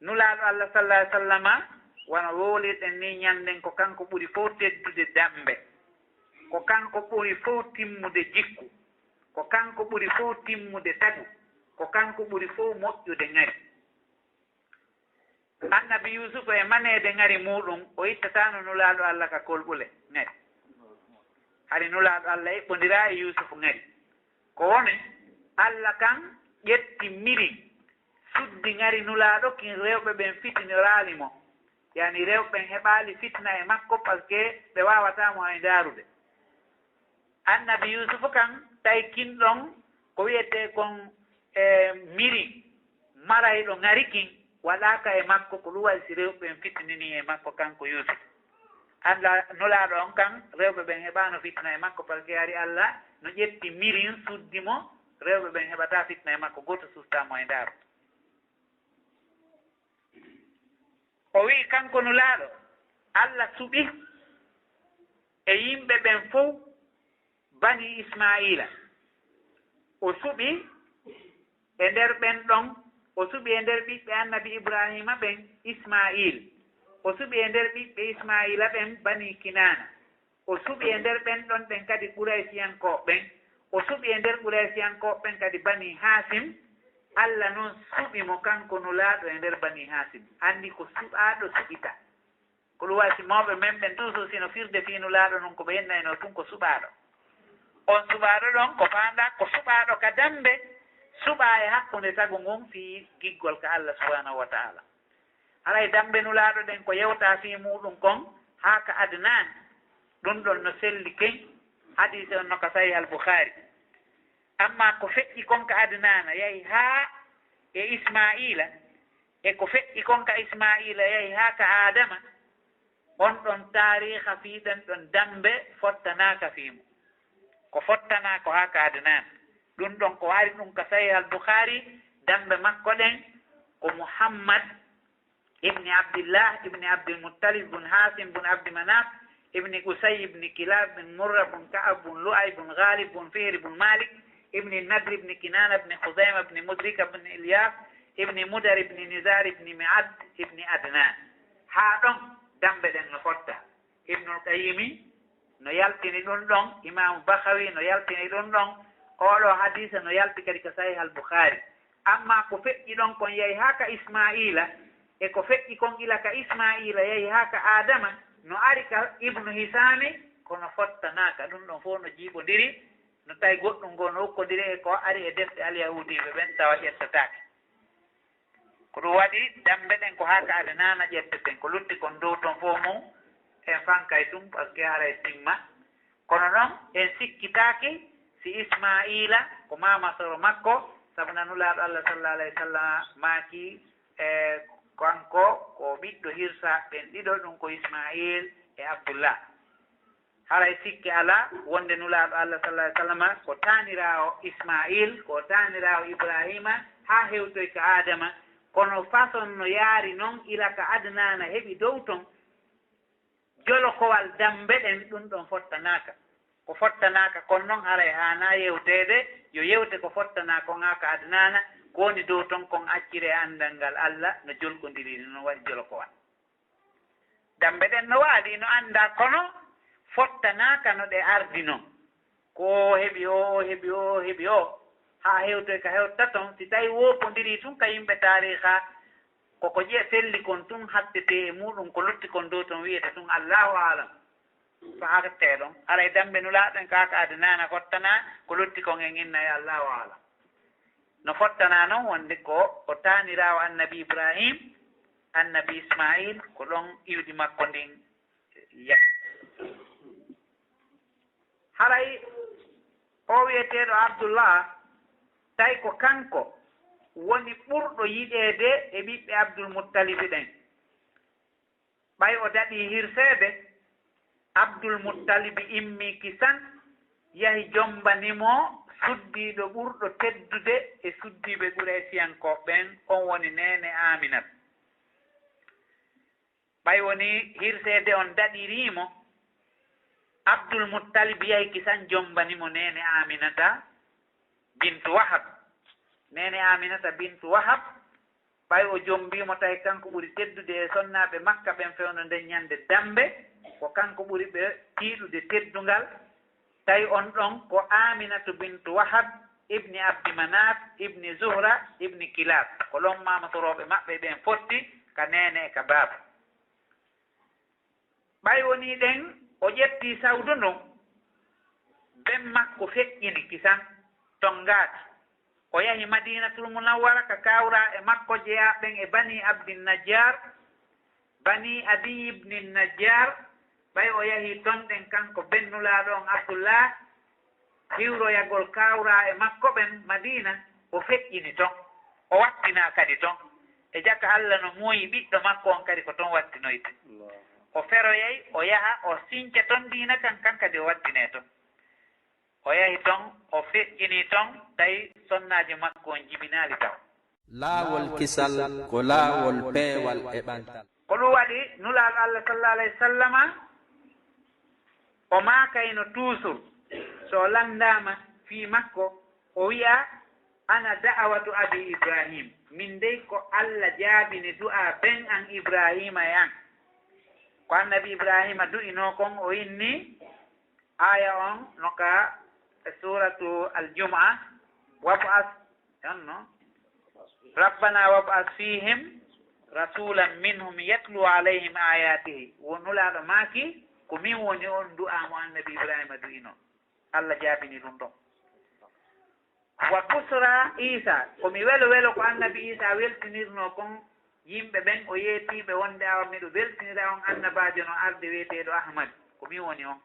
Nulaaɗo Allah sallallaahu alayhi wa sallama, wano wowlirɗen ni ñannden, ko kanko ɓuri fof teddude dammbe, ko kanko ɓuri fof timmude jikku, ko kanko ɓuri fof timmude tagu, ko kanko ɓuri fof moƴƴude ŋari. Annabi Yuusufa e maneede ŋari muuɗum, o ittataano Nulaaɗo Allah ka kolɓule ŋari. Hari Nulaaɗo Allah eɓɓondiraa e Yuusufu ŋari. Ko woni, Allah kan ƴetti mirin, suddi ŋari Nulaaɗo kin, rewɓe ɓen fitinoraali mo. Yani rewɓe ɓen heɓaali fitna e makko, parce que ɓe waawataa mo hay ndaarude. Annabi Yuusufu kan, tawi kin ɗon ko wiyetee kon e miri marayɗo ŋari kin, waɗaaka e makko, ko ɗum waɗi si rewɓe ɓen fitninii e makko kanko Yuusufu. Alla Nulaaɗo on kan, rewɓe ɓen heɓaano fitna e makko, parce que hari Alla no ƴetti mirin suddi mo, rewɓe ɓen heɓataa fitna e makko, gooto sustaa mo e ndaaru. O wi'i kanko Nulaaɗo, Alla suɓi e yimɓe ɓen fow bani Ismaa'iila. O suɓi e nder ɓen ɗon, o suɓi e nder ɓiɓɓe Annabi Ibraahiima ɓen Ismaa'iil. O suɓi e nder ɓiɓɓe Ismaa'iila ɓen bani Kinaana. O suɓi e nder ɓen ɗon ɓen kadi Quraysiyankooɓe ɓen. O suɓi e nder Quraysiyankooɓe ɓen kadi Bani Haasim. Alla non suɓi mo kanko Nulaaɗo e nder Bani Haasim. Anndi ko suɓaaɗo suɓita. Ko ɗum waɗi si mawɓe men ɓen toujours si no firde fii Nulaaɗo non ko ɓe yennaynoo tun ko suɓaaɗo. On suɓaaɗo ɗon ko faandaa ko suɓaaɗo ka dammbe, suɓaa e hakkunde tagu ngun fii giggol ka Alla subhaanahu wa ta'aala. Haray dammbe Nulaaɗo ɗen ko yewtaa fii muuɗum kon haa ka Adnaan, ɗum ɗon no selli keñ, hadiise on no ka Sahih al-Bukhari. Amma ko feƴƴi kon ka Adnaana yahi haa e Ismaa'iila, e ko feƴƴi kon ka Ismaa'iila yahi haa ka Aadama, on ɗon taariiha fii ɗen ɗon dammbe fottanaaka fii mum. Ko fottanaa ko haa ka Adnaan. Ɗum ɗon ko ari ɗum ka Sahih al-Bukhari, dammbe makko ɗen ko Muhammad ibni Abdillah ibni Abdil Muttalib bun Haasim bun Abdi Manaf ibni Qusay ibni Kilab bun Murra bun Ka'ab bun Lu'ay bun Ghalib bun Fihri bun Malik ibni Nadr ibni Kinana ibni Khuzayma ibni Mudrika ibni Ilyas ibni Mudar ibni Nizar ibni Mi'ad ibni Adnan. Haa ɗon dammbe ɗen no fotta. Ibnul Qayyimi no yaltini ɗum ɗon, Imaamu Bahawi no yaltini ɗum ɗon, oo ɗoo hadiisa no yalti kadi ka Sahih al-Bukhari. Amma ko feƴƴi ɗon kon yahi haa ka Ismaa'iila, e ko feƴƴi kon ila ka Ismaa'iila yahi haa ka Aadama, no ari ka Ibnu Hisaami, kono fottanaaka. Ɗum ɗon fof no jiiɓondiri, no tawi goɗɗum ngoo no ukkodiri e ko ari e defte alyahuudiiɓe ɓen, tawa ƴettataake. Ko ɗum waɗi dammbe ɗen ko haa ka Adnaana ƴetteten, ko lutti kon dow ton fof mum en fankay ɗum, parce que haray timma. Kono noon en sikkitaaki si Ismaa'iila ko maama soro makko, sabu na Nulaaɗo Allah sallallahu alayhi wa sallam maaki, e kanko ko ɓiɗɗo hirsaaɓe ɓen ɗiɗo, ɗum ko Ismaa'iil e Abdullah. Haray sikke alaa wonde Nulaaɗo Allah sallallahu alayhi wa sallam ko taaniraawo Ismaa'iil, ko taaniraawo Ibraahiima haa hewtoy ka Aadama, kono façon no yaari noon ila ka Adnaana heɓi dow ton, jolokowal dammbe ɗen, ɗum ɗon fottanaaka. Ko fottanaaka kon noon haray haanaa yewteede, yo yewte ko fottanaa kon haa ka Adnaana, ko woni dow ton kon accire anndal ngal Allah no jolkondiri, no waɗi jolokowal. Dammbe ɗen no waali, no anndaa, kono fottanaaka no ɗe ardi non. Ko o heɓi o, o heɓi o, o heɓi o, haa hewtoy ka hewtata ton. Si tawi woopondirii tun ka yimɓe taariiha, ko ko ƴe felli kon tun hattetee e muuɗum, ko lutti kon dow ton wi'ete tun Allahu aalam. Ko hattee ɗon. Haray dammbe Nulaaɗo en kaa ka Adnaana fottanaa, ko lutti kon en inna e Allahu aalam. No fottanaa non wonde ko o taaniraawo Annabi Ibraahiim, Annabi Ismaa'iil, ko ɗon iwdi makko ndin yahi. Haray o wi'eteeɗo Abdullah, tawi ko kanko woni ɓurɗo yiɗeede e ɓiɓɓe Abdul Muttalibi ɓen. Ɓay o daɗii hirseede, Abdul Muttalibi immii kisan, yahi jombani mo suddiiɗo ɓurɗo teddude e suddiiɓe Quraysiyankooɓe ɓen, on woni neene Aaminata. Ɓay wonii hirseede on daɗirii mo, Abdul Muttalibi yahi kisan jombani mo neene Aaminata bintu Wahab. Neene Aaminata bintu Wahab, ɓay o jombii mo, tawi kanko ɓuri teddude e sonnaaɓe Makka ɓen fewndo nden ñande dammbe, ko kanko ɓuri ɓe tiiɗude teddungal. Tawi on ɗon ko Aaminatu bintu Wahab ibni Abdi Manaf ibni Zuhra ibni Kilab. Ko ɗon maama sorooɓe maɓɓe ɓen fotti ka neene e ka baaba. Ɓay wonii ɗen o ƴettii sawdu ndun, ben makko feƴƴini kisan, tonngaaki. O yahi Madiinatul Munawwara ka kawraa e makko jeyaaɓe ɓen e Banii Abdin Najjaar, Bani Adiy ibni Najjar, ɓay o yahii ton ɗen kanko ben Nulaaɗo on Abdullah, hiwroyagol kawraa e makko ɓen Madiina, o feƴƴini ton, o wattinaa kadi ton. E jaka Alla no muuyi ɓiɗɗo makko on kadi ko ton wattinoyte. O feroyay, o yaha, o sinca ton diina kan, kan kadi o wattinee ton. O yahi ton, o feƴƴinii ton, tawi sonnaajo makko on jibinaali taw. Laawol kisal ko laawol peewal e ɓantal. Ko ɗum waɗi Nulaaɗo Alla sallallaahu alayhi wa sallama, o maakayno toujours, so o lanndaama fii makko, o wi'a, "Ana da'awatu abi Ibrahim." Min dey ko Alla jaabini du'a ben an Ibrahima e an. Ko Annabi Ibrahima du'inoo kon, o inni, aaya on no ka e suuratu Al-Jumu'a, "Wab'as," on no, "Rabbana wab'as fihim rasulan minhum yatlu alayhim ayatihi." Wo Nulaaɗo maaki, ko min woni on du'a mo Annabi Ibrahima du'ino. Alla jaabini ɗum ɗon. "Wa busra Isa," ko mi welo welo ko Annabi Isa weltinirnoo kon yimɓe ɓen, o yeetiiɓe wonde, "Awa, miɗo weltinira on annabaajo no arde wi'eteeɗo Ahmad." Ko min woni on.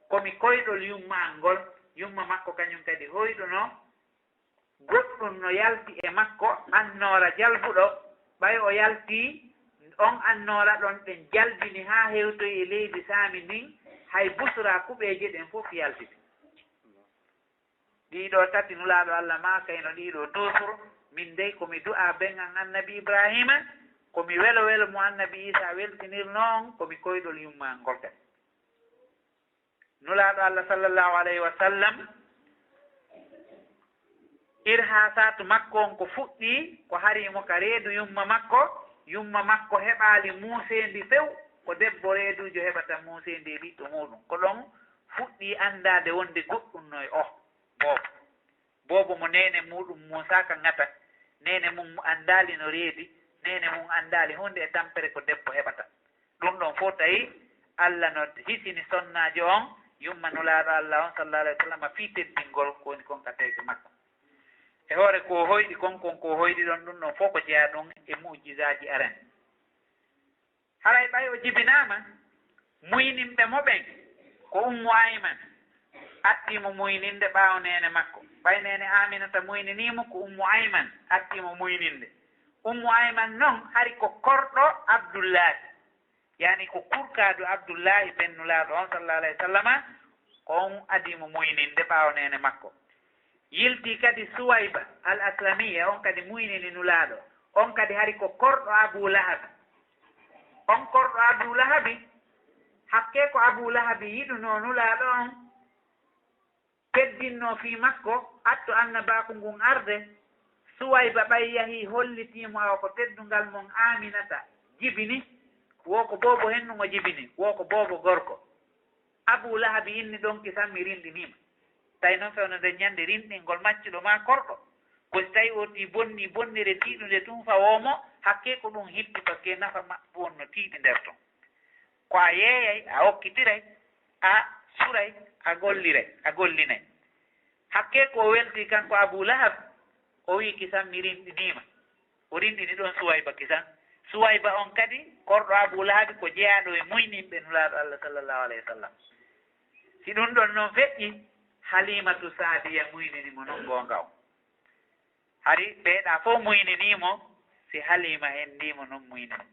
Ko mi koyɗol yumma an ngol, yumma makko kañum kadi hoyɗuno, goɗɗum no yalti e makko, annoora jalbuɗo, ɓay o yalti on annoora ɗon, ɗen jalbini haa hewtoyi e leydi Saami ndin, hay busra kuɓeeje ɗen fof yaltiti. Ɗiɗo tati Nulaaɗo Alla maakayno ɗiɗo toujours, min dey ko mi du'a ben an Annabi Ibrahima, ko mi welo welo mo Annabi Isa weltinirnoo on, ko mi koyɗol yumma an ngol kadi. Nulaaɗo Alla sallallaahu alayhi wa sallam, irhaasaatu makko on ko fuɗɗii, ko harii mo ka reedu yumma makko, yumma makko heɓaali muuseendi few, ko debbo reeduujo heɓata muuseendi e ɓiɗɗo muuɗum. Ko ɗon fuɗɗii anndaade wonde goɗɗum no e o. Boobo. Boobo mo neene muuɗum muusaaka ŋata, neene mum anndaali no reedi, neene mum anndaali huunde e tampere ko debbo heɓata. Ɗum ɗon fof tawi Alla no hisini sonnaajo on, yumma Nulaaɗo Alla on, sallallaahu alayhi wa sallam, fii teddingol ko woni kon ka teeke makko. E hoore ko o hoyɗi kon, kon ko o hoyɗi ɗon, ɗum ɗon fof ko jeyaa ɗum e mu'jizaaji aran. Haray ɓay o jibinaama, muyninɓe mo ɓen ko Ummu Ayman, attii mo muyninde ɓaawo neene makko. Ɓay neene Aaminata muyninii mo, ko Ummu Ayman attii mo muyninde. Ummu Ayman non hari ko korɗo Abdullaahi, yaani ko kurkaadu Abdullaahi ben Nulaaɗo on, sallallaahu alayhi wa sallama, ko on adii mo muyninde ɓaawo neene makko. Yiltii kadi Suwayba al Aslamiya, on kadi muynini Nulaaɗo. On kadi hari ko korɗo Abu Lahabi. On korɗo Abu Lahabi, hakkee ko Abu Lahabi yiɗunoo Nulaaɗo on, teddinnoo fii makko, atto annabaaku ngun arde. Suwayba ɓay yahii hollitii mo awa ko teddungal mon Aaminata jibini, wo ko boobo hennun o jibini, wo ko boobo gorko. Abu Lahabi inni ɗon kisan mi rinɗinii ma. Tawi non fewndo nden ñande rinɗingol maccuɗo maa korɗo. Ko si tawi o tii bonni bonnire tiiɗunde tun fawoo mo, hakkee ko ɗum hippi, paske nafa maɓɓe on no tiiɗi nder ton. Ko a yeeyay, a okkitiray, a suray, a golliray, a gollinay. Hakkee ko o weltii kanko Abu Lahab, o wi'i kisan mi rinɗinii ma. O rinɗini ɗon Suwayba kisan. Suwayba on kadi, korɗo Abu Lahabi, ko jeyaaɗo e muyninɓe Nulaaɗo Allah sallallahu alayhi wa sallam. Si ɗum ɗon non feƴƴi, Halimatu Saadiya muynini mo non goonga on. Hari ɓeeɗa fof muyninii mo, si Halima henndii mo non muynini.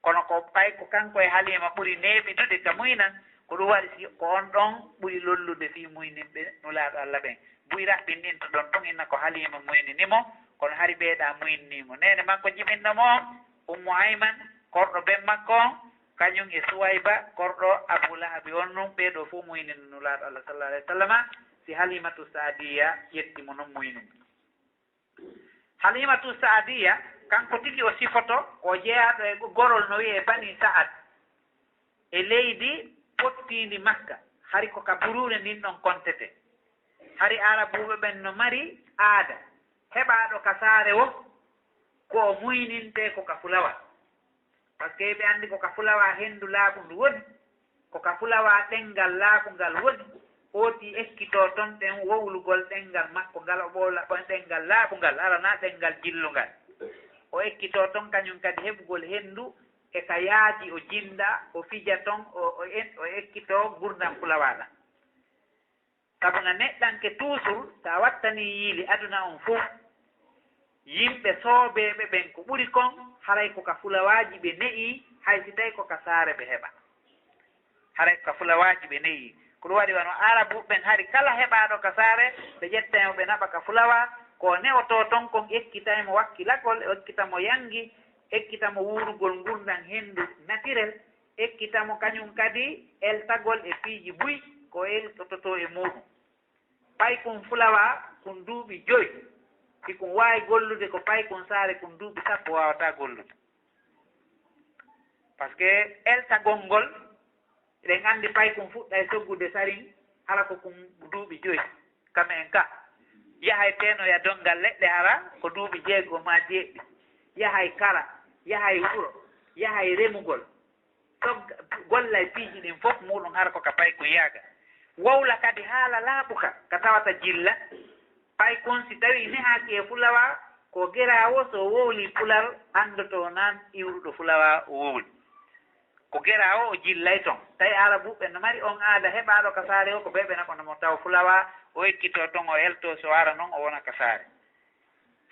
Kono ko ɓay ko kanko e Halima ɓuri neeɓidude ka muynan, ko ɗum waɗi si ko on ɗon ɓuri lollude fii muyninɓe Nulaaɗo Allah ɓen. Buy raɓɓinɗinto ɗon tun inna ko Halima muynini mo, kono hari ɓeeɗa muynini mo. Neene makko jibinɗo mo on, Ummu Ayman, korɗo ben makko on, kañum e Suwayba, korɗo Abu Lahabi on nun, ɓee ɗoo fof muynini Nulaaɗo Allah sallallahu alayhi wa sallama, si Halimatu Saadiya ƴetti mo non muynini. Halimatu Saadiya, kanko tigi o sifoto ko jeyaaɗo e gorol no wi'ee Bani Sa'ad, e leydi pottiindi Makka, hari ko ka buruure ndin ɗon kontete. Hari Arabuuɓe ɓen no mari aada, heɓaaɗo ka saare wo, ko o muynintee ko ka fulawa. Paske ɓe anndi ko ka fulawa henndu laaɓundu woni, ko ka fulawa ɗenngal laaɓungal woni, hooti ekkitoo ton ɗen wowlugol ɗenngal makko ngal, o ɓoola ɗenngal laaɓungal, aranaa ɗenngal jillungal. O ekkitoo ton kañum kadi heɓugol henndu e ka yaaji o jinnda, o fija ton, o, o, en, o ekkitoo ngurndan fulawaa ɗan. Sabu na neɗɗanke tuusur, si a wattanii yiili aduna on fow, yimɓe soobeeɓe ɓen ko ɓuri kon, haray ko ka fulawaaji ɓe ne'ii, hay si tawii ko ka saare ɓe heɓa. Haray ko ka fulawaaji ɓe ne'ii. Ko ɗum waɗi wano Aarabuuɓe ɓen hari kala heɓaaɗo ka saare, ɓe ƴettay mo ɓe naɓa ka fulawaa, ko o ne'otoo ton kon ekkitay mo wakkilagol, ekkita mo yanngi, ekkita mo wuurugol ngurndan henndu natirel, ekkita mo kañum kadi eltagol e piiji buy ko eltototoo e muuɗum. Paykun fulawaa kun duuɓi joy, si kun waawi gollude ko paykun saare kun duuɓi sappo waawataa gollude. Parce que eltagol ngol, eɗen anndi paykun fuɗɗay soggude sarin, hara ko kun duuɓi joy. Kam en ka, yahay teenoya donngal leɗɗe, hara ko duuɓi jeego maa jeeɗiɗi. Yahay kara, yahay wuro, yahay remugol. Sogga, gollay piiji ɗin fof muuɗum, hara ko ka paykun yaaga. Wowla kadi haala laaɓuka ka tawata jilla. Paykun si tawii nehaaki e fulawaa, ko geraawo, so wowlii pular, anndotoo nan iwruɗo fulawaa o wowli. Ko geraawo o jillay ton. Tawi Aarabuuɓe no mari on aada, heɓaaɗo ka saare o ko ɓe ɓe naɓono mo taw fulawaa, o ekkitoo ton, o eltoo, so ara non o wona ka saare.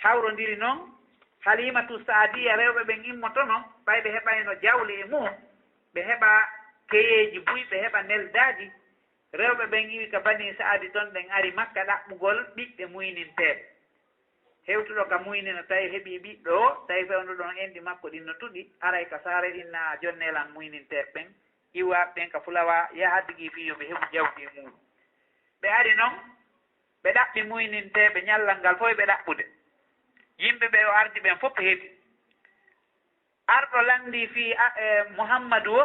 Hawrondiri non, Halimatu Saadiya, rewɓe ɓen immotono, ɓay ɓe heɓayno jawle e mum, ɓe heɓa keyeeji buy, ɓe heɓa neldaaji. Rewɓe ɓen iwi ka Banii Saadi ton, ɓen ari Makka ɗaɓɓugol ɓiɓɓe muyninteeɓe. Hewtuɗo ka muynina, tawi heɓii ɓiɗɗo o, tawi fewndo ɗon enɗi makko ɗin no tuɗi, aray ka saare ɗin na jonnee lan muyninteeɓe ɓen, iwaaɓe ɓen ka fulawaa, yaha tigi fii yo ɓe heɓu jawdi e muuɗum. Ɓe ari non, ɓe ɗaɓɓi muyninteeɓe, ñallal ngal fof ɓe ɗaɓɓude. Yimɓe ɓe o ardi ɓen fof heɓi. Arɗo lanndii fii a-, e, Muhammadu o,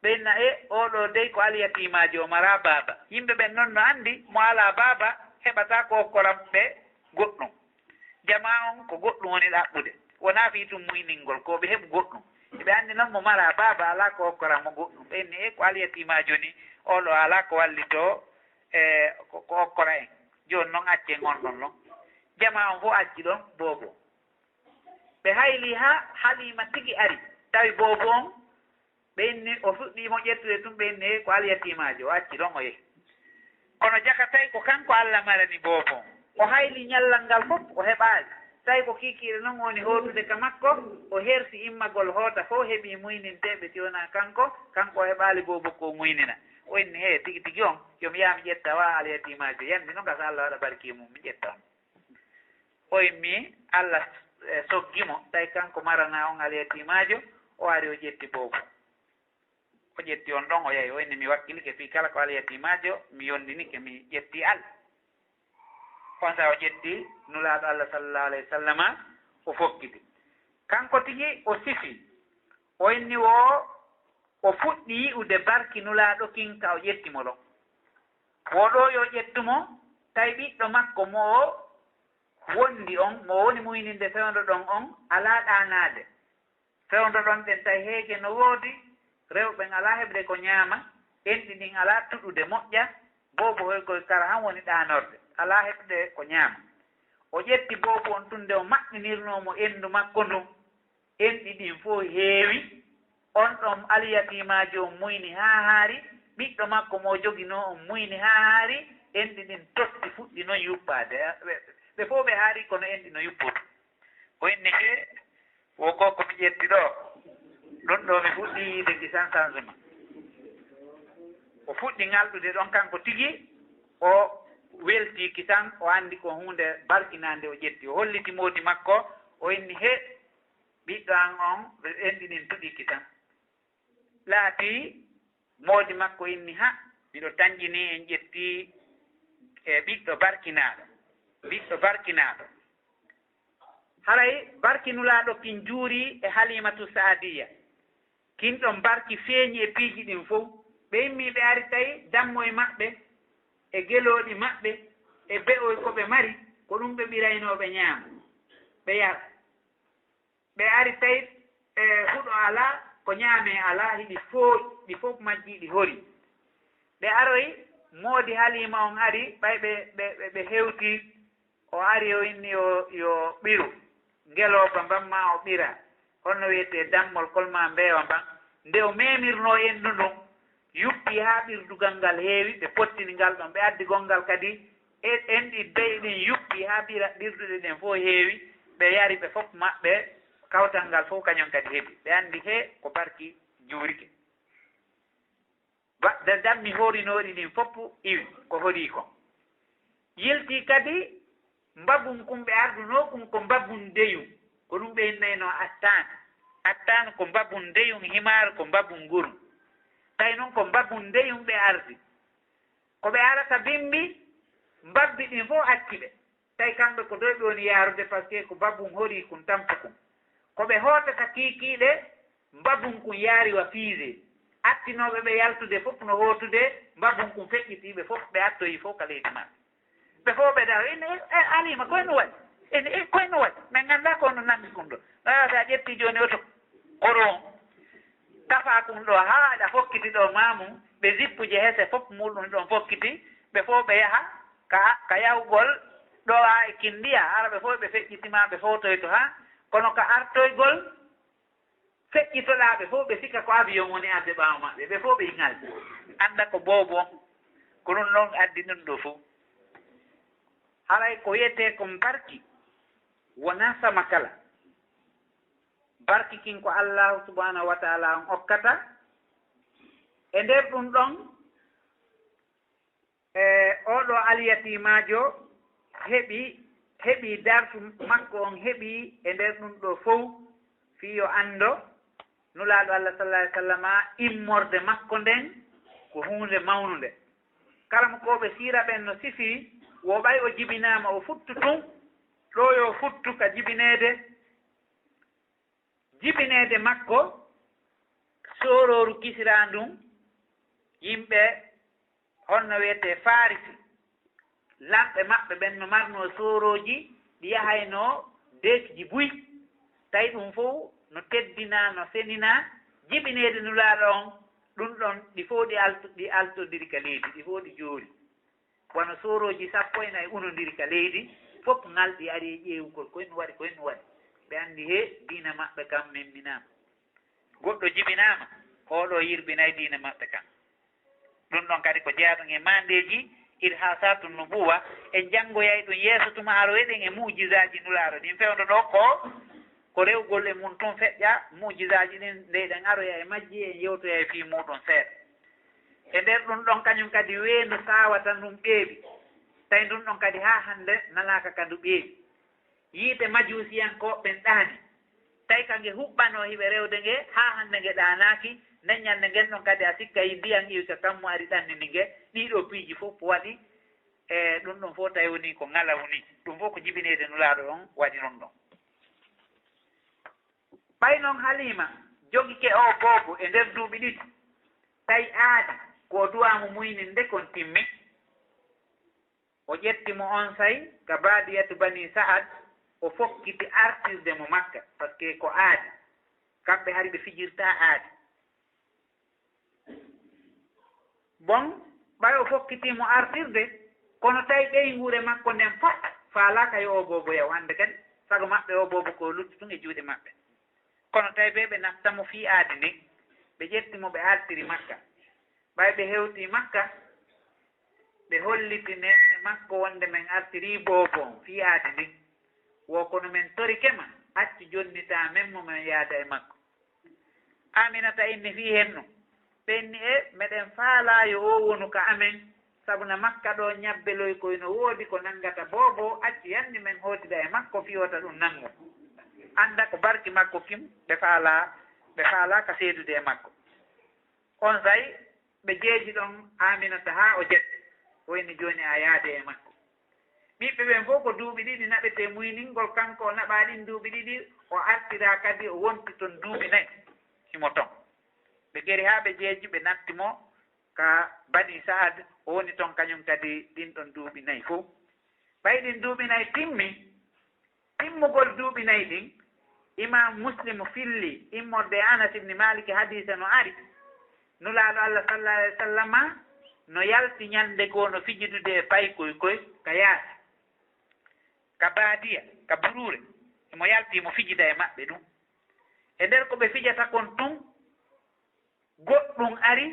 ɓe inna, e, oo ɗoo dey ko alyatiimaajo, o maraa baaba. Yimɓe ɓen non no anndi, mo alaa baaba, heɓataa ko okkoran ɓe goɗɗum. Jamaa on ko goɗɗum woni ɗaɓɓude. Wonaa fii tun muyningol, ko ɓe heɓu goɗɗum. Ɓe anndi non mo maraa baaba, alaa ko okkoran mo goɗɗum. Ɓe inni, e, ko alyatiimaajo ni, oo ɗoo alaa ko wallitoo, e, ko, ko okkora en. Jooni non accen on ɗon non. Jamaa on fof acci ɗon, boobo. Ɓe haylii haa Haliima tigi ari, tawi boobo on, ɓe inni, o fuɗɗii mo ƴettude tun, ɓe inni, e, ko alyatiimaajo, o acci ɗon, o yehi. Kono jaka tawi ko kanko Alla marani boobo on. O haylii ñallal ngal fof, o heɓaali. Tawi ko kiikiiɗe non woni hootude ka makko, o hersi immagol hoota fof, heɓii muyninteeɓe, si wonaa kanko, kanko o heɓaali boobo ko o muynina. O inni, hee, tigi tigi on, yo mi yaha mi ƴetta o alyatiimaajo, yandi non ka so Alla waɗa barki e mum, mi ƴetta on. O immi, Alla, e, soggi mo, tawi kanko maranaa on alyatiimaajo, o ari o ƴetti boobo. O ƴetti on ɗon, o yahi, o inni, mi wakkilike fii kala ko alyatiimaajo, mi yondinike, mi ƴetti Alla. On saa'i o ƴetti Nulaaɗo Alla sallallaahu alayhi wa sallama, o fokkiti. Kanko tigi o sifi, o inni wo o fuɗɗi yi'ude barki Nulaaɗo kin ka o ƴetti mo ɗon. Wo ɗoo yo ƴettu mo, tawi ɓiɗɗo makko mo o wondi on, mo woni muyninde fewndo ɗon on, alaa ɗaanaade. Fewndo ɗon ɗen tawi heege no woodi, rewɓe ɓen alaa heɓde ko ñaama, enɗi ɗin alaa tuɗude moƴƴa, boobo hoy koy kara han woni ɗaanorde, alaa heɓde ko ñaama. O ƴetti boobo on tun nde o maɓɓinirnoo mo endu makko ndun, enɗi ɗin fof heewi, on ɗon alyatiimaajo on muyni haa haari, ɓiɗɗo makko mo o joginoo on muyni haa haari, enɗi ɗin totti fuɗɗi non yuppaade. Ɓe, ɓe fof ɓe haari kono enɗi no yuppoto. O inni, hee, wo ko ko mi ƴetti ɗoo, ɗon ɗoo mi fuɗɗii yiide kisan changement. O fuɗɗi ŋalɗude ɗon kanko tigi, o weltii kisan, o anndi ko huunde barkinaande o ƴetti. O holliti moodi makko, o inni, hee, ɓiɗɗo an on, enɗi ɗin tuɗii kisan. Laatii moodi makko inni, ha, miɗo tanƴinii en ƴettii e ɓiɗɗo barkinaaɗo, ɓiɗɗo barkinaaɗo. Haray barki Nulaaɗo kin juurii e Halimatu Saadiya. Kin ɗon barki feeñi e piiji ɗin fow. Ɓe immii ɓe ari tawi dammoy maɓɓe e gelooɗi maɓɓe e be'oy ko ɓe mari, ko ɗum ɓe ɓiraynoo ɓe ñaama, ɓe yara. Ɓe ari tawi, e, huɗo alaa, ko ñaamee alaa, hiɗi fooƴi, ɗi fof majji ɗi horii. Ɓe aroyi, moodi Haliima on ari, ɓay ɓe, ɓe, ɓe, ɓe hewtii, o ari, o inni yo, yo ɓiru ngelooba mban maa o ɓira. Honno wiyetee dammol kol maa mbeewa mban? Nde o memirnoo en ɗun ɗon, yuppi haa ɓirdugal ngal heewi, ɓe pottini ngal ɗon, ɓe addi gonngal kadi, e, en ɗi beyi ɗin yuppi haa ɓira-, ɓirduɗe ɗen fof heewi, ɓe yari ɓe fof maɓɓe, kawtal ngal fof kañum kadi heɓi. Ɓe anndi he ko barki juurike. Ba-, da-, dammi horinooɗi ɗin fof iwi ko horii kon. Yiltii kadi mbabun kun ɓe ardunoo kun ko mbabun ndeyun. Ko ɗun ɓe innaynoo attaan. Attaan ko mbabun ndeyun, himaar ko mbabun ngurun. Tawi non ko mbabun ndeyun ɓe ardi. Ko ɓe arata bimbi, mbabbi ɗin fof acci ɓe. Tawi kamɓe ko ɗo ɓe woni yaarude, parce que ko mbabun horii kun tampu kun. Ko ɓe hootata kiikiiɗe, mbabun kun yaari wa fiise. Attinooɓe ɓe yaltude fof no hootude, mbabun kun feƴƴitii ɓe fof, ɓe attoyi fof ka leydi maɓɓe. Ɓe fof ɓe dawa, ene, e, Alima, koy no waɗi? Ene, e, koy no waɗi? Min nganndaa ko no nanndi kun ɗo. Ah, so a ƴettii jooni oto, koron, kafaa kun ɗo, haa aɗa fokkiti ɗo maamu, ɓe zippuje hese fof muɗum ɗon fokkiti, ɓe fof ɓe yaha ka, ka yahugol ɗo haa e Kindiya, hara ɓe fof ɓe feƴƴitima, ɓe fowtoyto haa, kono ka artoygol, feƴƴitoɗaa ɓe fof, ɓe sikka ko avion woni arde ɓaawo maɓɓe, ɓe fof ɓe ingal. Annda ko boobo on, ko ɗum ɗon addi ɗum ɗo fof. Haray ko wiyetee ko barki, wonaa sama kala. Barki kin ko Allaahu subhaanahu wa taala on okkata. E nder ɗum ɗon, e, oo ɗoo alyatiimaajo heɓi, heɓi darsu makko on, heɓi e nder ɗum ɗoo fow, fii yo anndo Nulaaɗo Allah sallallaahu alayhi wa sallama, immorde makko nden ko huunde mawnunde. Karamokooɓe siira ɓen no sifii, wo ɓay o jibinaama, o futtu tun, ɗo yo futtu ka jibineede, jibineede makko, soorooru Kisra ndun, yimɓe honno wiyetee Farisi, lamɓe maɓɓe ɓen no marnoo soorooji, ɗi yahaynoo deekji buy. Tawi ɗum fow no teddinaa, no seninaa, jibineede Nulaaɗo on, ɗum ɗon ɗi fow ɗi alto-, ɗi altondiri ka leydi, ɗi fow ɗi joori. Wano soorooji sappo e nayi unondiri ka leydi, fof ngal ɗi ari e ƴeewugol ko en waɗi, ko en waɗi. Ɓe anndi he diina maɓɓe kan memminaama. Goɗɗo jibinaama, oo ɗoo yirbinay diina maɓɓe kan. Ɗum ɗon kadi ko jeyaa ɗum e maandeeji Irhasatu Nubuwa, en janngoyay ɗum yeeso tuma, aroyɗen e mu'jizaaji Nulaaɗo ɗin. Fewndo ɗoo ko, ko rewgol e mum tun feƴƴa, mu'jizaaji ɗin nde eɗen aroya e majji, en yewtoyay fii muuɗum seeɗa. E nder ɗum ɗon kañum kadi weendu saawata ndun ɓeeɓi. Tawi ndun ɗon kadi haa hannde nanaaka ka ndu ɓeeɓi. Yiite majuusiyankooɓe ɓen ɗaani. Tawi ka nge huɓɓanoo hiɓe rewde nge, haa hannde nge ɗaanaaki. Nden ñannde ngen ɗon kadi a sikka yi ndiyan iwi ka kammu ari ɗannini nge. Ɗii ɗoo piiji fof ko waɗi, e ɗum ɗon fof tawi woni ko ŋalawni. Ɗum fof ko jibineede Nulaaɗo on waɗi ɗum ɗon. Ɓay non Haliima jogike oo boobo e nder duuɓi ɗiɗi, tawi aadi ko o duwaa mo muyninde kon timmi. O ƴetti mo onsay ka baadiyatu Bani Sa'ad, o fokkiti artirde mo Makka, parce que ko aadi. Kamɓe hari ɓe fijirtaa aadi. Bon, ɓay o fokkitii mo artirde, kono tawi ɓeynguure makko nden fof faalaaka yo oo boobo yahu hannde kadi, sago maɓɓe oo boobo ko lutti tun e juuɗe maɓɓe. Kono tawi ɓe, ɓe natta mo fii aadi ndin, ɓe ƴetti mo, ɓe artiri Makka. Ɓay ɓe hewtii Makka, ɓe holliti neene makko wonde men artirii boobo on fii aadi ndin. Wo kono men torike ma, accu jonnitaa men mo men yaada e makko. Aminata inni fii hennu. Ɓe inni, e, meɗen faalaa yo oo wonu ka amen, sabu na Makka ɗoo ñabbeloy koy no woodi ko nanngata boobo, accu yanni men hootida e makko fii wota ɗum nanngu. Annda ko barki makko kin, ɓe faalaa, ɓe faalaa ka seedude e makko. Onsay ɓe jeeji ɗon Aminata haa o jetti, o inni jooni a yaade e makko. Ɓiɓɓe ɓen fof ko duuɓi ɗiɗi naɓetee muyningol, kanko o naɓaa ɗin duuɓi ɗiɗi, o artiraa kadi o wonti ton duuɓi nayi, himo ton. Ɓe geri haa ɓe jeeji, ɓe natti mo ka Bani Sa'ad, o woni ton kañum kadi ɗin ɗon duuɓi nayi fof. Ɓay ɗin duuɓi nayi timmi, timmugol duuɓi nayi ɗin, Imam Muslim filli immorde e Anas ibn Malik, hadiisa no ari, Nulaaɗo Allah sallallahu alaihi wasallama no yalti ñande goo no fijidude e paykoy koy ka yaasi, ka baadiya, ka buruure, himo yalti himo fijida e maɓɓe ɗum. E nder ko ɓe fijata kon tun, goɗɗum ari,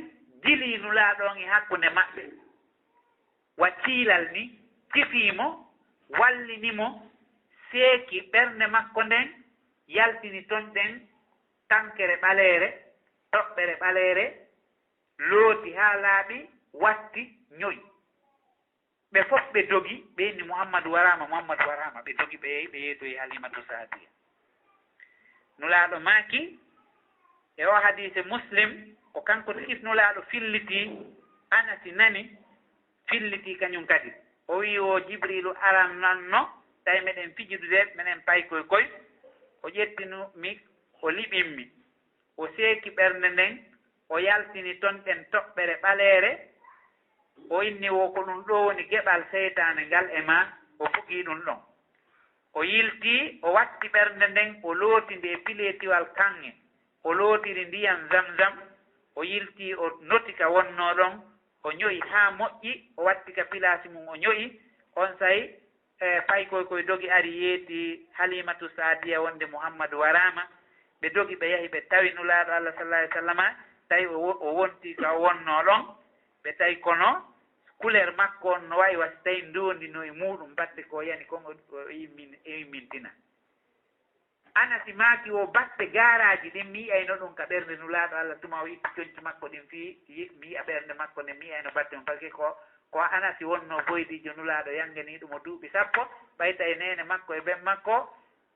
jilii Nulaaɗo on e hakkunde maɓɓe. Wa ciilal ni, cifii mo, wallini mo, seeki ɓernde makko nden, yaltini ton ɗen tankere ɓaleere, toɓɓere ɓaleere, looti haa laaɓi, watti, ño'i. Ɓe fof ɓe dogi, ɓe inni, "Muhammadu waraama, Muhammadu waraama." Ɓe dogi, ɓe yehi, ɓe yeedoyi Halimatu Saadiya. Nulaaɗo maaki, e o hadiise Muslim, ko kanko tigi Nulaaɗo filliti, Anasi nani, filliti kañum kadi. O wi'i, "O Jibriilu arananno, tawi meɗen fijudude, menen paykoy koy. O ƴettinu mi, o liɓin mi." O seeki ɓernde nden, o yaltini ton ɗen toɓɓere ɓaleere, o inni, "Wo ko ɗum ɗoo woni geɓal seytaane ngal e maa," o bugii ɗum ɗon. O yiltii, o watti ɓernde nden, o looti nde e pileetiwal kaŋŋe, o lootiri ndiyan Zamzam, o yiltii, o noti ka wonnoo ɗon, o ño'i haa moƴƴi, o watti ka pilaasi mum, o ño'i. Onsay e paykoy koy dogi ari yeeti Halimatu Saadiya wonde Muhammadu waraama. Ɓe dogi ɓe yahi ɓe tawi Nulaaɗo Allah sallallahu alaihi wasallama, tawi o wo-, o wonti ka o wonnoo ɗon. Ɓe tawi kono couleur makko on no wayi wasi tawi ndoondi no e muuɗum batte ko yani kon o, o immin-, o immintina. Anasi maaki o batte gaaraaji ɗin, mi yi'ayno ɗum ka ɓernde Nulaaɗo Allah tuma o itti conci makko ɗin fii yi-, mi yi'a ɓernde makko nden, mi yi'ayno batte mum. Parce que ko, ko Anasi wonnoo boydiijo Nulaaɗo, yanganiiɗo mo duuɓi sappo, ɓay tawi neene makko e ben makko,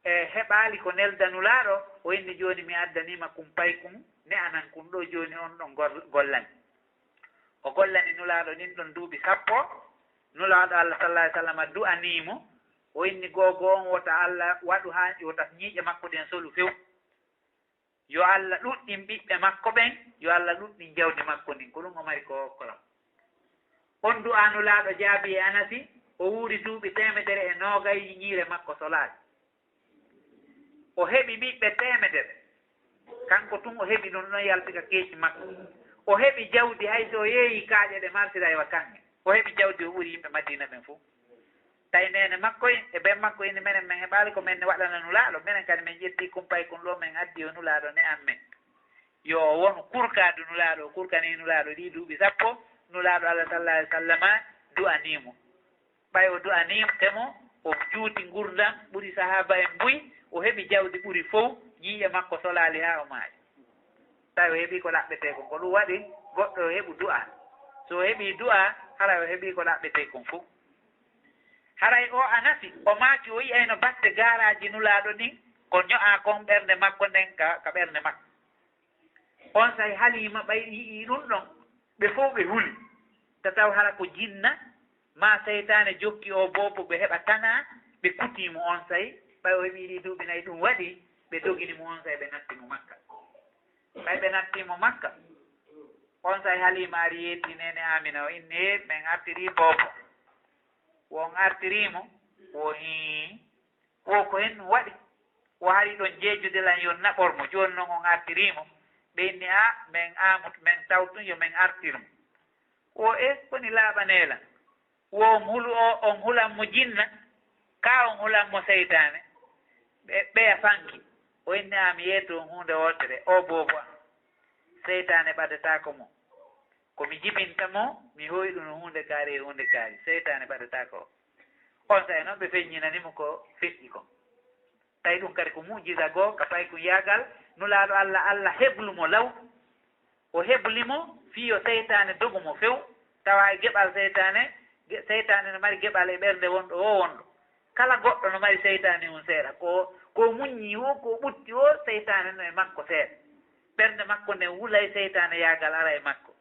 e heɓaali ko nelda Nulaaɗo, o inni, "Jooni mi addanii ma kun paykun, ne'anan kun ɗoo jooni on ɗon gor-, gollani." O gollani Nulaaɗo ɗin ɗon duuɓi sappo. Nulaaɗo Allah sallallahu alaihi wasallam du'anii mo. O inni, "Googo on, wota Allah waɗu haa, wota ñiiƴe makko ɗen solu few. Yo Allah ɗuɗɗin ɓiɓɓe makko ɓen, yo Allah ɗuɗɗin jawdi makko ndin." Ko ɗum o mari ko kolam. On du'aa Nulaaɗo jaabi e Anasi, o wuuri duuɓi teemedere e noogay, ñiire makko solaali. O heɓi ɓiɓɓe teemedere. Kanko tun o heɓi ɗum ɗon yalti ka keeci makko. O heɓi jawdi, hay so o yeeyi kaaƴe ɗe martira e wa kaŋŋe. O heɓi jawdi, o ɓuri yimɓe Madiina ɓen fof. Tawi neene makko en e ben makko inni, "Menen men heɓaali ko men ne waɗana Nulaaɗo. Menen kadi men ƴetti kumpay kun ɗo, men addi o Nulaaɗo ne an men. Yo o wonu kurkaadu Nulaaɗo, o kurkanii Nulaaɗo ɗii duuɓi sappo, Nulaaɗo Allah sallallahu alaihi wasallama du'anii mo." Ɓay o du'anii mo, o juuti ngurndan, ɓuri sahaaba en buy, o heɓi jawdi ɓuri fow, ñiiƴe makko solaali haa o maayi. Tawi o heɓi ko ɗaɓɓetee kon. Ko ɗum waɗi goɗɗo o heɓu du'a. So o heɓi du'a, haray o heɓi ko ɗaɓɓetee kon fow. Haray o Anasi, o maaki o yi'ayno batte gaaraaji Nulaaɗo ɗin, ko ño'aa kon ɓernde makko nden ka, ka ɓernde makko. Onsay Haliima ɓay yi'ii ɗum ɗon, ɓe fow ɓe huli. Tataw hara ko jinna, maa seytaane jokki o boobo ɓe heɓa tanaa, ɓe kutii mo onsay. Ɓay o heɓii ɗii duuɓi nayi ɗum waɗi, ɓe dogini mo onsay, ɓe natti mo Makka. Ɓay ɓe natti mo Makka, onsay Haliima ari yeetii neene Aamina, o inni, "Ee, men artirii boobo." Wo on artirii mo, wo hii. Wo ko hen ɗum waɗi. Wo hari ɗon jeejude lan yo naɓor mo. Jooni non on artirii mo. Ɓe inni, "A, men aamu, men tawtu yo men artir mo." Wo e, koni laaɓanee lan. Wo on hulu o, on hulan mo jinna, kaa on hulan mo seytaane. Ɓe, ɓeya fanki. O inni, "A, mi yeeto on huunde wootere, o boobo am. Seytaane ɓadataako mo. Ko mi jibinta mo, mi hoyɗuno huunde kaari e huunde kaari. Seytaane ɓadataako o." Onsay non ɓe feññinani mo ko feƴƴi kon. Tawi ɗum kadi ko mu'jiza goo ka paykun yaagal, Nulaaɗo Allah, Allah heblu mo law. O hebli mo fii yo seytaane dogu mo few. Tawa e geɓal seytaane, ge-, seytaane no mari geɓal e ɓernde wonɗo woo wonɗo. Kala goɗɗo no mari seytaane mum seeɗa. Ko, ko muññi woo, ko ɓutti woo, seytaane no e makko seeɗa. Ɓernde makko nden wulay seytaane yaagal ara e makko.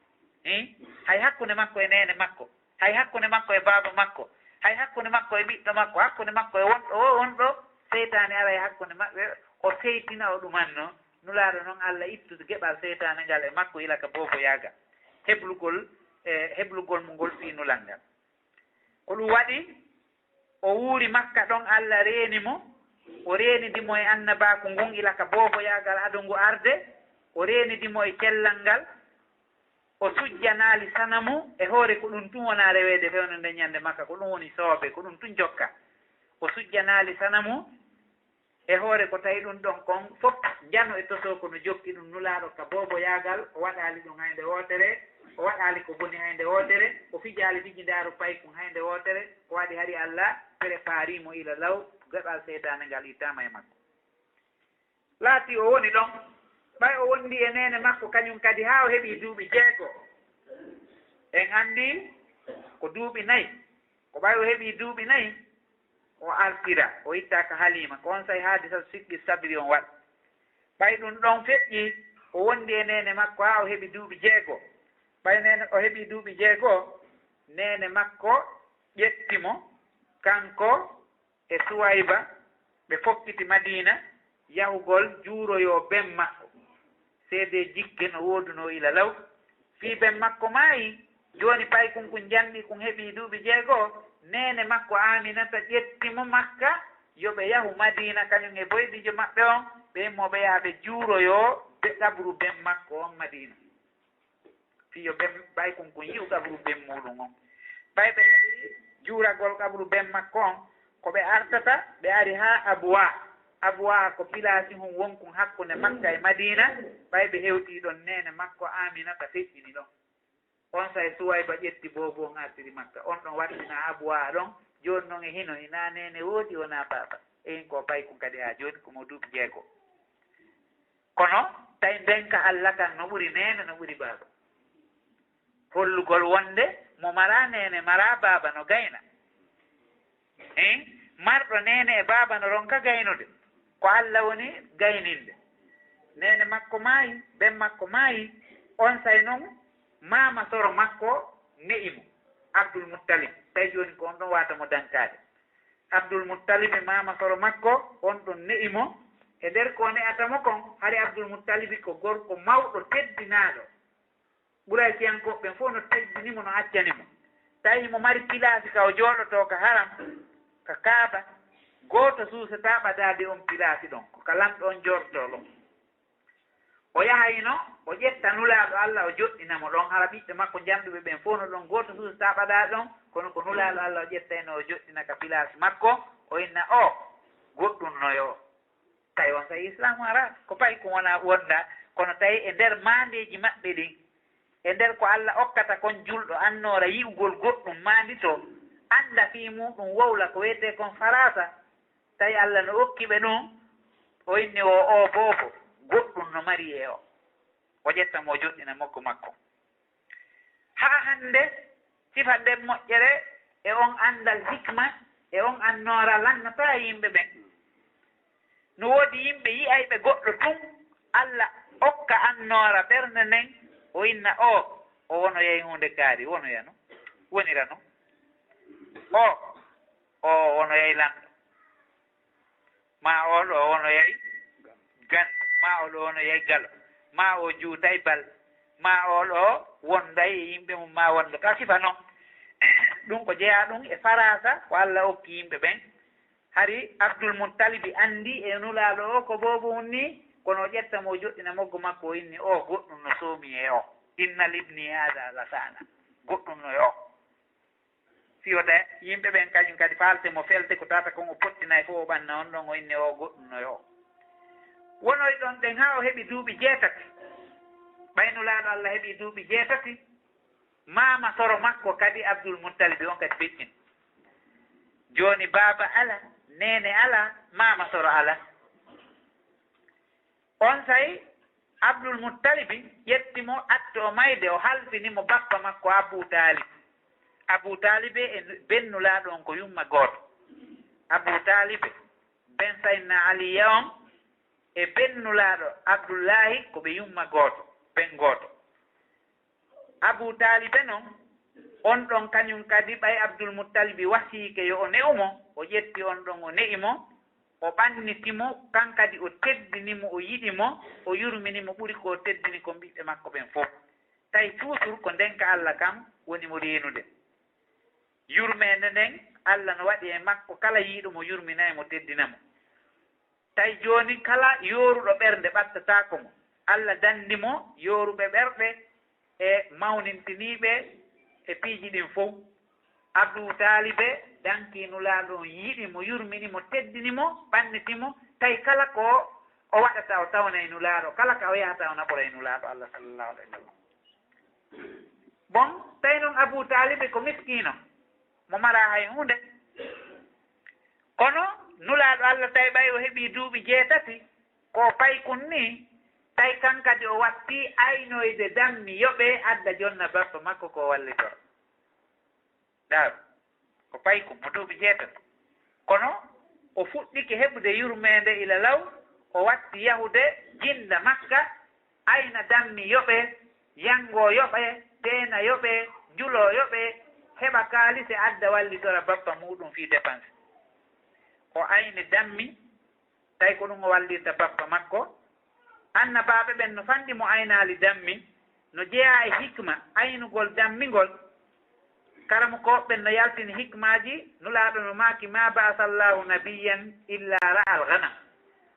Hii? Hay hakkunde makko e neene makko, hay hakkunde makko e baaba makko, hay hakkunde makko e ɓiɗɗo makko, hakkunde makko e wonɗo woo wonɗo, seytaane ara e hakkunde maɓɓe, o seytina, o ɗumanno. Nulaaɗo non, Allah ittu geɓal seytaane ngal e makko ila ka boobo yaagal. Heblugol, e heblugol mo ngol fii nulal ngal. Ko ɗum waɗi o wuuri Makka ɗon, Allah reeni mo, o reenidi mo e annabaaku ngun ila ka booboyaagal ado ngu arde, o reenidi mo e cellal ngal, o sujjanaali sanamu e hoore ko ɗum tun wonaa reweede fewndo nden ñande Makka, ko ɗum woni soobe, ko ɗum tun jokka. O sujjanaali sanamu E hoore ko tawi ɗum ɗon kon fof, njano e tosoo ko no jokki ɗum. Nulaaɗo ka booboyaagal, o waɗaali ɗum hay nde wootere, o waɗaali ko boni hay nde wootere, o fijaali fijindaaru paykun hay nde wootere, ko waɗi hari Alla préparé mo ila law, gaɗal seytaane ngal ittaama e makko. Laatii o woni ɗon, ɓay o wondi e neene makko kañum kadi haa o heɓii duuɓi jeego. En anndi ko duuɓi nayi, ko ɓay o heɓii duuɓi nayi, o artira, o itta ka Halima. Ko on saa'i haadisa siɗɗi sabiri on waɗa. Ɓay ɗum ɗon feƴƴi, o wondi e neene makko haa o heɓi duuɓi jeego. Ɓay neene, o heɓi duuɓi jeego, neene makko ƴetti mo, kanko e Suwayba, ɓe fokkiti Madiina yahugol juuroyoo ben maɓɓe. Seedee jikke no woodunoo ila law. Fii ben makko maayi, jooni paykun kun janɗi kun heɓii duuɓi jeego, neene makko Aaminata ƴetti mo Makka, yo ɓe yahu Madiina, kañum e boyɗijo maɓɓe on, ɓe immoo ɓe yaha ɓe juuroyoo be qabru ben makko on Madiina. Fii yo ben, paykun kun yi'u qabru ben muuɗum on. Ɓay ɓe heɓii juuragol qabru ben makko on, ko ɓe artata, ɓe ari haa Abuwa. Abuwa ko pilaasi hun wonkun hakkunde Makka e Madiina, ɓay ɓe hewtii ɗon neene makko Aaminata feƴƴini ɗon. On saa'i Suwayba ƴetti boobo on artiri Makka. On ɗon wattinaa Abuwa ɗon, jooni non e hino hinaa neene woodi, wonaa baaba. E hin ko paykun kadi haa jooni ko mo duuɓi jeego. Kono tawi ndeenka Alla kan no ɓuri neene, no ɓuri baaba. Hollugol wonde mo maraa neene, maraa baaba no gayna. Hein? Marɗo neene e baaba no ronka gaynude. Ko Alla woni gayninde. Neene makko maayi, ben makko maayi, on saa'i non maama soro makko ne'i mo, Abdul Muttalib. Tawi jooni ko on ɗon wata mo dankaade. Abdul Muttalib e maama soro makko on ɗon ne'i mo. E nder ko o ne'ata mo kon, hari Abdul Muttalib ko gorko mawɗo teddinaaɗo. Quraysiyankooɓe ɓen fof no teddini mo, no accani mo. Tawi mo mari pilaasi ka o jooɗotoo ka haram, ka Kaaba, gooto suusataa ɓadaade on pilaasi ɗon. Ko ka lamɗo on jooɗotoo ɗon. O yahayno, o ƴetta Nulaaɗo Alla, o joɗɗina mo ɗon. Hara ɓiɓɓe makko janɗuɓe ɓen fof no ɗon, gooto suusataa ɓadaade ɗon, kono ko Nulaaɗo Alla o ƴettayno, o joɗɗina ka pilaasi makko, o inna o, goɗɗum no yo. Tawi on saa'i Islaamu ara, ko paykun wona wonda, kono tawi e nder maandeeji maɓɓe ɗin, e nder ko Alla okkata kon julɗo annoora yi'ugol goɗɗum maanditoo, annda fii muuɗum wowla ko wiyetee kon faraasa, tawi Alla no okki ɓe ɗum, o inni o, o boobo, goɗɗum no mari e o. O ƴetta mo, o joɗɗina moggo makko. Haa hannde, sifa nden moƴƴere e on anndal hikma e on annoora lannataa yimɓe ɓen. No woodi yimɓe yi'ayɓe goɗɗo tun, Alla okka annoora ɓernde nden, o inna o, o wonoyay huunde kaari, wonoyano, wonirano. O, o wonoyay lanɗo. Maa oo ɗoo wonoyay ganndo, maa oo ɗoo wonoyay galo, maa o juutay bal, maa oo ɗoo wonday e yimɓe mum, maa wonda ka sifa non. Ɗum ko jeyaa ɗum e faraasa ko Alla okki yimɓe ɓen. Hari Abdul Muttalibi anndi e Nulaaɗo o ko boobo wonni, kono o ƴetta mo o joɗɗina moggo makko, o inni o goɗɗum no soomi e o. Inna libni haada la saana. Goɗɗum no e o. Fiyota yimɓe ɓen kañum kadi faalte mo felte ko tata kon o pottinay fof o ɓanna on ɗon o inni o goɗɗum no yo. Wonoy ɗon ɗen haa o heɓi duuɓi jeetati. Ɓay Nulaaɗo Alla heɓi duuɓi jeetati, maama soro makko kadi Abdul Muttalibi on kadi feƴƴin. Jooni baaba ala, neene ala, maama soro ala. On say Abdul Muttalibi ƴetti mo, atti o mayde, o halfini mo bappa makko Abu Taalib. Abu Taalib e ben Nulaaɗo on ko yumma gooto. Abu Taalib, ben Sayyidina Aliya on, e ben Nulaaɗo Abdullahi ko ɓe yumma gooto, ben gooto. Abu Taalibe non, on ɗon kañum kadi, ɓay Abdul Muttalibi wasiike yo o ne'u mo, o ƴetti on ɗon, o ne'i mo, o ɓanniti mo, kan kadi o teddini mo, o yiɗi mo, o yurmini mo ɓuri ko o teddini kon ɓiɓɓe makko ɓen fof. Tawi toujours ko ndenka Alla kan woni mo reenude. Yurmeende nden, Alla no waɗi e makko, kala yiɗo mo yurminay mo, teddina mo. Tawi jooni kala yooruɗo ɓernde ɓattataako mo. Alla danndi mo yooruɓe ɓerɗe e mawnintiniiɓe e piiji ɗin fow. Abuu Taalibe dankii Nulaaɗo on, yiɗi mo, yurmini mo, teddini mo, ɓanniti mo, Tawi kala ko o waɗata, o tawnay Nulaaɗo, kala ka o yahata, o naɓoray Nulaaɗo Allah, sallallahu alayhi wa sallam. Bon, tawi noon Abu Taalibi ko miskiino, mo maraa hay huunde. Kono Nulaaɗo Allah, tawi ɓay o heɓii duuɓi jeetati, ko paykun nii, tawi kan kadi o watti aynoyde dammi yoɓee adda jonna bappa makko ko o wallitora. Ndaaru, ko paykun mo duuɓi jeetati. Kono o fuɗɗike heɓude yurmeende ila law, o watti yahude jinnda Makka, ayna dammi yoɓee, yanngoo yoɓee, teena yoɓee, juloo yoɓee, heɓa kaalise adda wallitora bappa muuɗum fii dépense. O ayni dammi, tawi ko ɗum o wallirta bappa makko. Annabaaɓe ɓen no fanɗi mo aynaali dammi, no jeyaa e hikma aynugol dammi ngol. Karamokooɓe ɓen no yaltini hikmaaji, Nulaaɗo no maaki, "Ma ba'asa Allahu nabiyyan illa ra'al ghanam."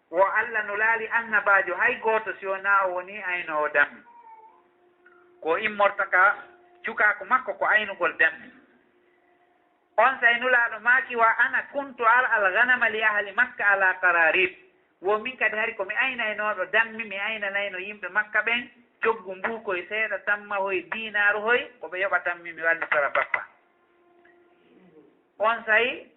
Wo Allah nulaali annabaajo hay gooto si wonaa o wonii aynoowo dammi. Ko immorta ka cukaaku makko ko aynugol dammi. Onsay Nulaaɗo maaki, "Wa ana kuntu ar'al ghanama li ahli Makka ala qararit." Wo min kadi hari ko mi aynaynooɗo dammi, mi aynanayno yimɓe Makka ɓen coggu mbuukoy seeɗa tan, mahoy diinaaru hoy, ko ɓe yoɓa tan mi, mi wallitora bappa. Onsay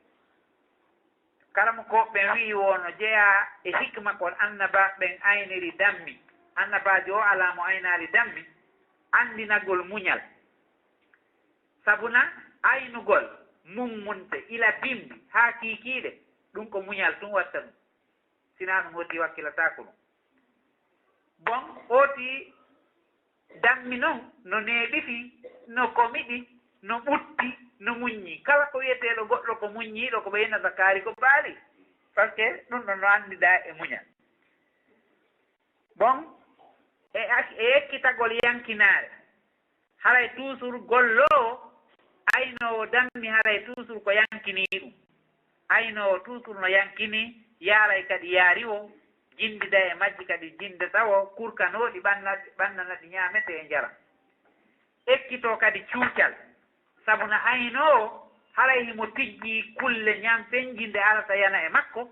karamokooɓe ɓen wi'i wo no jeyaa e hikma ko annabaaɓe ɓen ayniri dammi. Annabaajo o alaa mo aynaali dammi, anndinagol muñal. Sabuna aynugol mummunte ila bimbi haa kiikiiɗe, ɗum ko muñal tun watta ɗum. Sinaa ɗum, hooti wakkilataako ɗum. Bon, hooti dammi non, no neeɓiti, no komiɗi, no ɓutti, no muññi. Kala ko wi'eteeɗo goɗɗo ko muññiiɗo, ko ɓe innata kaari ko baali. Parce que ɗum ɗon no anndidaa e muñal. Bon, e ak-, e ekkitagol yankinaare. Haray tuusur golloowo aynoowo dammi, haray tuusur ko yankinii ɗum. Aynoowo tuusur no yankinii, yaaray kadi yaari wo, jinndida e majji kadi jinndata wo, kurkanooɗi ɓanna-, ɓannana ɗi ñaametee e njara. Ekkitoo kadi cuucal, sabu na aynoowo haray himo tijjii kulle ñanfenji nde arata yana e makko,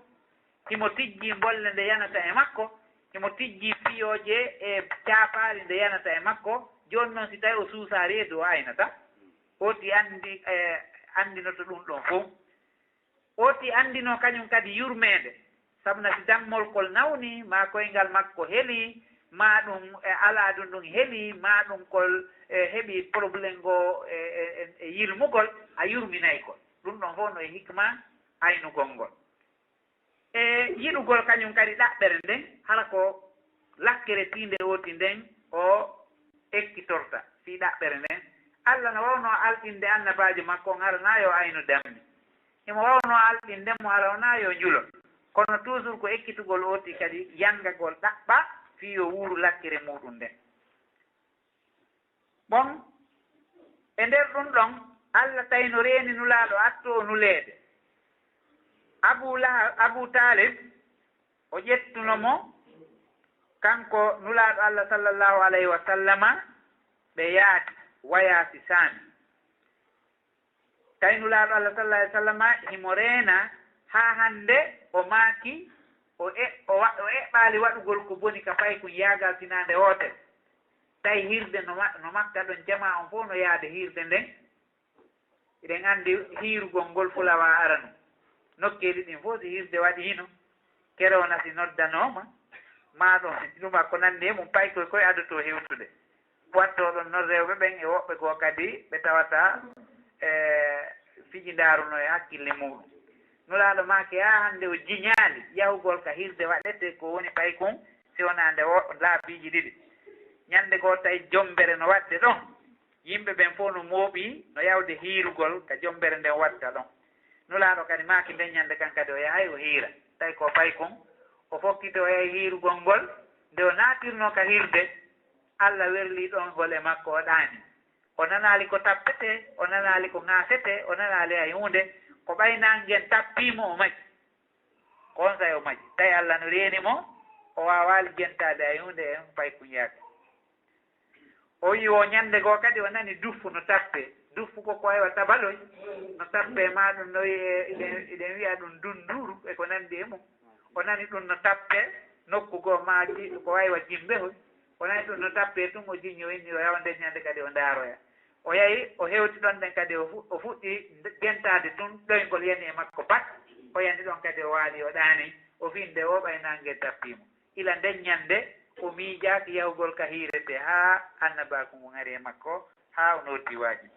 himo tijjii mbolle nde yanata e makko, himo tijjii piyooje e caafaali nde yanata e makko. Jooni non, si tawi o suusaa reedu, o aynata. Hooti anndi, eh, anndinoto ɗum ɗon fow. Hooti anndinoo kañum kadi yurmeende, sabu na si dammolkol nawni, maa koyngal makko heli, maa ɗum, eh, alaa ɗum, ɗum heli, maa ɗum kol, eh, heɓi problème ngo, eh, eh, eh, e yilmugol, a yurminay kol. Ɗum ɗon fow no e hikma aynugol ngol. E yiɗugol kañum kadi ɗaɓɓere nden, hara ko lakkere tiinde oti nden o ekkitorta fii ɗaɓɓere nden. Alla no wawnoo alɗinde annabaajo makko on, hara naa yo aynu dammi. Himo wawnoo alɗinde mo, hara wonaa yo njulo. Kono toujours ko ekkitugol oti kadi yanngagol ɗaɓɓa fii yo wuuru lakkere muuɗum nden. Bon, e nder ɗum ɗon, Alla tawi no reeni Nulaaɗo atto o nuleede. Abu Lahab, Abu Taalib, o ƴettuno mo, kanko Nulaaɗo Alla, sallallahu alayhi wa sallama, ɓe yaati, wayaasi saami. Tawi Nulaaɗo Alla, sallallahu alayhi wa sallama, himo reena haa hannde, o maaki, o e-, o wa-, o eɓɓaali waɗugol ko boni ka paykun yaagal tinaande wootere. Tawi hiirde no ma-, no Makka ɗon, jamaa on fow no yaade hiirde nden. Eɗen anndi hiirugol ngol fulawaa aranu. Nokkeeli ɗin fow, si hiirde waɗiino, kere wona si noddanooma, maa ɗum si ɗuma ko nanndi e mum, paykoy koy adotoo hewtude. Wattoo ɗon non rewɓe ɓen e woɓɓe goo kadi ɓe tawata, e, fijindaaru no e hakkille muuɗum. Nulaaɗo maaki haa hannde o jiñaali yahugol ka hiirde waɗetee ko woni paykun, si wonaa nde wo-, laabiiji ɗiɗi. Ñannde goo tawi jombere no waɗde ɗon. Yimɓe ɓen fow no mooɓi no yawde hiirugol ka jombere nden watta ɗon. Nulaaɗo kadi maaki nden ñannde kan kadi o yahay o hiira. Tawi ko paykun, o fokkiti o yahi hiirugol ngol. Nde o naatirnoo ka hiirde, Alla werlii ɗon ngol e makko, o ɗaani. O nanaali ko tappetee, o nanaali ko ŋaasetee, o nanaali hay huunde. Ko ɓay naange ngen tappii mo, o maji. Ko onsay o maji. Tawi Alla no reeni mo, o waawaali jentaade hay huunde e paykun yaade. O wi'i wo ñannde goo kadi o nani duffu no tappee. Duffu ko ko aywa tabaloy no tappee, maa ɗum no wi'e, iɗen, iɗen wi'a ɗum dunduuru e ko nanndi e mum. O nani ɗum no tappe nokku goo maaji, ko wayi wa jimbehoy. O nani ɗum no tappe tun, o jiñi, o inni, o yawa nden ñande kadi o ndaaroya. O yahi, o hewti ɗon ɗen kadi, o fu-, o fuɗɗi nde-, gentaade tun, ɗoyngol yani e makko bat. O yani ɗon kadi, o waali, o ɗaani, o fii nde o ɓay naange tappii mo. Ila nden ñande, o miijaaki yahugol ka hiirete haa annabaaku ngun ari e makko, haa o noddi waaji.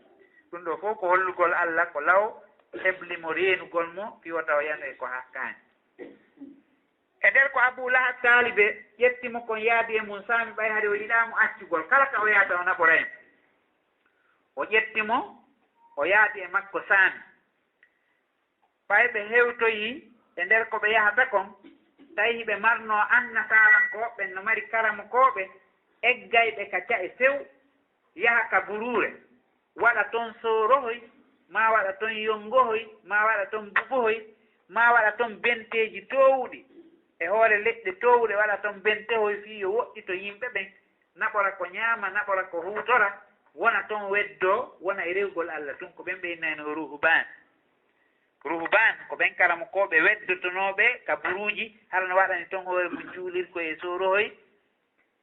Ɗum ɗoo fof ko hollugol Alla ko law hebli mo reenugol mo, fii wota o yano e ko hakkaani. E nder ko Abu Lahab taalibe ƴetti mo kon yaadi e mum saami, ɓay hari o yiɗaa mo accugol. Kala ka o yahata o naɓoray mo. O ƴetti mo, o yaadi e makko saami. Ɓay ɓe hewtoyii e nder ko ɓe yahata kon, tawi hiɓe marnoo annasaarankoɓe ɓen no mari karamokooɓe eggayɓe ka ca'e sew, yaha ka buruure, waɗa ton soorohoy, maa waɗa ton yonngohoy, maa waɗa ton bugohoy, maa waɗa ton benteeji toowuɗi. E hoore leɗɗe toowuɗe waɗa ton bentehoy fii yo woɗɗito yimɓe ɓen, naɓora ko ñaama, naɓora ko huutora, wona ton weddoo, wona e rewugol Alla tun. Ko ɓen ɓe innayno ruhbaan. Ruhbaan, ko ɓen karamokooɓe weddotonooɓe ka buruuji, hara no waɗani ton hoore mum juulirkoy e soorohoy.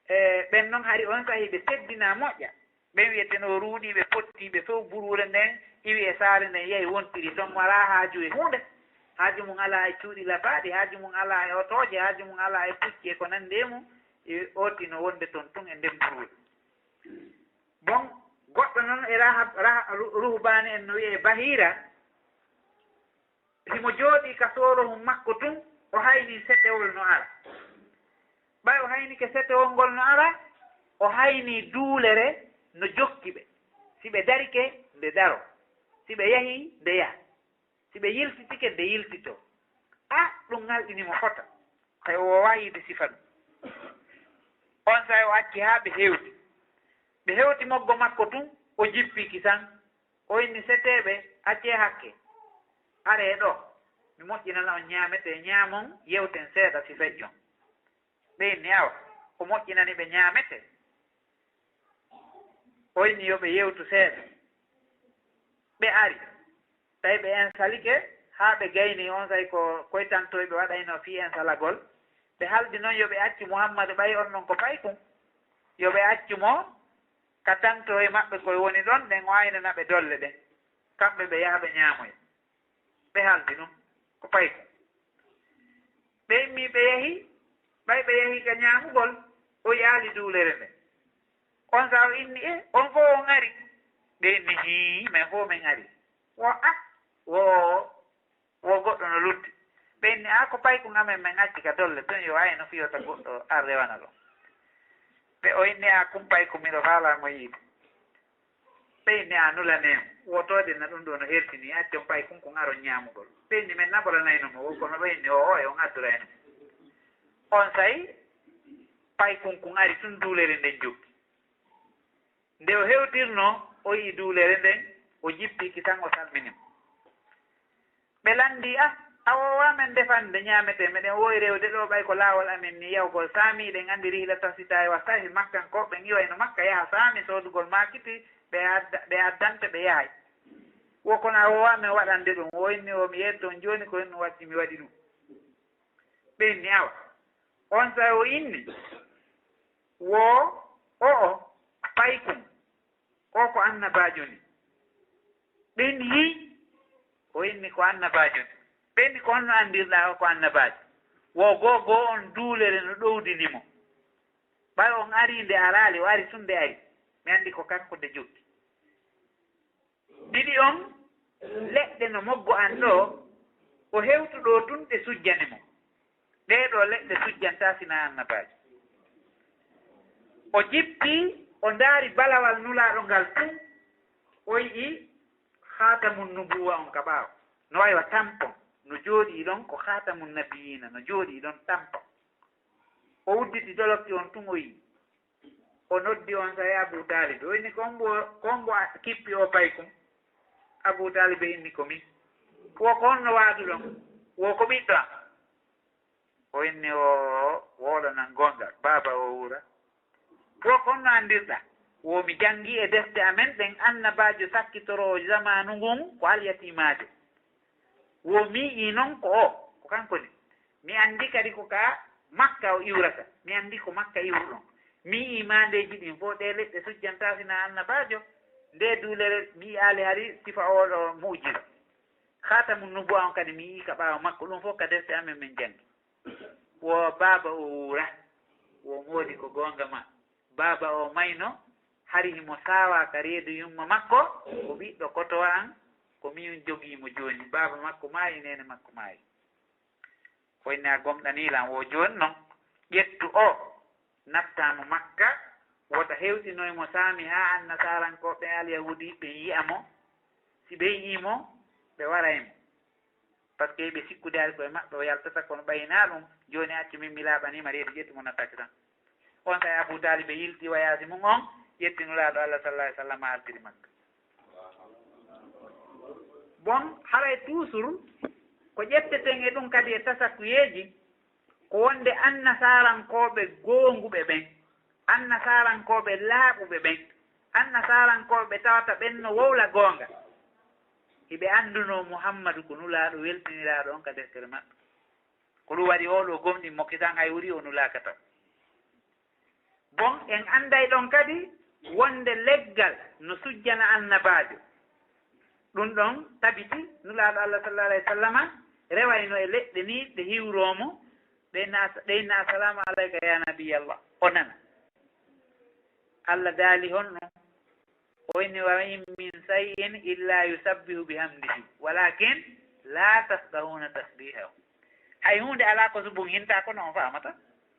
E ɓen non hari on ka hiɓe teddinaa moƴƴa. Ɓen wi'etenoo ruuɗiiɓe, pottiiɓe few buruure nden, iwi e saare nden, yahi wontiri ton, walaa haaju e huunde. Haaju mum alaa e cuuɗi lafaaɗi, haaju mum alaa e otooje, haaju mum alaa e pucci e ko nanndi e mum. E ootino wonde ton tun e nden buruure. Bon, goɗɗo non e raha-, raha-, ru-, ruhbaani en no wi'ee Bahiira, himo jooɗii ka soorohun makko tun, o haynii setewol no ara. Ɓay o haynike setewol ngol no ara, o haynii duulere no jokki ɓe. Si ɓe darike, nde daro. Si ɓe yahii, nde yaha. Si ɓe yiltitike, nde yiltitoo. A, ɗum ŋalɗini mo fota. Tawi o waawaa yiide sifa ɗum. Onsay o acci haa ɓe hewti. Ɓe hewti moggo makko tun, o jippii kisan. O inni seteeɓe, accee hakke. Aree ɗoo, mi moƴƴinana on ñaametee, ñaamon, yewten seeɗa si feƴƴon. Ɓe inni awa, o moƴƴinani ɓe ñaametee. O inni yo ɓe yewtu seeɗa. Ɓe ari, tawi ɓe ensalike haa ɓe gaynii, onsay ko koytantoy ɓe waɗaynoo fii ensalagol. Ɓe haldi non yo ɓe accu Muhammadu, ɓay on non ko paykun. Yo ɓe accu mo ka tantoy maɓɓe koy woni ɗon ɗen, o aynana ɓe dolle ɗen. Kamɓe ɓe yaha ɓe ñaamoya. Ɓe haldi ɗum ko paykun. Ɓe immii ɓe yahi, ɓay ɓe yahi ka ñaamugol, o yaali duulere nden. Onsay o inni, e, on fow on ari? Ɓe inni, hii, men fow men ari. Wo, a, wo, wo goɗɗo no lutti. Ɓe inni, a, ko paykun amen men acci ka dolle ton, yo ay no fiyota goɗɗo ar rewana ɗon. Ɓe o inni, a, kun paykun miɗo faalaa mo yiide. Ɓe inni, a, nulanee mo, wotoode na ɗum ɗoo no hertini, accon paykun kun aron ñaamugol. Ɓe inni, men naɓoranayno mo, wo kono ɓe inni, o, o, e on addurayno mo. Onsay paykun kun ari tun, duulere nden jokki. Nde o hewtirnoo, o yi'i duulere nden, o jippii kisan, o salmini mo. Ɓe lanndii, ah, a woowaa men defande ñaametee, meɗen woowi rewde ɗoo, ɓay ko laawol amen nii yahugol Saami, eɗen anndi rihla tasitaay wa sahi, Makkankooɓe ɓen iwayno Makka yaha Saami soodugol maakiti, ɓe adda, ɓe addante, ɓe yahay. Wo kono a woowaa men waɗande ɗum, o inni, o mi yeddoo jooni, ko ɗum waɗi mi waɗi ɗum. Ɓe inni, awa. Onsay o inni, wo o'o paykun, o ko annabaajo ni. Ɓe inni, hii, o inni ko annabaajo ni. Ɓe inni, ko honno anndirɗaa o ko annabaajo? Wo goo goo on duulere no ɗowdini mo. Ɓay on arii nde araali, o ari tun nde ari. Mi anndi ko kanko nde jokki. Ɗiɗi on leɗɗe no moggo an ɗoo, o hewtu ɗoo tun ɗe sujjani mo. Ɗee ɗoo leɗɗe sujjantaa sinaa annabaajo. O jippii, o ndaari balawal Nulaaɗo ngal tun, o yi'i haatamun nubuwa on ka ɓaawo. No wayi wa tampon, no jooɗii ɗon ko haatamun nabiyiina, no jooɗii ɗon tampon. O udditi dolokki on tun, o yi'i. O noddi onsay Abu Taalib. O inni, "Ko hombo, ko hombo a-, kippi o paykun?" Abu Taalib inni, "Ko min." "Wo ko honno waaduɗon?" "Wo ko ɓiɗɗo am." O inni, "O wooɗanan goonga, baaba o wuura." "Wo ko honno anndirɗaa?" "Wo mi janngii e defte amen ɗen annabaajo sakkitoroowo jamaanu ngun ko alyatimaajo. Wo mi yi'ii non ko o, ko kanko ni. Mi anndi kadi ko ka Makka o iwrata. Mi anndi ko Makka iwruɗon. Mi yi'ii maandeeji ɗin fof, ɗee leɗɗe sujjantaa sinaa annabaajo. Ndee duulere mi yi'aali hari sifa oo ɗoo mu'jiza. Khaatamun nubuwa on kadi mi yi'ii ka ɓaawo makko. Ɗum fof ka defte amen min janngi. Wo baaba o wuura. Wo moodi ko goonga ma. Baaba o mayno, hari himo saawaa ka reedu yumma makko, ko ɓiɗɗo kotowa an, ko min jogii mo jooni. Baaba makko maayi, neene makko maayi. Ko inni a gomɗanii lan, wo jooni non, ƴettu o, nattaa mo Makka, wota hewtinoy mo saami haa annasaarankooɓe alyahuudi ɓen yi'a mo, si ɓe yi'ii mo, ɓe waray mo. Par ce que ɓe sikkude ari koye maɓɓe o yaltata, kono ɓay hinaa ɗum, jooni accu min mi laaɓanii ma reedu, ƴettu mo nattaaki tan. On saa'i Abu Taalib yilti wayaasi mum on, ƴetti Nulaaɗo Allah sallallaahu alayhi wa sallam, altiri Makka. Bon, haray toujours ko ƴetteten e ɗum kadi e tasakuyeeji, ko wonde annasaarankooɓe goonguɓe ɓen, annasaarankooɓe laaɓuɓe ɓen, annasaarankooɓe ɓe tawata ɓen no wowla goonga, hiɓe anndunoo Muhammadu ko Nulaaɗo weltiniraaɗo on ka deftere maɓɓe. Ko ɗum waɗi oo ɗoo gomɗin mo kisan, hay wuri o nulaaka taw. Bon, en annday ɗon kadi wonde leggal no sujjana annabaajo. Ɗum ɗon tabiti, Nulaaɗo Allah sallallaahu alayhi wa sallama rewayno e leɗɗe nii, ɗe hiwroo mo, ɗe na, ɗe inna, "Assalaamu alayka ya nabiyallah." O nana. Allah daali honno? O inni, "Wa in min shay'in illa yusabbihu bihamdihi, walakin la tafqahuna tasbihahu." Hay huunde alaa ko subunhinta, kono on faamata.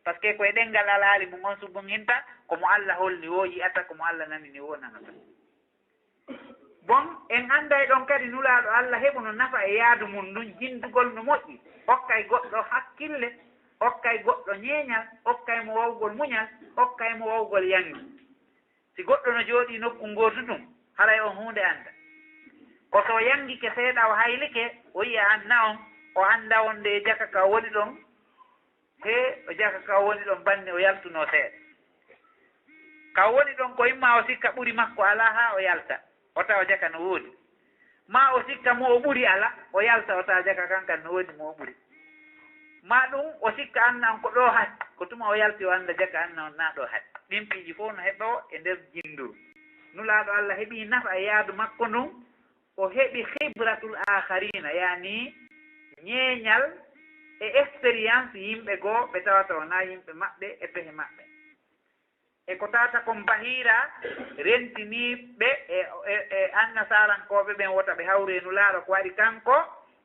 Par ce que ko e ɗenngal alhaali mum on subunhinta, ko mo Allah holli woo yi'ata, ko mo Allah nanini woo nanata. Bon, en annday ɗon kadi Nulaaɗo Allah heɓuno nafa e yaadu mum ndun, jinndugol no moƴƴi, okkay goɗɗo hakkille, okkay goɗɗo ñeeñal, okkay mo wawgol muñal, okkay mo wawgol yanngi. Si goɗɗo no jooɗii nokku ngootu tun, haray on huunde annda. Ko so o yanngike seeɗa, o haylike, o yi'a anna on, o annda wonde e jaka ka o woni ɗon, he o jaka ka o woni ɗon banni o yaltunoo seeɗa. Ka o woni ɗon ko imma o sikka ɓuri makko alaa haa o yalta, o tawa jaka no woodi. Maa o sikka mo o ɓuri alaa, o yalta o tawa jaka kan kan no woodi mo o ɓuri. Maa ɗum o sikka anna on ko ɗoo hatti, ko tuma o yalti o annda jaka anna on naa ɗoo hatti. Ɗin piiji fof no heɓoo e nder jinnduru. Nulaaɗo Allah heɓii nafa e yaadu makko ndun, o heɓi khibratul aakharina, yaani ñeeñal e expérience yimɓe goo ɓe tawata wonaa yimɓe maɓɓe e pehe maɓɓe. E ko tawata kon Bahiira rentinii ɓe e, e, e annasaarankooɓe ɓen wota ɓe hawru e Nulaaɗo, ko waɗi kanko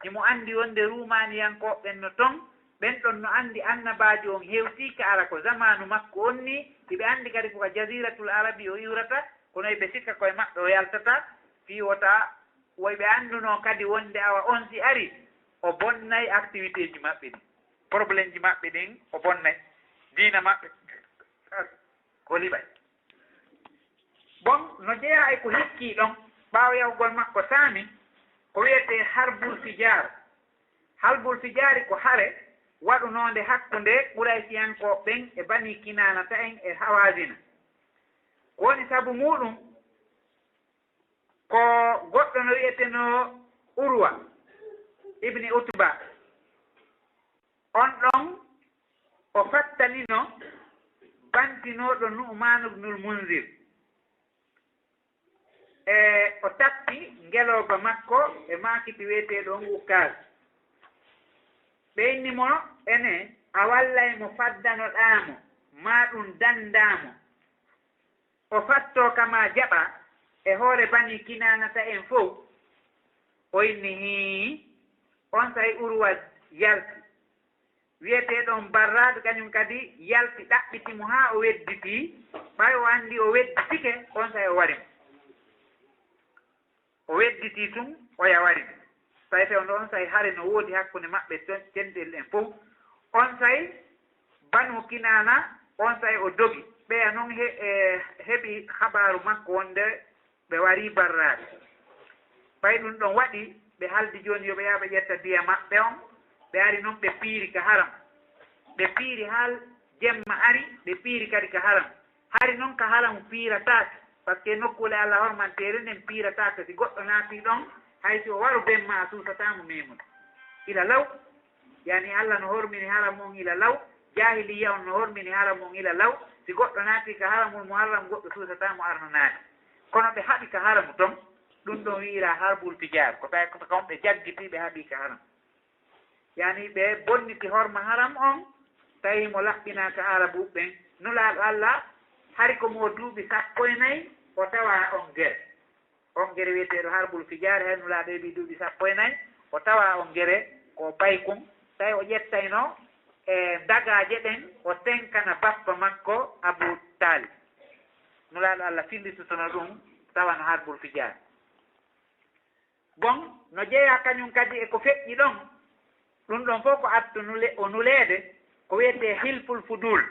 himo anndi wonde Ruumaaniyankooɓe ɓen no ton, ɓen ɗon no anndi annabaajo on hewtii ka ara ko zamaanu makko on nii, hiɓe anndi kadi ko ka Jaziiratul Arabi o iwrata, kono hiɓe sikka koye maɓɓe o yaltata, fii wota woy ɓe anndunoo kadi wonde awa on si ari, o bonnay activité ji maɓɓe ɗin, problème ji maɓɓe ɗin, o bonnay diina maɓɓe, o liɓay. Bon, no jeyaa e ko hikkii ɗon, ɓaawo yahugol makko Saami, ko wi'etee Harbul Fijaar. Harbul Fijaari ko hare waɗunoonde hakkunde Quraysiyankooɓe ɓen e Banii Kinaanata en e Hawaazina. Ko woni sabu muuɗum? Ko goɗɗo no wi'etenoo Urwa ibni Utba. On ɗon o fattanino bantinooɗo Nu'maanu ibnul Munzir. E o tappi ngelooba makko e maakiti wi'eteeɗo on Ukkaas. Ɓe inni mo, ene a wallay mo faddanoɗaa mo, maa ɗum danndaa mo. O fattoo kama jaɓa e hoore Banii Kinaanata en fow. O inni, hii, onsay Urwa yalti. Wi'eteeɗo on Barraad kañum kadi yalti ɗaɓɓiti mo haa o wedditii. Ɓay o anndi o wedditike, onsay o wari mo. O wedditii tun, o yawari mo. Tawi fewndo onsay hare no woodi hakkunde maɓɓe ton-, tentel en fow. Onsay Banu Kinaana, onsay o dogi. Ɓeya non he-, e, heɓi habaaru makko wonde ɓe warii Barraad. Ɓay ɗum ɗon waɗi, ɓe haldi jooni yo ɓe yaha ɓe ƴetta diya maɓɓe on. Ɓe ari non ɓe piiri ka haram. Ɓe piiri haa jemma ari, ɓe piiri kadi ka haram. Hari non ka haramu piirataake, par ce que nokkuule Allah hormanteere nden piirataake. Si goɗɗo naatii ɗon, hay si o waro ben ma a suusataa mo meemude. Ila law. Yani Allah no hormini haram on ila law, jahiliya on no hormini haram on ila law. Si goɗɗo naati ka haramul muharram, goɗɗo suusataa mo arno naati. Kono ɓe haɓi ka haramu ton, ɗum ɗon wi'ira harbul fijar. Ko tawi ko on ɓe jaggiti, ɓe haɓi ka haram. Yani ɓe bonniti horma haram on, tawi mo laɓɓinaa ka Arabu ɓen. Nulaaɗo Allah, hari ko mo duuɓi sappo e nayi, o tawa on gere. On gere wi'eteeɗo harbul fijar, hay Nulaaɗo heɓi duuɓi sappo e nayi, o tawa on gere ko paykun, tawi o ƴettayno e dagaaje ɗen, o tenkana bappa makko Abu Talib. Nulaaɗo Allah fillitotono ɗum, tawano harbul fijar. Bon, no jeyaa kañum kadi e ko feƴƴi ɗon, ɗum ɗon fof ko attu nule-, o nuleede, ko wiyetee hilful fudul.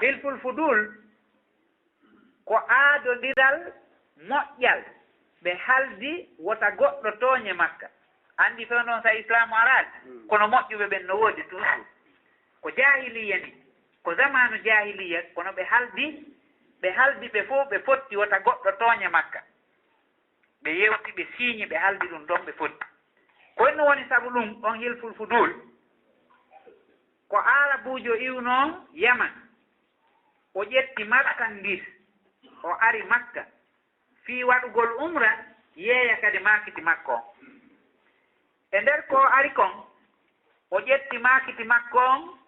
Hilful fudul ko aadondiral moƴƴal, ɓe haldi wota goɗɗo tooñe Makka. Anndi fewndo on, so Islaamu araali, kono moƴƴuɓe ɓen no woodi toujours. Ko jaahiliya ni, ko zamaanu jaahiliya, kono ɓe haldi, ɓe haldi ɓe fof ɓe fotti wota goɗɗo tooñe Makka. Ɓe yewti, ɓe siiñi, ɓe haldi ɗum ɗon, ɓe fotti. Ko honno woni sabu ɗum, on hilful fudul? Ko Aarabuujo iwnoo Yaman, o ƴetti marchandise, o ari Makka, fii waɗugol umra, yeeya kadi maakiti makko on. E nder ko o ari kon, o ƴetti maakiti makko on,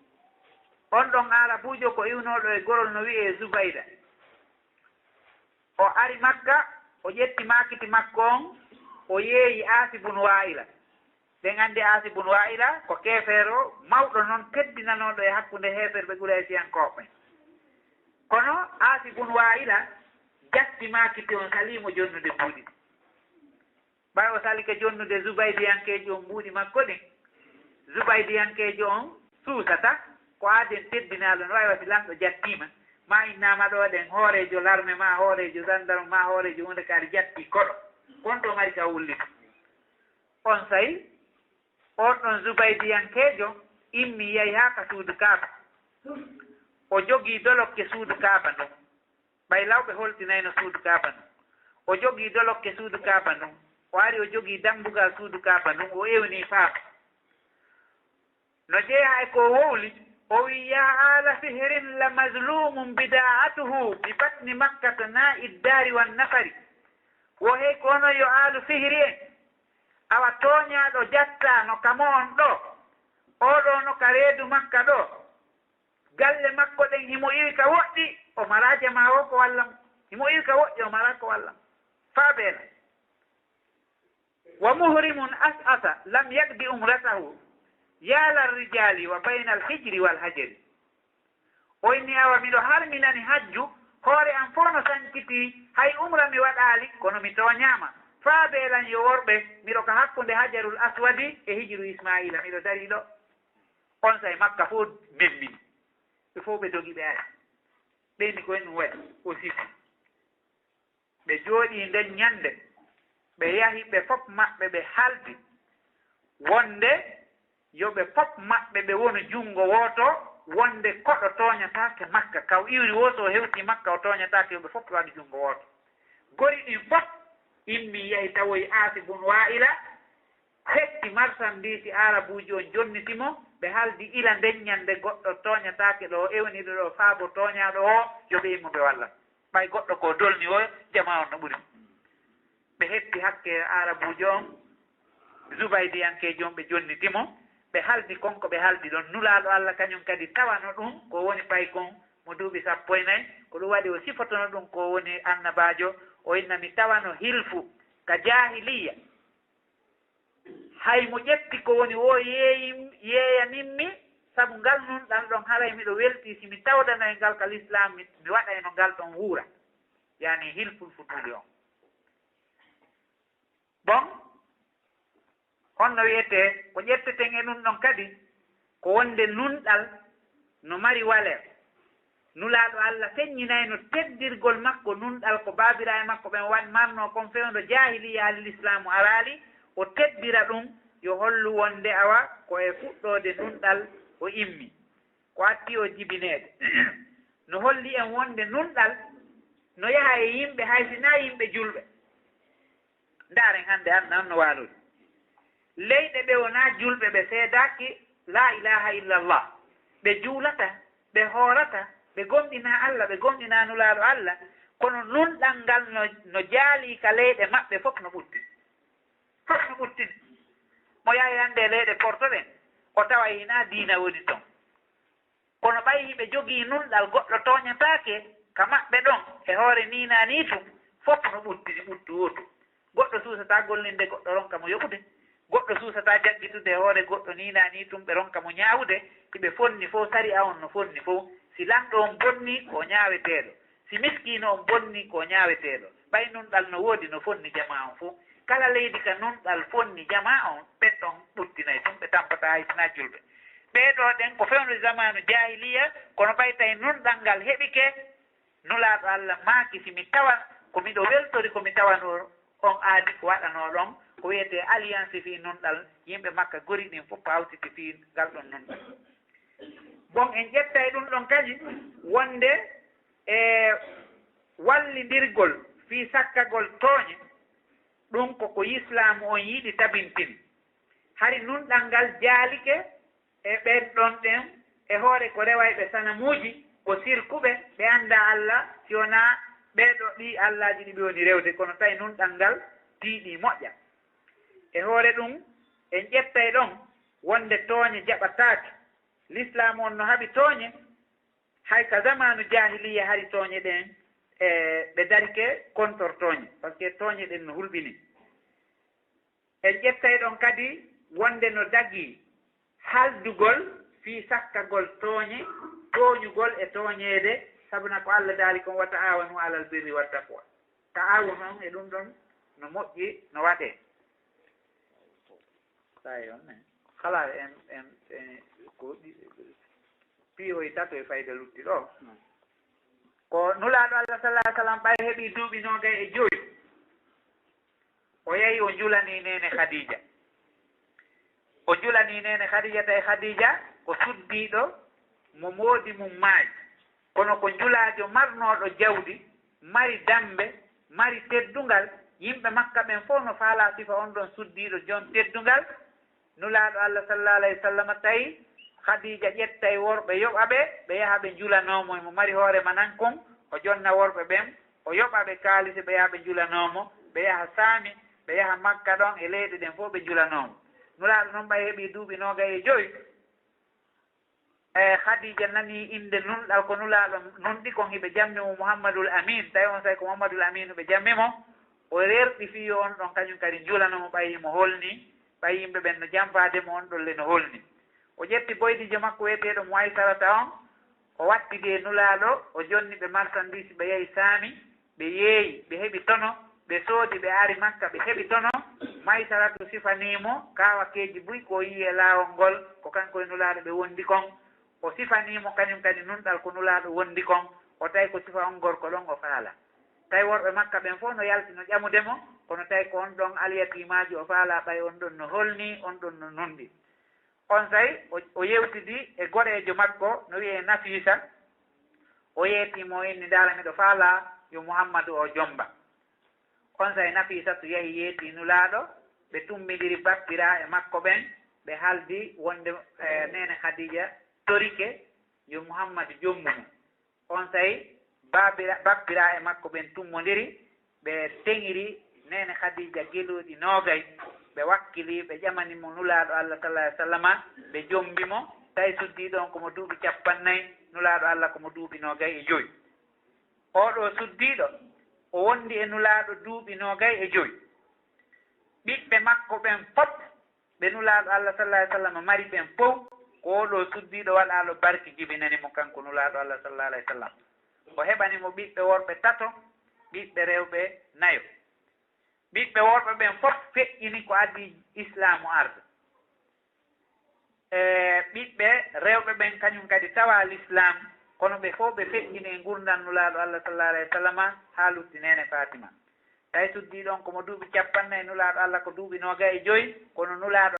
on ɗon Aarabuujo ko iwnooɗo e gorol no wi'ee Zubayda. O ari Makka, o ƴetti maakiti makko on, o yeeyi Aasi bun Waa'ila. Ɗen anndi Aasi bun Waa'ila ko keefeero mawɗo non teddinanooɗo e hakkunde heeferɓe Quraysiyankooɓe. Kono Aasi bun Waa'ila jatti maakiti on, salii mo jonnude mbuuɗi. Ɓay o salike jonnude Zubaydiyankeejo on mbuuɗi makko ɗin, Zubaydiyankeejo on suusata, ko aaden teddinaaɗo, no wayi wasi lanɗo jattiima, ma innaama ɗo ɗen hooreejo larme, ma hooreejo sandarme, ma hooreejo huunde kaari jatti koɗo. Kon to mari ka wullita. On sayi, on ɗon Zubaydiyankeejo immi yahi haa ka suudu Kaaba. O jogii dolokke suudu Kaaba ndun. Ɓay law ɓe holtinayno suudu Kaaba ndun. O jogii dolokke suudu Kaaba ndun. O ari o jogii dambugal suudu Kaaba ndun. O ewnii faaba. No jeyaa e ko o wowli, o wi'i, "Yaa aala Fihrin la mazluumun bidaa'atuhu bi batni Makkata naa'i ddaari wan nafari." Wo hey ko onon yo aalu Fihri en. Awa tooñaaɗo jattaa no ka mo'on ɗoo. Oo ɗoo no ka reedu Makka ɗoo. Galle makko ɗen himo iwi ka woɗɗi, o maraa jamaa o ko walla mo. Himo iwi ka woɗɗi, o maraa ko walla mo. Faa beela. "Wa muhrimun as'asa lam yaqdi umratahu, yaa lal rijaali wa baynal hijri wal hajari." O inni, "Awa miɗo harminani hajju, hoore am fof no sankiti, hay umra mi waɗaali, kono mi tooñaama. Faa beelan yo worɓe, miɗo ka hakkunde Hajarul Aswadi e Hijru Ismaa'iila, miɗo darii ɗoo." On say Makka fof memmini. Ɓe fof ɓe dogi ɓe ari. Ɓe inni ko en ɗum waɗi, o siki. Ɓe jooɗii nden ñannde, ɓe yahi ɓe fof maɓɓe ɓe haaldi wonde yo ɓe fof maɓɓe ɓe wonu junngo wooto, wonde koɗo tooñataake Makka. Ka o iwri woo so o hewtii Makka o tooñataake, yo ɓe fof ɓe waɗu junngo wooto. Gori ɗin fof immii yahi tawoyi Aasi bun Waa'ila, hetti marsandiisi Aarabuuji on jonniti mo, ɓe haaldi ila nden ñannde goɗɗo tooñataake ɗo o ewniɗo ɗo faabo tooñaaɗo o, yo ɓe immu ɓe walla. Ɓay goɗɗo ko dolni o, jamaa on no ɓuri mo. Ɓe hetti hakke Aarabuujo on, Zubaydiyankeejo on, ɓe jonniti mo, ɓe haldi kon ko ɓe haldi ɗon. Nulaaɗo Alla kañum kadi tawano ɗum ko woni paykun mo duuɓi sappo e nayi, ko ɗum waɗi o sifotono ɗum ko woni annabaajo, o inna mi tawano hilfu ka jaahiliya. Hay mo ƴetti ko woni woo yeeyim-, yeeyaninmi, sabu ngal nunɗal ɗon haray miɗo weltii si mi tawdanoy ngal ka lislaam, mi, mi waɗayno ngal ɗon wuura. Yani hilful futuuli on. Bon, honno wi'etee, ko ƴetteten e ɗum ɗon kadi, ko wonde nunɗal no mari waleer. Nulaaɗo Alla feññinayno teddirgol makko nunɗal ko baabiraaɓe makko ɓen waɗ-, marnoo kon fewndo jaahiliya, haa lislaamu araali, o teddira ɗum, yo hollu wonde awa ko e fuɗɗoode nunɗal o immi. Ko addi o jibineede. No holli en wonde nunɗal no yaha e yimɓe, hay si naa yimɓe julɓe. Ndaaren hannde anna on no waalori. Leyɗe ɓe wonaa julɓe, ɓe seedaaki laa ilaaha illallah, ɓe juulata, ɓe hoorata, ɓe gomɗinaa Alla, ɓe gomɗinaa Nulaaɗo Alla, kono nunɗal ngal no, no jaalii ka leyɗe maɓɓe fof no ɓutti. Fof no ɓuttini. Mo yahi hannde e leyɗe Porto ɗen, o tawa hinaa diina woni ton. Kono ɓay hiɓe jogii nunɗal goɗɗo tooñataake ka maɓɓe ɗon, e hoore nii naa nii tun, fof no ɓuttini ɓuttu wootu. Goɗɗo suusataa gollinde goɗɗo ronka mo yoɓude. Goɗɗo suusataa jaggitude e hoore goɗɗo nii naa nii tun ɓe ronka mo ñaawude. Hiɓe fonni fof, sariya on no fonni fof. Si lanɗo on bonnii, ko o ñaaweteeɗo. Si miskiino on bonnii, ko o ñaaweteeɗo. Ɓay nunɗal no woodi, no fonni jamaa on fof. Kala leydi ka nunɗal fonni jamaa on, ɓen ɗon ɓuttinay tun, ɓe tampataa hay sinaa julɓe. Ɓee ɗoo ɗen ko fewndo zamaanu jaahiliya, kono ɓay tawi nunɗal ngal heɓike, Nulaaɗo Alla maaki, si mi tawa ko miɗo weltori ko mi tawanoo on aadi ko waɗanoo ɗon, ko wiyetee alliance fii nunɗal, yimɓe Makka gori ɗin fof hawtiti fii ngal ɗon nunɗal. Bon, en ƴettay ɗum ɗon kadi wonde e wallindirgol fii sakkagol tooñe, ɗum ko ko Islaamu on yiɗi tabintini. Hari nunɗal ngal jaalike e ɓen ɗon ɗen, e hoore ko rewayɓe sanamuuji, ko sirkuɓe, ɓe anndaa Alla, si wonaa ɓee ɗoo ɗii allaaji ɗi ɓe woni rewde, kono tawi nunɗal ngal tiiɗii moƴƴa. E hoore ɗum, en ƴettay ɗon wonde tooñe jaɓataake. Lislaamu on no haɓi tooñe, hay ka zamaanu jaahiliya hari tooñe ɗen, e, ɓe darike kontor tooñe, parce que tooñe ɗen no hulɓini. En ƴettay ɗon kadi wonde no dagii haldugol fii sakkagol tooñe, tooñugol e tooñeede, sabuna ko Alla daali kon, "Wa ta'aawanu alal birri wa taqwa." Ta'aawun on e ɗum ɗon no moƴƴi, no waɗee. Tawi on ne, kala en, en, en, ko ɗi-, piihoy tato e fayda lutti ɗo. Ko Nulaaɗo Alla sallallaahu alayhi wa sallam ɓay heɓii duuɓi noogay e joy. O yahi, o njulanii neene Khadija. O njulanii neene Khadija, tawi Khadija ko suddiiɗo mo moodi mum maayi. Kono ko njulaajo marnooɗo jawdi, mari dammbe, mari teddungal. Yimɓe Makka ɓen fof no faalaa sifa on ɗon suddiiɗo jon teddungal. Nulaaɗo Alla sallallaahu alayhi wa sallam tawi Khadija ƴettay worɓe, yoɓa ɓe, ɓe yaha ɓe njulanoo mo. Mo mari hoore manan kon, o jonna worɓe ɓen, o yoɓa ɓe kaalisi, ɓe yaha ɓe njulanoo mo, ɓe yaha Saami, ɓe yaha Makka ɗon e leyɗe ɗen fof ɓe njulanoo mo. Nulaaɗo non ɓay heɓii duuɓi noogay e joy. E, Khadija nanii innde nunɗal ko Nulaaɗo nunɗi kon, hiɓe jammi mo Muhammadul Amin. Tawi on say ko Muhammadul Amin ɓe jammi mo. O rerɗi fii yo on ɗon kañum kadi njulano mo, ɓay himo holni, ɓay yimɓe ɓen no jamfaade mo, on ɗon le no holni. O ƴetti boydijo makko wi'eteeɗo Muwaysarata on, o wattidi e Nulaaɗo, o jonni ɓe marsandiis, ɓe yahi Saami, ɓe yeeyi, ɓe heɓi tono, ɓe soodi, ɓe ari Makka, ɓe heɓi tono. Maysaratu sifanii mo kaawakeeji buy ko o yi'i e laawol ngol, ko kanko e Nulaaɗo ɓe wondi kon. O sifanii mo kañum kadi nunɗal ko Nulaaɗo wondi kon, o tawi ko sifa on gorko ɗon o faalaa. Tawi worɓe Makka ɓen fof no yalti no ƴamude mo, kono tawi ko on ɗon alyatiimaajo o faalaa, ɓay on ɗon no holni, on ɗon no nunɗi. Onsay o, o yewtidi e goreejo makko no wi'ee Nafiisa. O yeetii mo, o inni, "Ndaara, miɗo faalaa yo Muhammadu o jomba." Onsay Nafiisatu yahi yeetii Nulaaɗo, ɓe tummbindiri bappiraaɓe makko ɓen, ɓe haaldi wonde, eh, neene Khadija torike yo Muhammadu jombu mo. Onsay baabira-, bappiraaɓe makko ɓen tummondiri, ɓe teŋiri neene Khadija gelooɗi noogay, ɓe wakkili, ɓe ƴamani mo Nulaaɗo Alla sallallaahu alayhi wa sallama, ɓe jombi mo, tawi suddiiɗo on ko mo duuɓi cappannayi, Nulaaɗo Alla ko mo duuɓi noogay e joy. Oo ɗoo suddiiɗo, o wondi e Nulaaɗo duuɓi noogay e joy. Ɓiɓɓe makko ɓen fof, ɓe Nulaaɗo Alla sallallaahu alayhi wa sallam mari ɓen fof, ko oo ɗoo suddiiɗo waɗaaɗo barki jibinani mo, kanko Nulaaɗo Alla sallallaahu alayhi wa sallam. O heɓani mo ɓiɓɓe worɓe tato, ɓiɓɓe rewɓe nayo. Ɓiɓɓe worɓe ɓen fof feƴƴini ko adii Islaamu arde. E ɓiɓɓe rewɓe ɓen kañum kadi tawaa Lislaam, kono ɓe fof ɓe feƴƴini e ngurndan Nulaaɗo Alla sallallaahu alayhi wa sallam haa lutti neene Faatima. Tawi suddiiɗo on ko mo duuɓi cappannayi, Nulaaɗo Alla ko duuɓi noogay e joy, kono Nulaaɗo